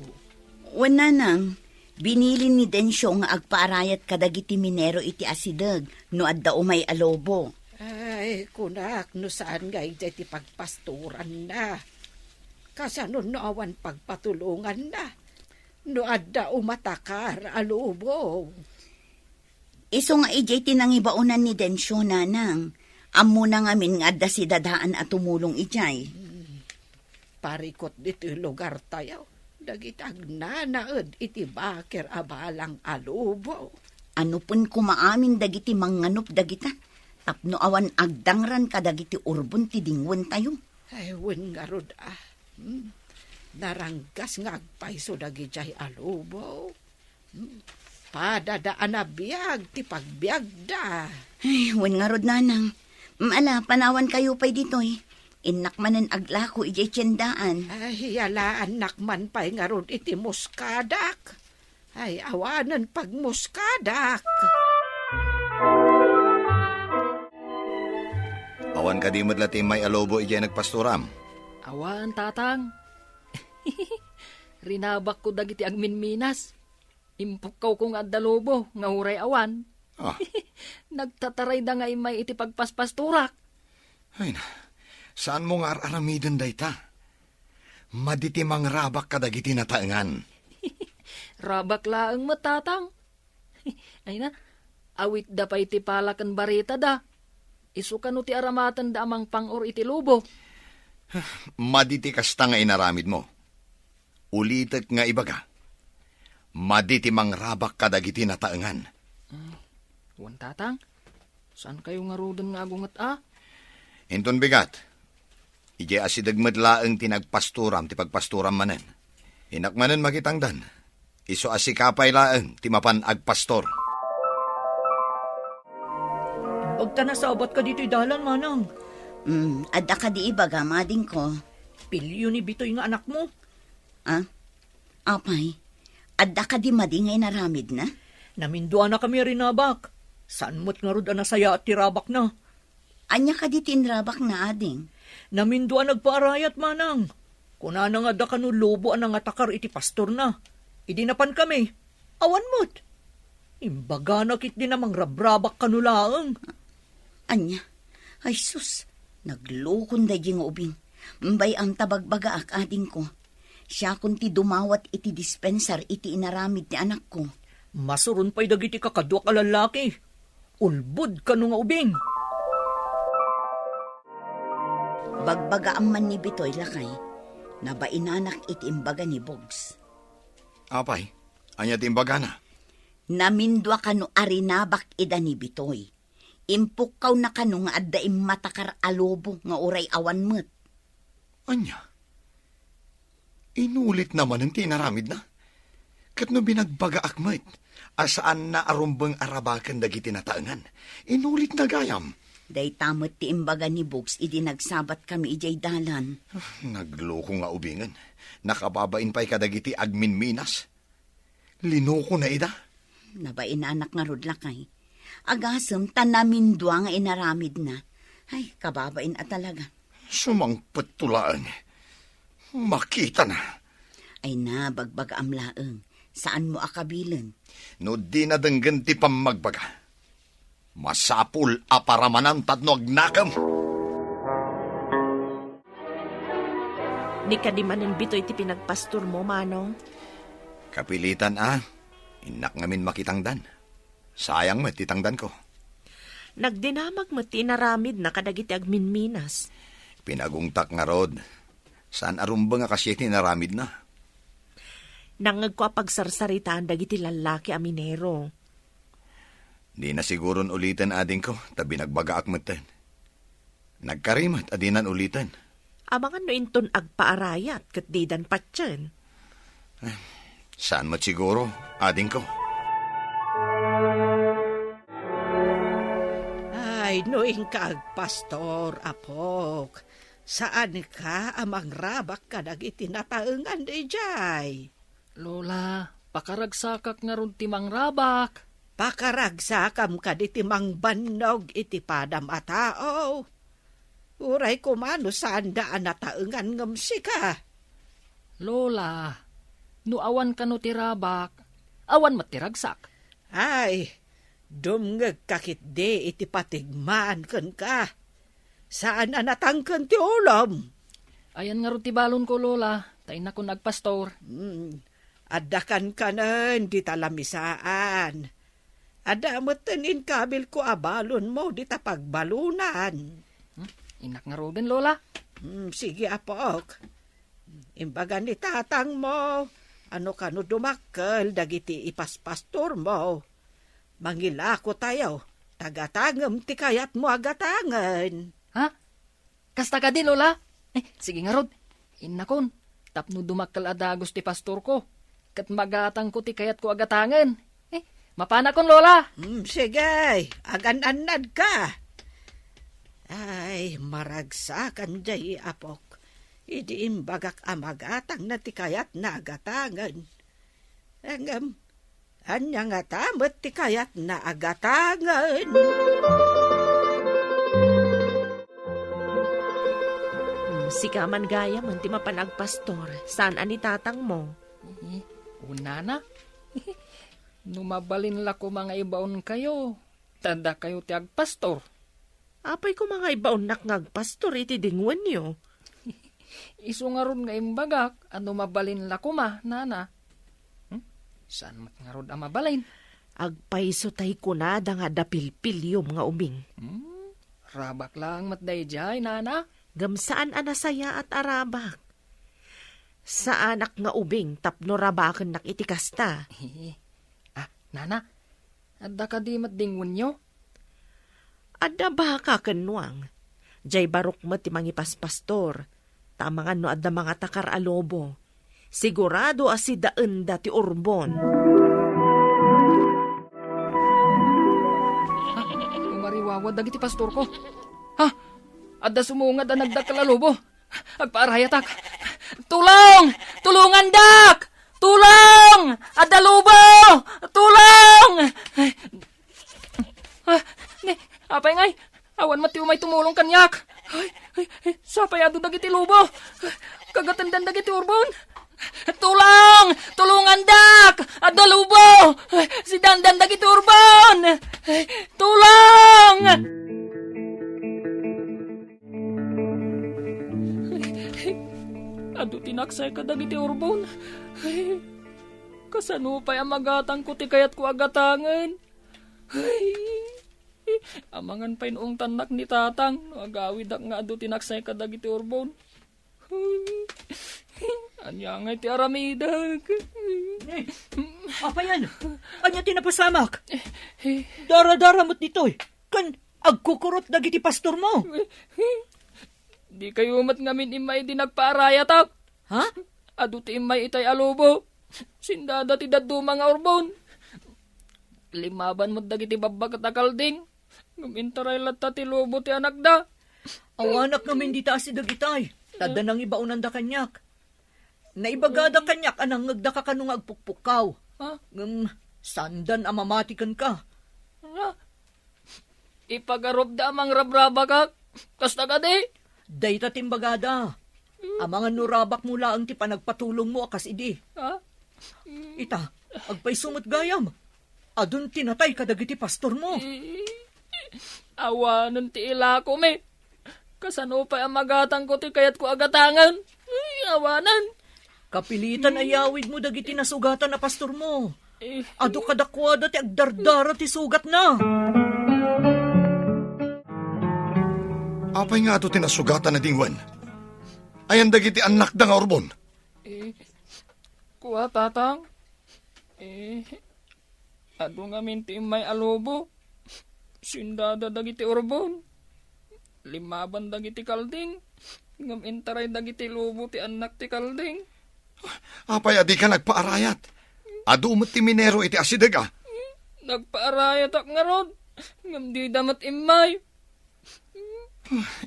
Wen, nanang, binilin ni Dencio nga agpaarayat kadagiti minero iti asideg no adda umay a lobo. Ay, kunak no saan nga idiay ti pagpastoranna. Kasano no awan pagpatulonganna? No adda umatakar a lobo. Isu nga idiay ti nangibaonan ni Dencio, nanang. Ammona ngamin nga adda sidadaan a tumulong idiay. Hmm. Parikut ditoy lugartayo, dagiti agnanaed iti bakir a balang a lobo. Anupen koma amin dagiti mangnganup dagita, tapno awan agdangran kadagiti urbon ti dingwentayo. Ay, wen ngarud, a. Hmm. Naranggas nga agpayso dagidiay a lobo. Padada a nabiag ti pagbiagda. Ay, wen ngarud, nanang. Mm, ala, panawankayo pay ditoy. Innak manen aglako idiay tiendaan. Ay, yalaannak man pay ngarud iti muskadak. Ay, awanen pagmuskadak. Awan kadi met la ti immay a lobo idiay nagpastoram? Awan, tatang. Rinabakko dagiti agminminas. Impukkawko nga adda lobo nga uray awan. Ah. Nagtatarayda nga immay iti pagpaspastorak. Ay na, saanmo nga ar-aramiden dayta? Madi ti mangrabak kadagiti nataengan. Rabak laeng met, Tatang. Ay na, awitda pay ti pala ken baretada. Isu kano ti aramatenda a mangpang-or iti lobo. Madi ti kasta nga inaramidmo. Ulitek nga ibaga, madi ti mangrabak kadagiti nataengan. Mm, wen, Tatang, saankayo ngaruden nga agunget a? Inton bigat, idiay asideg met laeng ti nagpastoram ti pagpastoram manen. Innak manen makitangdan, isu a sika pay laeng ti mapan agpastor. Imbagta nasabat ka ditoy dalan, manang. Mm, adda kadi ibagam, adingko? Pilio ni Bitoy nga anakmo. Ah? Apay, adda kadi madi nga inaramidna? Naminduanakami a rinabak. Saan met ngarud a nasayaat ti rabakna. Ania kadi ti inrabakna, ading? Namindua nagpaarayat, manang. Kunana nga adda kano lobo a nangatakar iti pastorna. Idi napankami, awan met. Imbagana ketdi a mangrabrabak kano laeng. Ania? Ay sus, naglokon daydi nga ubing. Bay-am ta bagbagaak, adingko. Siakon ti dumawat iti dispensar iti inaramid ti anakko. Masuron pay dagiti kakaduak a lallaki. Ulbod kano nga ubing. Bagbagaam man ni Bitoy, lakay. Nabainanak iti imbaga ni Bugs. Apay, ania ti imbagana? Namindua kano a rinabak ida ni Bitoy. Impukkawna kano nga adda immatakar a lobo nga uray awan met. Ania? Inulitna manen ti inaramidna? Ket no binagbagaak met a saanna a rumbeng a rabaken dagiti nataengan, inulitna gayam. Dayta met ti imbaga ni Bugs idi nagsabatkami idiay dalan. Ah, nagloko nga ubingen. Nakababain pay kadagiti agminminas. Linokona ida. Nabainanak ngarud, lakay. Agasem ta namindua nga inaramidna. Ay, kababain a talaga. Sumangpetto laeng. Makitana. Ay na, bagbagaam laeng. Saanmo a kabilen? No dina denggen ti pammagbaga, masapul a paramanan tapno agnakem. Ni kadi manen Bitoy ti pinagpastormo, manong? Kapilitan a, innak ngamin makitangdan. Sayang met ti tangdanko. Nagdinamag met ti inaramidna kadagiti agminminas. Pinagungtak ngarud. Saan a rumbeng a kasdiay ti inaramidna. Nangngegko a pagsarsaritaan dagiti lallaki a minero. Dina siguron uliten, adingko, ta binagbagaak metten. Nagkari met a dinan uliten. Amangan no inton agpaarayat ket didan patien. Eh, saan met siguro, adingko. Ay, no inka agpastor, apok, saanka a mangrabak kadagiti nataengan idiay? Lola, pakaragsakak ngarud ti mangrabak. Pakaragsakam kadi ti mangbannog iti padam a tao? Uray koma no saanda a nataengan ngem sika. Lola, no awan kano ti rabak, awan met ti ragsak. Ay, dumngegka ketdi iti patigmaan kenka. Saan a natangken ti ulom. Ayan ngarud ti balonko, Lola, ta innakon agpastor. Hmm. Adda kankanen dita lamisaan. Adda metten inkabilko a balonmo dita pagbalonan. Hmm? Innak ngaruden, Lola. Hmm, sige, apok. Imbaga ni tatangmo, ano kano dumakkel dagiti ipaspastormo. Mangilakotayo, ta gatangem ti kayatmo a gatangen. Ha? Kasta kadi, Lola? Eh, sige ngarud. Innakon, tapno dumakkel a dagus ti pastorko, ket magatangko ti kayatko a gatangen. Eh, mapanakon, Lola. Hmm, sige, agan-annadka. Ay, maragsakan jay apok. Idi imbagak a magatangna ti kayatna a gatangen. Ngem, ania ngata met ti kayatna a gatangen? Hmm, sika man gayam ti mapan agpastor, saan a ni tatangmo. Eh, unana? No mabalin la koma nga ibaonkayo, ta dakayo ti agpastor. Apay koma nga ibaonnak nga agpastor iti dingwenyo? Isu ngarud nga imbagak a no mabalin la koma, nana. Hmm? Saan met ngarud a mabalin? Agpayso tay kunada nga adda pilpiliom nga ubing. Hmm? Rabak laeng met daydiay, nana. Ngem saan a nasayaat a rabak. Saanak nga ubing tapno rabakennak iti kasta. Ah, nana, adda kadi met dingwenyo? Adda baka ken nuang. Jay barok met ti mangipaspastor. Ta amangan no adda mangatakar a lobo. Sigurado a sidaenda ti urbon. Ha? Umariwawa dagiti pastorko. Ha? Adda sumungad a nagdakkel a lobo. Agpaarayatak. Tulong! Tulungandak! Tulong! Adda lobo! Tulong! Ah, ni, apay ngay? Awan met ti umay tumulong kaniak. Ay, ay, ay, sapay adu dagiti lobo. Kagatendan dagiti urbon. Tulong! Tulungandak! Adda lobo! Sidaendan dagiti urbon! Tulong! Adu ti naksay kadagiti urbon. Kasano pay a magatangko ti kayatko a gatangen? Amangan pay no ungtannak ni Tatang no agawidak nga adu ti naksay kadagiti urbon. Ania ngay ti aramidek? Eh, apayan? Ania ti napasamak? Dara-dara met ditoy. Ken agkukurot dagiti pastormo. Dikayo met ngamin immay idi nagpaarayatak. Ha? Adu ti immay itay a lobo. Sindada ti dadduma nga urbon. Limmaban met dagiti babbaket a kalding. Ngem intaray latta ti lobo ti anakda. Awanak ngamin dita a sideg itay. Ta adda nangibaonanda kaniak. Naibagada kaniak a nangngegdaka kano nga agpukpukkaw. Ha? Ngem saandan a mamati kenka. Ha? Ipagarupda a mangrabrabakak. Kasta kadi? Dayta ti imbagada. Amangan no rabakmo laeng ti panagpatulongmo a kas idi. Ha? Ita, agpayso met gayam. Adun ti natay kadagiti pastormo. Eh, awanen ti ilakomi. Kasano pay a magatangko ti kayatko a gatangen? Ay, awanen. Kapilitan a yawidmo dagiti nasugatan a pastormo. Eh. Adu kadakuada ti agdardara ti sugatna. Apay nga adu ti nasugatan a dingwen? Ayan dagiti annakda nga urbon? Eh, kua, Tatang? Eh, adu ngamin ti immay a lobo. Sindada dagiti urbon. Limmaban dagiti kalding. Ngem intaray dagiti lobo ti annak ti kalding. Apay a dika nagpaarayat? Adu met ti minero iti asideg a. Nagpaarayatak ngarud. Ngem dida met immay.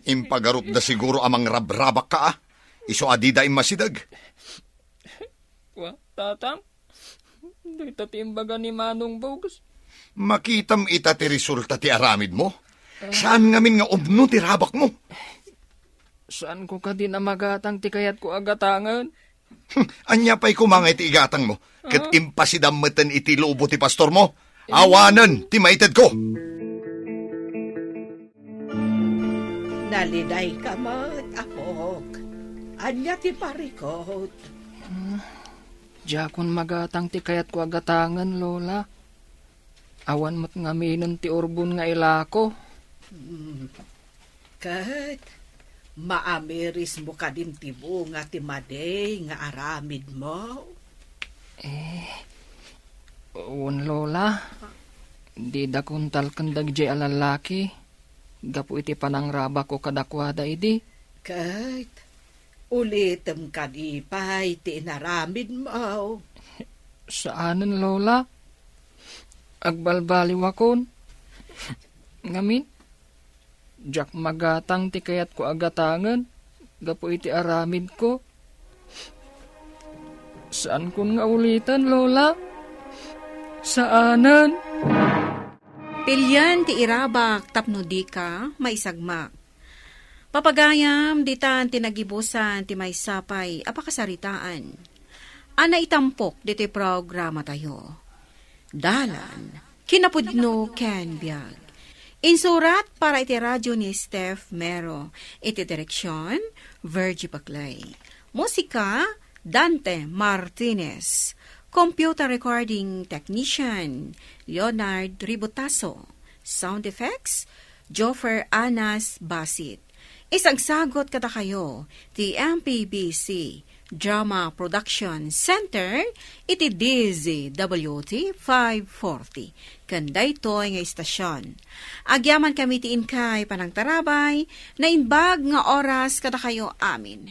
Impagarupda siguro a mangrabrabakka a. Isu a dida immasideg. Wa, Tatang, dayta ti imbaga ni Manong Bugs. Makitam ita ti resulta ti aramidmo. Saan ngamin nga umno ti rabakmo? Saanko kadi a magatang ti kayatko a gatangen? Ania pay koma nga iti igatangmo? Ket impasidam metten iti lobo ti pastormo? Awanen ti maitedko. Nalidayka met, apok. Ania ti parikut? Diakon magatang ti kayatko a gatangen, Lola. Awan met ngaminen ti urbon nga ilako. Hmm. Ket maamirismo kadin ti bunga ti madi nga aramidmo? Eh, wen, Lola. Didak untalken dagijay a lallaki gapu iti panangrabakko kadakuada idi. Ket ulitem kadi pay ti inaramidmo? Saanen, Lola. Agbalbaliwakon. Ngamin, diak magatang ti kayatko a gatangen gapu iti aramidko. Saankon nga uliten, Lola. Saanen. Pilian ti irabak tapno dika maisagmak. Papagayam, ditan ti nagibusan ti maysa pay a pakasaritaan a naitampok ditoy programatayo. Dalan, kinapudno ken biag. Insurat para iti radyo ni Steph Mero. Iti direksyon, Virgie Paclay. Musika, Dante Martinez. Computer recording technician, Leonard Ributaso. Sound effects, Joffer Anas Basit. Isagsagot kadakayo ti M P B C Drama Production Center iti D Z W T five forty. Ken daytoy nga istasyon, agyamankami ti inkay panangtarabay, naimbag nga oras kadakayo amin.